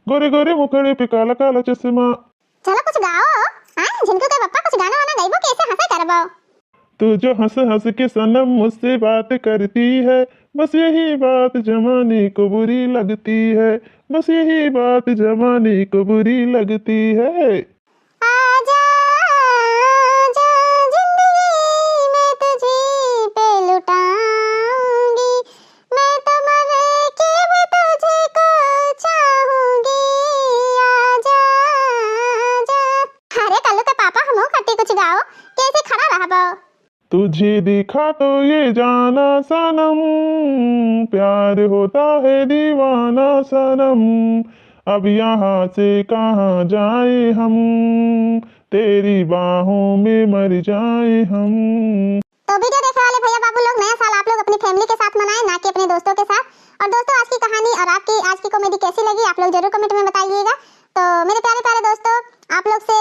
गोरे गोरे मुखड़े पे काला काला चश्मा। चलो कुछ गाओ, आए झिनकू के पप्पा कुछ गाना वाना गाइबो, कैसे हंसे करबो? तू जो हंस हंस के सनम मुझसे बात करती है, बस यही बात जमाने को बुरी लगती है, बस यही बात जमाने को बुरी लगती है। आजा, आजा, जिंदगी मैं तुझे पे लुटाऊंगी, मैं तो मर के भी तुझको चाहूंगी। आजा, आजा। अरे कल्लू के पापा, हमहू खट्टी कुछ गाओ, कैसे खड़ा रहबो? तुझे देखा तो ये जाना सनम, प्यार होता है दीवाना सनम, अब यहाँ से कहाँ जाए हम, तेरी बाहों में मर जाए हम। तो video देखने वाले भैया बाबू लोग, नया साल आप लोग अपनी family के साथ मनाएं, ना कि अपने दोस्तों के साथ। और दोस्तों, आज की कहानी और आपकी आज की comedy कैसी लगी, आप लोग जरूर comment में बताइएगा। तो मेरे प्यारे प्यारे दोस्तों, आप लोग से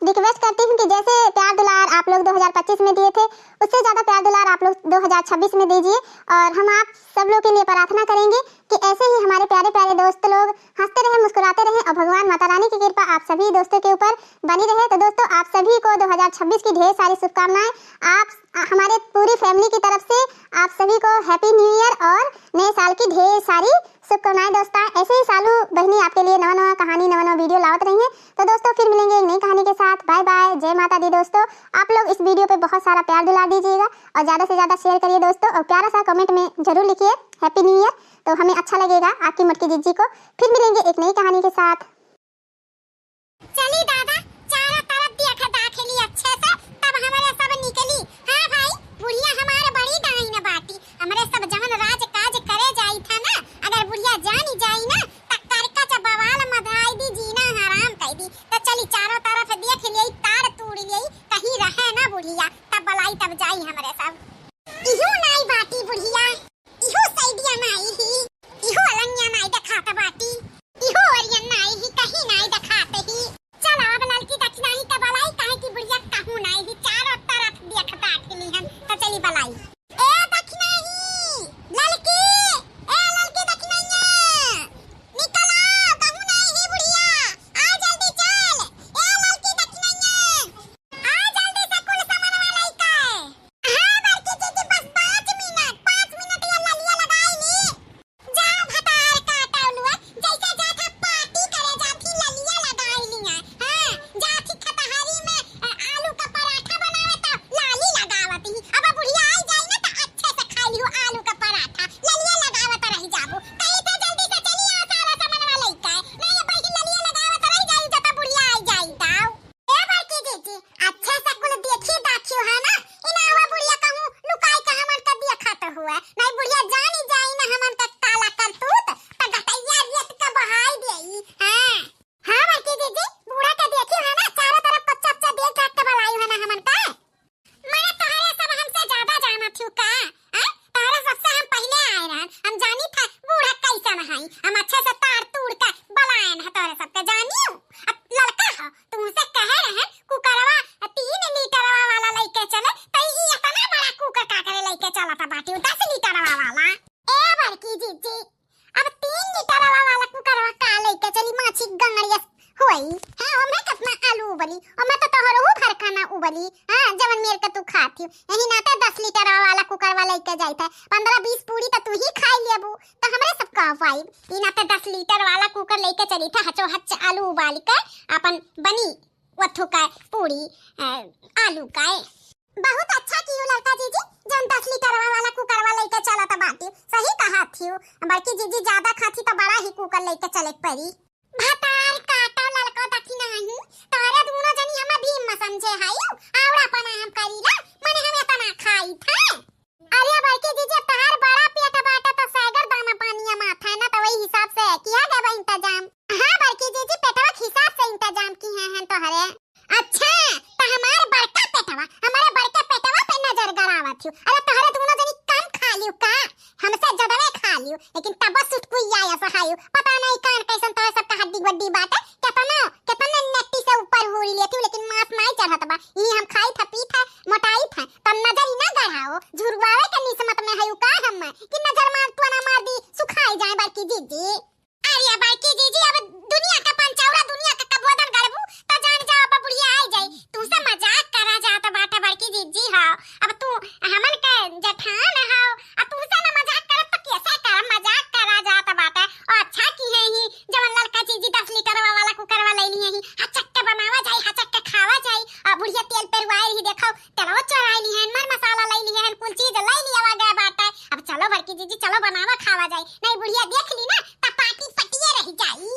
request करती हूँ कि जैसे प्यार दुलार आप लोग दो हज़ार पच्चीस में दिए थे, उससे ज़्यादा प्यार दुलार आप लोग दो हज़ार छब्बीस में दीजिए। और हम आप सब लोग के लिए प्रार्थना करेंगे कि ऐसे ही हमारे प्यारे प्यारे दोस्त लोग हंसते रहें, मुस्कुराते रहें और भगवान माता रानी की कृपा आप सभी दोस्तों के ऊपर बनी रहे। तो दोस्तों, आप सभी को दो हज़ार छब्बीस की ढेर सारी शुभकामनाएं। आप, हमारे पूरी family की तरफ से आप सभी को Happy New Year और नए साल की ढेर सारी शुभकामनाएं दोस्तों, ऐसे ही सालू बहिनी आपके लिए नवा नवा कहानी, नवा नवा video लावत रही हैं। तो दोस्तों, फिर मिलेंगे एक नई कहानी के साथ। Bye bye, जय माता दी दोस्तों। आप लोग इस video पे बहुत सारा प्यार दुलार दीजिएगा और ज्यादा से ज्यादा share करिए दोस्तों, और प्यारा सा comment में जरूर लिखिए Happy New Year, तो हमें अच्छा लगेगा आपकी मोटकी जिज्जी को। फिर मिलेंगे एक नई कहानी के साथ। चली दादा, चारों तरफ देख दाख ली अच्छे से, तब हमरे सब निकली। हाँ भाई, बुढ़िया हमारे बड़ी डाइन बाटी, हमरे सब जवन राज काज करे जाई था ना, अगर बुढ़िया जानी जाई ना, त करकच बवाल मचाई दी, जीना हराम कर दी। तो चली चारों तरफ देख लियई, ताड़ तूड़ लियई, कहीं रहे ना बुढ़िया, तब बलाई तब जाई हमरे सब। इहू नाई बाटी बुढ़िया, इहू सैडिया नाई ही, इहू अलंगिया नाई देखात बाटी, इहू ओरियन नाई ही, कहीं नाई देखात ही। चल अब ललकी दखिनाही का बलाई, काहे कि बुढ़िया कहूँ नाई ही, चारों तरफ देख दाख ली हम, तो चली बलाई। ए दखिनाही, ललकी, ए ललकी दखिनैया, निकल आओ, कहूँ नाई ही बुढ़िया, आ जल्दी चल। ए ललकी दखिनैया, आ जल्दी से कुल समनवा लइके। हाँ बड़की जीजी, बस पाँच मिनट, पाँच मिनट ये ललिया लगाई ली। जा भतार काटा लुआ, जैसे जात है party करे जात ही ललिया लगाई लिया। हाँ, जात ही खतहारी में, अ, आलू का पराठा बनावे तो लाली लगावत ही। अब बुढ़िया आई जाई ना तो अच्छे से खाई लियो आलू का पराठा। ललिया लगावत रह जाबू। कही तो जल्दी से चली आओ सारा सामानवा लइके। नहीं ये बहिन ललिया लगावत रह जाई जब बुढ़िया आई जाई तो। ए बड़की जीजी, अच्छे से कुल देखी दाखियो है ना, इनावा बुढ़िया कहूँ लुकाई के हमन का देखत हुए, नहीं बुढ़िया जानी जाई ना हमन का काला करतूत, त गटैया रेत के बहाई देई। हाँ, हाँ बड़की जीजी, बूढ़ा के देखियो है ना, चारों तरफ कच्चा कच्चा देख दाख के बलाई है ना हमन का। मने तोहरे सब हमसे ज्यादा जानत हियो का? हैं? तोहरे सबसे हम पहिले आए रहन। हम जानी था बूढ़ा कैसन हई। हम अच्छे से ताड़ तूड़ के बलायन है तोहरे सबके, जानियो। अब लड़का हो, तुमसे कहे रहन कुकरवा तीन लीटरवा वाला लइके चले, त ई इतना बड़ा कुकर का करे लइके चलत बाटी, दस लीटरवा वाला। ए बड़की जीजी, अब तीन लीटरवा वाला कुकरवा का लइके चली, माछी गंगड़िया होई। हाँ, ओमे कितना आलू उबली, ओमे तो तोहरो भर खाना उबली। हाँ, जवन मेर के तू खात हियो। यही नाते दस लीटरवा वाला कुकरवा लइके जाइत है, पन्द्रह बीस पूरी तो तू ही खाई लेबू, तो हमरे सब का पाई। ई नाते दस लीटर वाला कुकर लइके चली था, हचो हच आलू उबाल के अपन बनी वथु का पूरी, अ, आलू का। बहुत अच्छा कियो ललका जीजी, जौन दस लीटरवा वाला कुकरवा लइके चलत बाटी। सही कहत हियो, बड़की जीजी ज्यादा खाती तो बड़ा ही कुकर लइके चले के पड़ी। भतार काटो ललको दखिनाही, तोहरे दूनो जनी हमें भीम में समझे हायो, आवड़ा पना हम करीला, मने हम इतना खाई थे। अरे बड़की जीजी, तहार बड़ा पेट बाटे तो सैगर दाना पानिया माथा है ना, तो वही हिसाब से किया गया बा इंतजाम। हाँ बड़की जीजी, पेटवा के हिसाब से इंतजाम किहे हैं तोहरे। अच्छा, तो हमार बड़का पेटवा, हमारे बड़का पेटवा पे नजर गड़ावत हियो। अरे तोहरे दूनो जनी कम खा लियो का? हमसे जदवे खा लियो, लेकिन तब सुटकुई आया सहायो। पता नहीं कान कैसन तोहरे सबका हड्डी गुड्डी बाटे, केतना, केतना नट्टी से ऊपर हुरी लेती हूँ, लेकिन मांस नहीं चढ़त बा। ई हम खाई था, पी था, मोटाई था, तब नजर ही ना गड़ाओ। झुरवावे के निस्मत में है का हम, कि नजर मार तो ना मार दी, सुखाई जाए बड़की जीजी। अरे बड़की जीजी, अब दुनिया का पंचौरा, दुनिया का कबोदन गड़बू, तो जान जाओ अब बुढ़िया आई जाई। तुमसे मजाक करा जात बाटे बड़की जीजी, हाँ। अब तू हमन के जेठान हो, अब तुमसे ना मजाक करब तो कैसे करब, मजाक करा जात बाटे। और अच्छा किहे ही, जवन ललका जीजी दस लीटरवा वाला कुकरवा ले लिए ही, हचक के बनावा जाई, हचक के खावा जाई। और बुढ़िया तेल पेरवाए रही, देखो, तेलवा चोराई लिहन, मर मसाला लई लिहन, कुल चीज लई लियावा गया बाटे। अब चलो बड़की जीजी, चलो बनावा खावा जाई, नहीं बुढ़िया देख ली ना त पाटी पटिए रह जाई।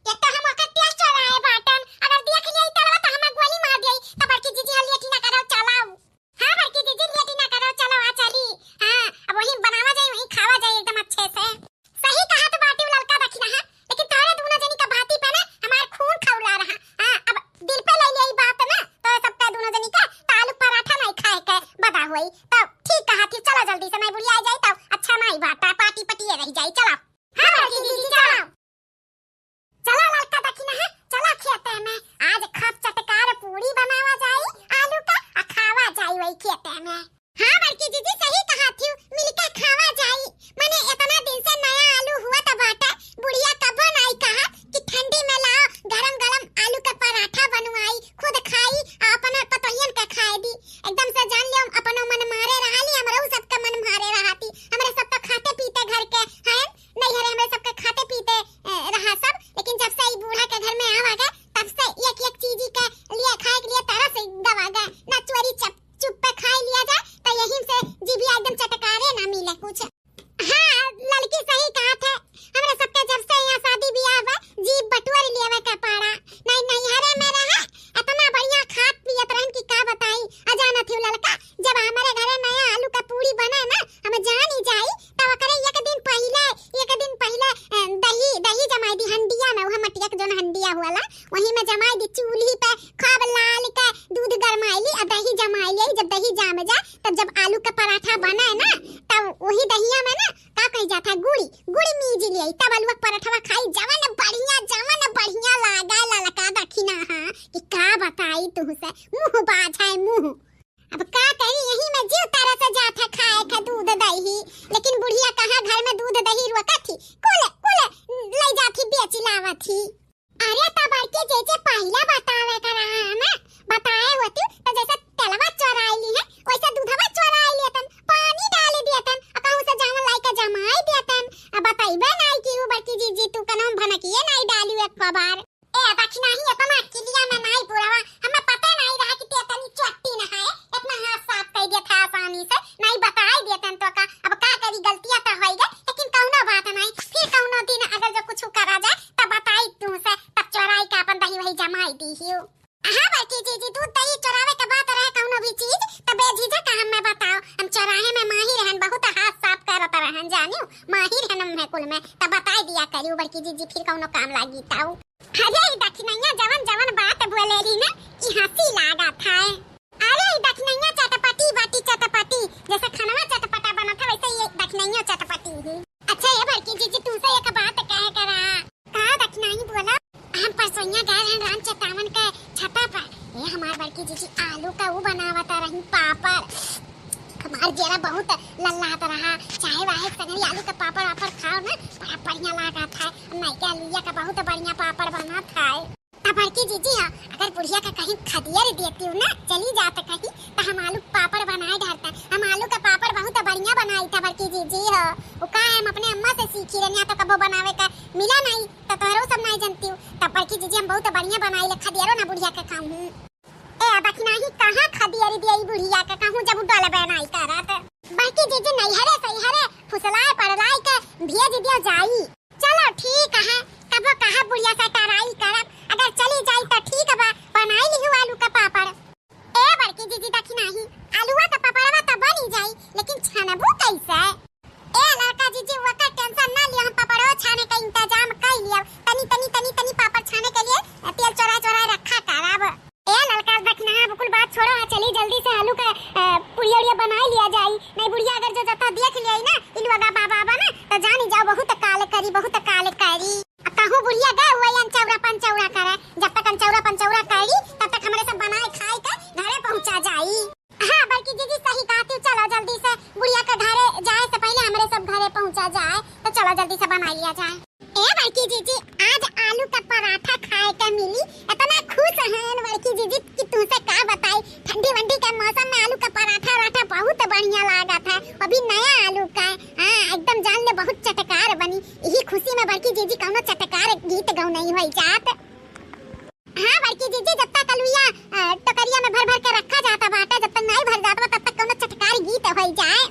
एक तो हम ओकर तेल चोराए बाटन, अगर देख लिया तेलवा त हमें गोली मार दिया। त बड़की जीजी हल लेटी ना करो, चलाओ। हाँ बड़की जीजी लेटी ना करो, चलो आ चली। हाँ, अब वही बनावा जाई, वही खावा जाई एकदम अच्छे से। सही कहा तो बाटी ललका दखिना है, लेकिन तोहरे दूनो जनी का बाती पे ना हमार खून खौला रहा। हाँ, अब दिल पे ले ले ई बात ना, तोहरे सबका दूनो जनी का त आलू पराठा नहीं खाए के बदा होई। तो ठीक कहा थी, चलो जल्दी से, मैं बुढ़िया आ जाई तो अच्छा नहीं बात है, पार्टी पटिए रह जाई। चलो। हाँ बड़की दीदी, चलो। चलो ललका दखिना है, चलो खेते में, आज खूब चटकार पूरी बनावा जाई आलू का, आ खावा जाई वही खेते में। हाँ बड़की जीजी, सही कहा थी, मिलके खावा जाई। मने इतना दिन से नया आलू हुआ त बाटे, बुढ़िया कबो नाई कहा कि ठंडी में लाओ गरम गरम आलू के पराठा बनवाई, खुद खाई, आ अपने पतोहियन के खाए दी। एकदम से जान लियो, अपनो मन मारे रहा ली, हमरो सबके मन मारे रहा थी। हमरे सब तो खाते पीते घर के हैं, नहीं हरे हमरे सबके खा दही जाम जाए, तब जब आलू का पराठा बने ना, तब वही दहिया में ना, का कही जाता है, गुड़ी, गुड़ी मीज लियाई, तब आलू का पराठवा खाई, जवन बढ़िया, जवन बढ़िया लागा ललका दखिना, हाँ, कि का बताई तुहसे, मुँह बाझाए मुँह। अब का करी, यही में जीव तरस जात है खाए के दूध दही, लेकिन बुढ़िया कहाँ घर में दूध दही रोकत ही, कुल, कुल लई जात ही, बेच लावत ही। अरे तो बड़की जीजी, पहिले बतावे के रहा है ना, बताए होती तो जैसे तेलवा चोराई ली है, वैसे दूधवा चोराई लेतन, पानी डाल देतन, आ कहूँ से जावन लाई के जमाई देतन। अब बतइबे नाई कि उ बड़की जीजी तू कनम भनकिए नाई डाली एक बार। ए दखिनाही, इतना किलिया में नाई बुढ़वा, हमें पता नाई रहा कि ते इतनी चोट्टी न है, इतना हाथ साफ कर दिया था आसानी से, नाई बताई देतन तो का। अब का करी, गलतियां तो होई गए, लेकिन कौनो बात नाई, फिर कौनो दिन अगर जो कुछ करा जाए, तब बताई तुमसे, तब चोराई के अपन दही वही जमाई दी हियो। हाँ बड़की जीजी, दूध दही चोरावे के बात रहे कौनो भी चीज, त बेझिझक हमें बताओ। हम चोराहे में माहिर हन, बहुत हाथ साफ करत रहन, जानियो, माहिर हन हमें कुल में। त बताई दिया करियो बड़की जीजी, फिर कौनो काम लागी ताऊ। अरे ई दखिनैया जवन जवन बात बोलेली ना कि हंसी लागत है। अरे ई दखिनैया चटपटी बाटी चटपटी, जैसे खनवा चटपटा बनत है वैसे ये दखिनैया चटपटी ही। अच्छा ये बड़की जीजी, तुमसे एक बात कहे के रहा। का दखिनाही बोला? हम परसोइया गए रहन राम चेतावन के छता पर। ए हमार बड़की जीजी आलू का ऊ बनावत रही पापड़। हमार जेरा बहुत लल्लात रहा। चाहे वाहे संगरी आलू का पापड़ वापड़ खाओ ना, बड़ा बढ़िया लागत है। माई के आलूया का बहुत बढ़िया पापड़ बनत है। त बड़की जीजी हो, अगर बुढ़िया का कहीं खदियर देती हूँ ना, चली जात कहीं, त हम आलू पापड़ बनाए डालता। हम आलू का पापड़ बहुत बढ़िया बनाई था बड़की जीजी हो। वो का है, हम अपने अम्मा से सीखी रहनी, तो कबो बनावे का मिला नहीं, तो तोहरो सब नहीं जानती हूँ। तब बड़की जीजी हम बहुत बढ़िया बनाई ले, खदियरो ना बुढ़िया के खाऊं हूँ। ए दखिनाही, कहाँ खदियर दिया ई बुढ़िया के कहूँ जब उ डलबे नहीं करत। बड़की जीजी नैहरे सैहरे फुसलाए पड़लाए के भेज दिया जाई। चलो ठीक है, कबो कहा बुढ़िया से टराई करब, अगर चली जाई तो ठीक बा, बनाई लिहू आलू का पापड़। ए बड़की जीजी दखिनाही, आलूआ का पापड़वा तो बनी जाई, लेकिन छनबू कैसे? ए लड़का जीजी, ओकर टेंशन ना लियो, हम पापड़ो छाने का इंतजाम कर लियो। तनी, तनी, तनी, तनी पापड़ छाने के लिए तेल चोरा चोरा रखा करब। ए लड़का दखिनाहा, बिल्कुल बात छोड़ो, आ चली जल्दी से आलू का, अ, पुड़िया उड़िया बनाई लिया जाई। नहीं बुढ़िया अगर जो जता देख लिया ना, ई लोगा बाबा बा ना, तो जानी जाओ बहुत काल करी, बहुत काल करी। आ कहूँ बुढ़िया गए हुए अनचौरा पंचौरा करे, जब तक अनचौरा पंचौरा करी, तब तक हमरे सब बनाए खाए के घरे पहुँचा जाई। हाँ, बड़की जीजी सही कहती, चलो जल्दी से बुढ़िया के घरे जाए से पहले हमरे सब घरे पहुँचा जाए, तो चलो जल्दी से बना लिया जाए। ए बड़की जीजी, आज आलू का पराठा खाए के मिली, इतना खुश हैं बड़की जीजी कि तुमसे का बताई। ठंडी वंडी के मौसम में आलू का पराठा वराठा बहुत बढ़िया लागत है, अभी नया आलू का है। हाँ, एकदम जान ले बहुत चटकार बनी। यही खुशी में बड़की जीजी कौनो चटकार गीत गौनई होई जात। हाँ बड़की जीजी, जब तक अलुइया, अ, टोकरिया में भर भर के रखा जाता बाटे, जब तक नाई भर जात बा, तब तक कौनो चटकार गीत होई जाए।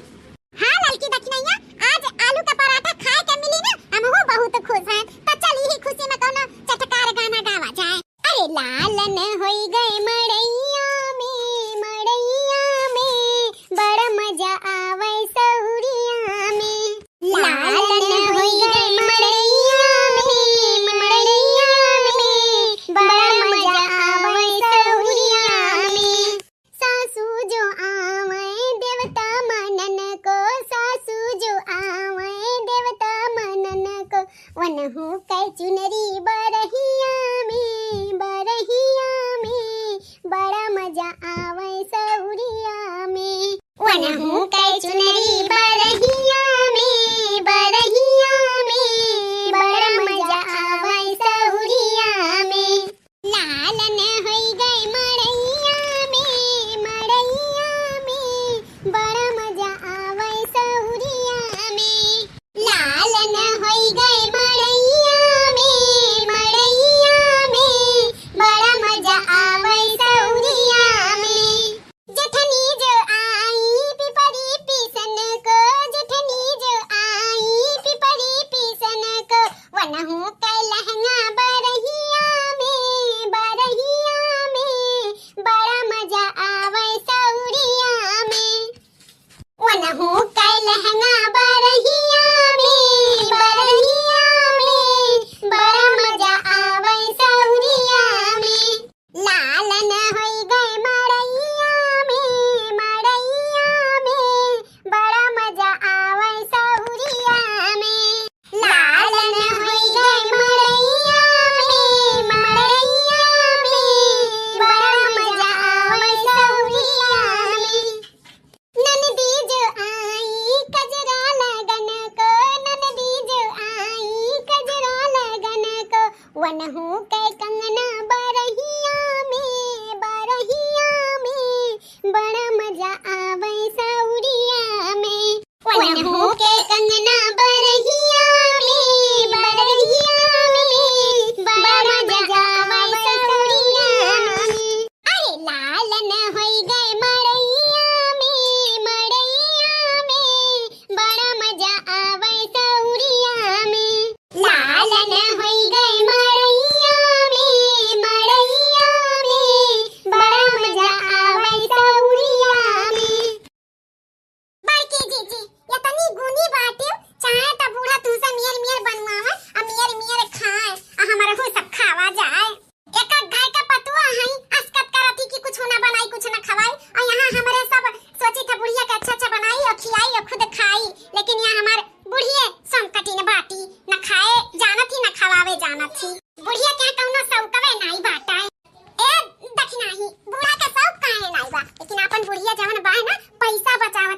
हाँ ललकी दखिनैया, आज आलू का पराठा खाए के मिली ना, हमहू बहुत खुश हैं। तो चल यही खुशी में कौनो चटकार गाना गावा जाए। अरे लालन होई गए मड़ैया में, मड़ैया में, बड़ा मजा आवे सहुरिया में। लालन होई गए मड़ैया में, मड़ैया में, बड़ा मजा आवे सहुरिया में। सासू जो आवे देवता मनन को, सासू जो आवे देवता मनन को, वनहू के चुनरी बरहिया में, बरहिया में, बड़ा मजा आवे सहुरिया में। वनहू के चुनरी बरहिया में, बरहिया में, बड़ा मजा आवे सहुरिया में। लालन होई गए मड़ैया में, मड़ैया में, बड़ा मजा आवे सहुरिया में। लालन होई गए मड़ैया में, मड़ैया में, बड़ा मजा आवे सहुरिया में। जेठनी जो आई पिपरी पीसन को,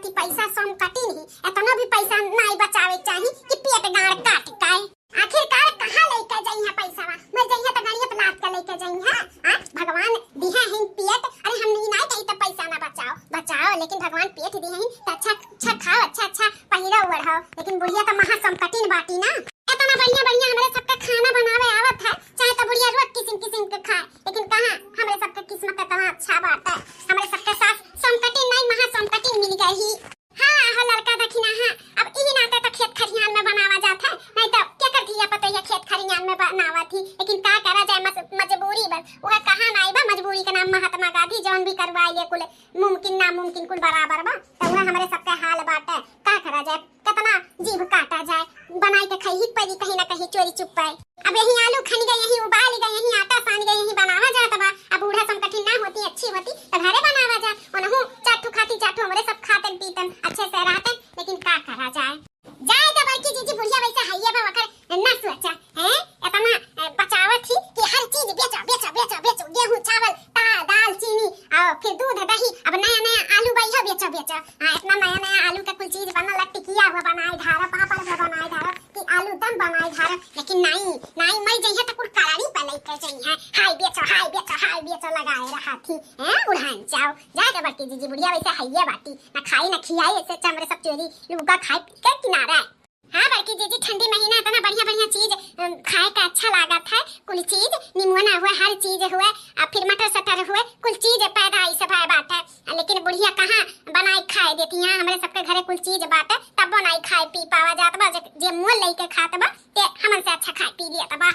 कि पैसा सम कटिन ही, एतना भी पैसा नाई बचावे चाही कि पेट गाड़ काट काए। आखिरकार कहाँ लइके जइहैं पैसा? मर जइहैं त गाड़िया पे लाद के लइके जइहैं। आ, भगवान दिहे हैं पेट, अरे हम ई नाई कही त पैसा ना बचाओ, बचाओ, लेकिन भगवान पेट दिहे हैं त अच्छा अच्छा खाओ, अच्छा अच्छा पहिरा ओढ़ो, लेकिन बुढ़िया त महा सम कटिन बाटी ना। एतना बढ़िया बढ़िया हमरे सबके खाना बनावे आवत है, चाहे त बुढ़िया रोज किसिम किसिम के खाए, लेकिन कहाँ हमरे सबके किस्मत एतना अच्छा बाटे। हमरे सबके सास सम कटिन नाई, महा सम कटिन मिल गई ही। हाँ, हो ललका दखिना, हाँ, अब इही नाते त खेत खरिहान में बनावा जात है, नाई त केकर धिया पतोहिया खेत खरिहान में बनावत ही, लेकिन का करा जाए, मस-, मजबूरी बस, वह कहा नाई बा, मजबूरी के नाम महात्मा गांधी, जौन भी करवाई ले कुल मुमकिन नामुमकिन कुल बराबर बा, त वह हमरे सबके हाल बाटे, का करा जाए, केतना जीभ काटा जाए, बनाई के खइही परी कहीं ना कहीं चोरी चुप्पे। अब यही आलू खन गए, यही उबाल गए, यही आटा सान गए, यही बनावा जात बा। अब बूढ़ा सम कठिन ना होती, अच्छी होती, त घरे बनावा जात। ओनहु चार ठो खाती, चार ठो हमरे सब खातन पीतन, अच्छे से रहतन, लेकिन का करा जाए। जाए दे बड़की जीजी, बुढ़िया वैसे हइये बा, ओकर ना सोचा, हैं? एतना, ए, बचावत ही कि हर चीज बेचो, बेचो, बेचो, बेचो, गेहूं, चावल, ता-, दाल, चीनी, और फिर दूध, दही, अब नया, नया आलू बा, इहो बेचो, बेचो। हाँ, एतना नया, नया आलू के कुल चीज बनल, टिकिया हुआ बनाए धारा, पापड़ हुआ बनाए धारा, कि आलू दम बनाए धारा, लेकिन नाई, नाई, मर जइहैं त कुल कलाड़ी पे लइके जइहैं, हाय बेचो, हाय बेचो, हाय बेचो लगाए रहा थी, हैं, बुढ़ान जाओ, जाए दे बड़की जीजी, बुढ़िया वैसे हइये बाटी, ना खाई ना खियाई, ऐसे चमरे सब चोरी, लुगा खाए पी के किनारा। हाँ बड़की जीजी, ठंडी महीना एतना बढ़िया बढ़िया चीज, अम, खाए का अच्छा लागत है, कुल चीज, निमुआ ना हुआ, हर चीज हुआ, आ फिर मटर सटर हुआ, कुल चीज पैदा ऐसे भय बात है। लेकिन बुढ़िया कहाँ बनाई खाए देती हैं? हमरे सबके घरे कुल चीज बाटे, तब बनाई खाए पी पावा जात बा। जे, जे मोल लेके खात बा, ते हमन से अच्छा खाए पी लियत बा।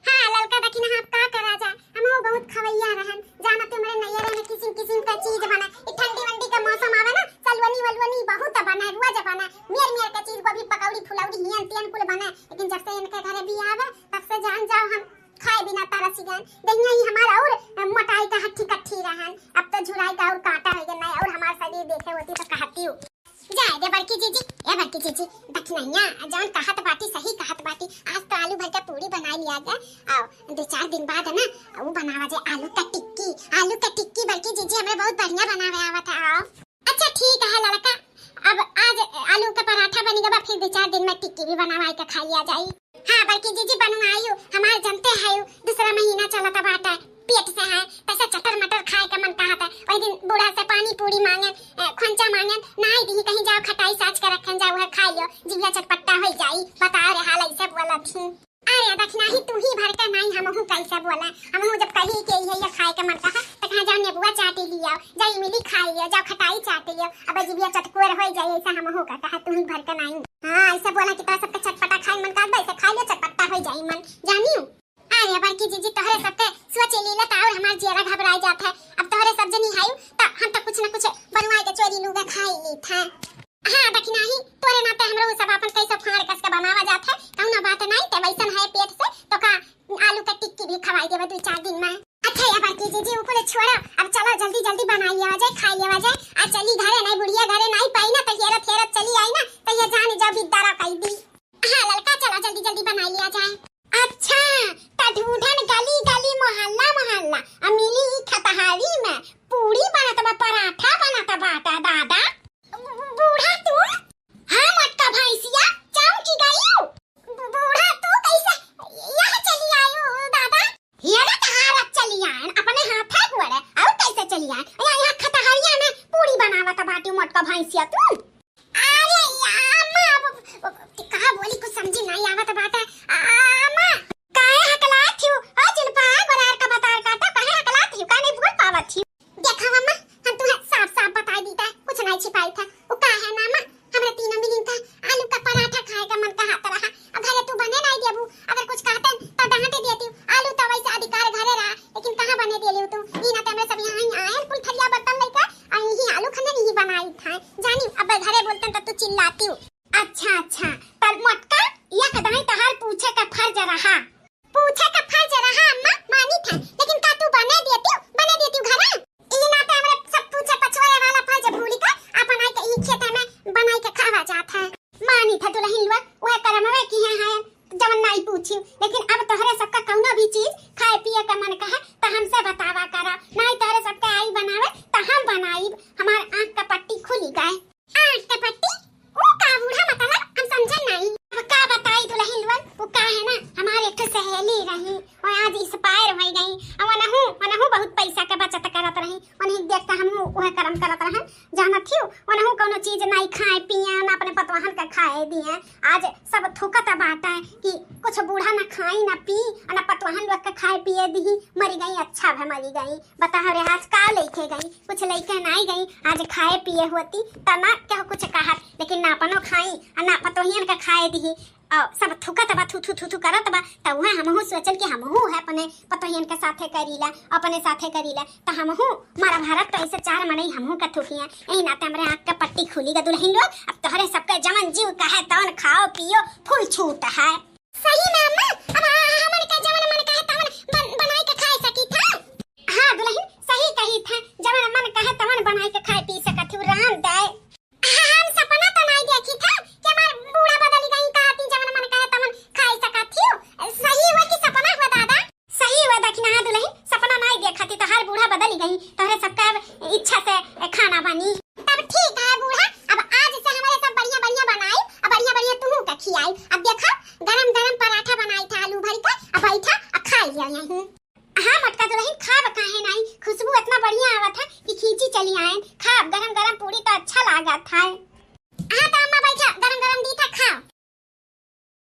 हाँ, ललका दखिना, आप का करा जाए, हमहू बहुत खवैया रहन। जाना तो हमरे नैयरे में किसिम किसिम का चीज बने। ई ठंडी वंडी का मौसम आवे ना, सलवनी वलवनी बहुत बने, रोज बने। मेर मेर का चीज, गोभी पकौड़ी फुलौड़ी हियन तियन कुल बने। लेकिन जब से इनके घरे बियाह आवे, तब से जान जाओ हम खाए बिना तरस गए। दहिया ही हमारा और, अ, मोटाई का हट्ठी कट्ठी रहन। अब तो झुराई का और कांटा हो गया, नहीं और हमार शरीर देखे होती तो कहती हूँ। जाए दे बड़की जीजी, ए बड़की जीजी, दखिनैया, जौन कहत बाटी सही कहत बाटी। आज तो आलू भर के पूरी बनाई लिया जाए, आओ दो चार दिन बाद है ना, वो बनावा जाए आलू का टिक्की, आलू का टिक्की बड़की जीजी हमरे बहुत बढ़िया बनावे आवत है। आओ। अच्छा ठीक है ललका, अब आज आलू का पराठा बनी गवा, फिर दो चार दिन में टिक्की भी बनवाई के खा लिया जाई। हाँ बड़की जीजी, बनवायु, हमार जनते है, दूसरा महीना चलत बाटे, पेट से है, तैसे चटर मटर खाए के मन कहत है। वही दिन बूढ़ा से पानी पूरी मांगन, अ, खोंचा मांगन, नाई दी कहीं, जाओ खटाई साज के रखन जाओ, है खा लियो, जिभिया चटपट्टा हो जाई। बता रे हाल ऐसे बोलत ही। अरे दखिना ही, तू ही भर के नाई, हमहू कैसे बोले, हमहू जब कही के ये, ये खाए के मन कहा, तो कहा जाओ नेबुआ चाटी लियो, जाओ इमली खा लियो, जाओ खटाई चाटी लियो, अब जिभिया चटकोर हो जाई, ऐसा हमहू का कहा, तू ही भर के नाई। हाँ, ऐसे बोला कि तोरा सबके चटपटा खाए मन करत बा, ऐसे खा लियो, चटपटा हो जाई मन, जानियो। अरे बड़की जीजी, तोहरे सबके सोच लीला त और हमार जियरा घबराई जात है। अब तोहरे सब जनी हायु, त हम त कुछ न कुछ बनवाए के चोरी लूगा खाई लीत है। हाँ, दखिना ही, तोरे नाते हमरो सब आपन कैसे फाड़ कस के बनावा जात है, कौनो बात नहीं, ते वैसन है पेट से, तो का आलू का टिक्की भी खवाई देबे दो चार दिन में। अच्छा, ये बड़की जीजी, ऊपर छोड़ो, अब चलो जल्दी जल्दी बनाई लिया जाए, खाई लिया जाए, आ चली घरे, नहीं बुढ़िया घरे नहीं पाई ना, तो हेरत हेरत चली आई ना, तो ये जान जाओ बिद्दारा कई दी। हाँ ललका, चला जल्दी जल्दी बनाई लिया जाए। अच्छा, त ढूंढन गली गली मोहल्ला मोहल्ला, आ मिली ई खतहारी में पूरी बनत बा, पराठा बनत बाटा दादा। बू-, बूढ़ा तू? हाँ मोटका भैंसिया, चौंकी गई। बू-, बूढ़ा तू कैसे यहाँ चली आयो दादा? हेरत हारत चली आयन, अपने हाथे गोड़े, और कैसे चली आयन? यहाँ, यहाँ खतहरिया में पूरी बनावत बाटी मोटका भैंसिया तू। अरे अम्मा, अब, अब, अब, कहा बोली कुछ समझी नहीं आवत बाटे। अम्मा, काहे हकलात हियो? ओ जुल्फा, गोरार का बतार काटा, काहे हकलात हियो? काहे नहीं बोल पावत हियो? देखा अम्मा, हम तुम्हें साफ साफ बताई दीता है, कुछ नहीं छिपाई था। वो का है ना अम्मा, हमरा तीनों मिलिन का आलू का पराठा खाए का मन कहत रहा। अब घरे तू बने नहीं देबू, अगर कुछ कहते तो डांट देती। आलू तो वैसे अधिकार घरे रहा, लेकिन कहाँ बने देलियो तू? ई ना ते हमरे सब यहाँ ही आए, कुल थरिया बर्तन लेके, आ यही आलू खंदन यही बनाई था। जानी, अब घरे बोलते तो तू चिल्लाती हूँ। अच्छा, अच्छा, पर मोटका, यह कदाई तहार पूछे का फर्ज रहा। पूछे का फर्ज रहा अम्मा, मानी था, लेकिन का तू बने देती हूँ, बने देती हूँ घरे? ई ना ते हमरे सब पूछे पछोरे वाला फर्ज भूली का, अपन आई के ई खेते में बनाई के खावा जात है। मानी था दुल्हन लोग, वह करमवे की है, है। जवन नाई पूछी, लेकिन अब तोहरे सबका कौनो भी चीज खाए पिए का मन कहे त हमसे बतावा करा, नाई तोहरे सबके आई बनावे त हम बनाईब। हमार आँख का पट्टी खुली गए। आ, जानत हियो, ओनहु कउनो चीज नाहीं खाए पिए, ना अपने पतोहन के खाए दिए। आज सब थूकत बाटे कि कुछ बूढ़ा ना खाई, ना पी, अउर ना पतोहन लोग के खाए पिए दिही। मरि गई, अच्छा भा मरि गई। बताओ रे, आज का लइके गई? कुछ लइके नाहीं गई। आज खाए पिए होती त ना केहू कुछ कहत, लेकिन ना अपनो खाई अउर ना पतोहियन के खाए दिही। अउर सब थूकत बा, थू थू थू थू करत बा, त उहे हमहू सोचल कि हमहू है अपने पतोहियन के साथे करीला, अपने साथे करीला, त हमहू मारा भारत तो ऐसे चार मनई हमहू के थूकिया। यही नाते हमरे आँख के पट्टी खुली गा दुलहिन लोग। अब तोहरे सबके जवन जीव कहे तवन खाओ पियो, फुल छूट है। सही में अम्मा, अब हमन के जवन मन कहे तवन बन-, बनाई के खाए सकी था। हाँ दुलहिन, सही कही था, जवन मन कहे तवन बनाई के खाए पी सकत हूँ, राम दे।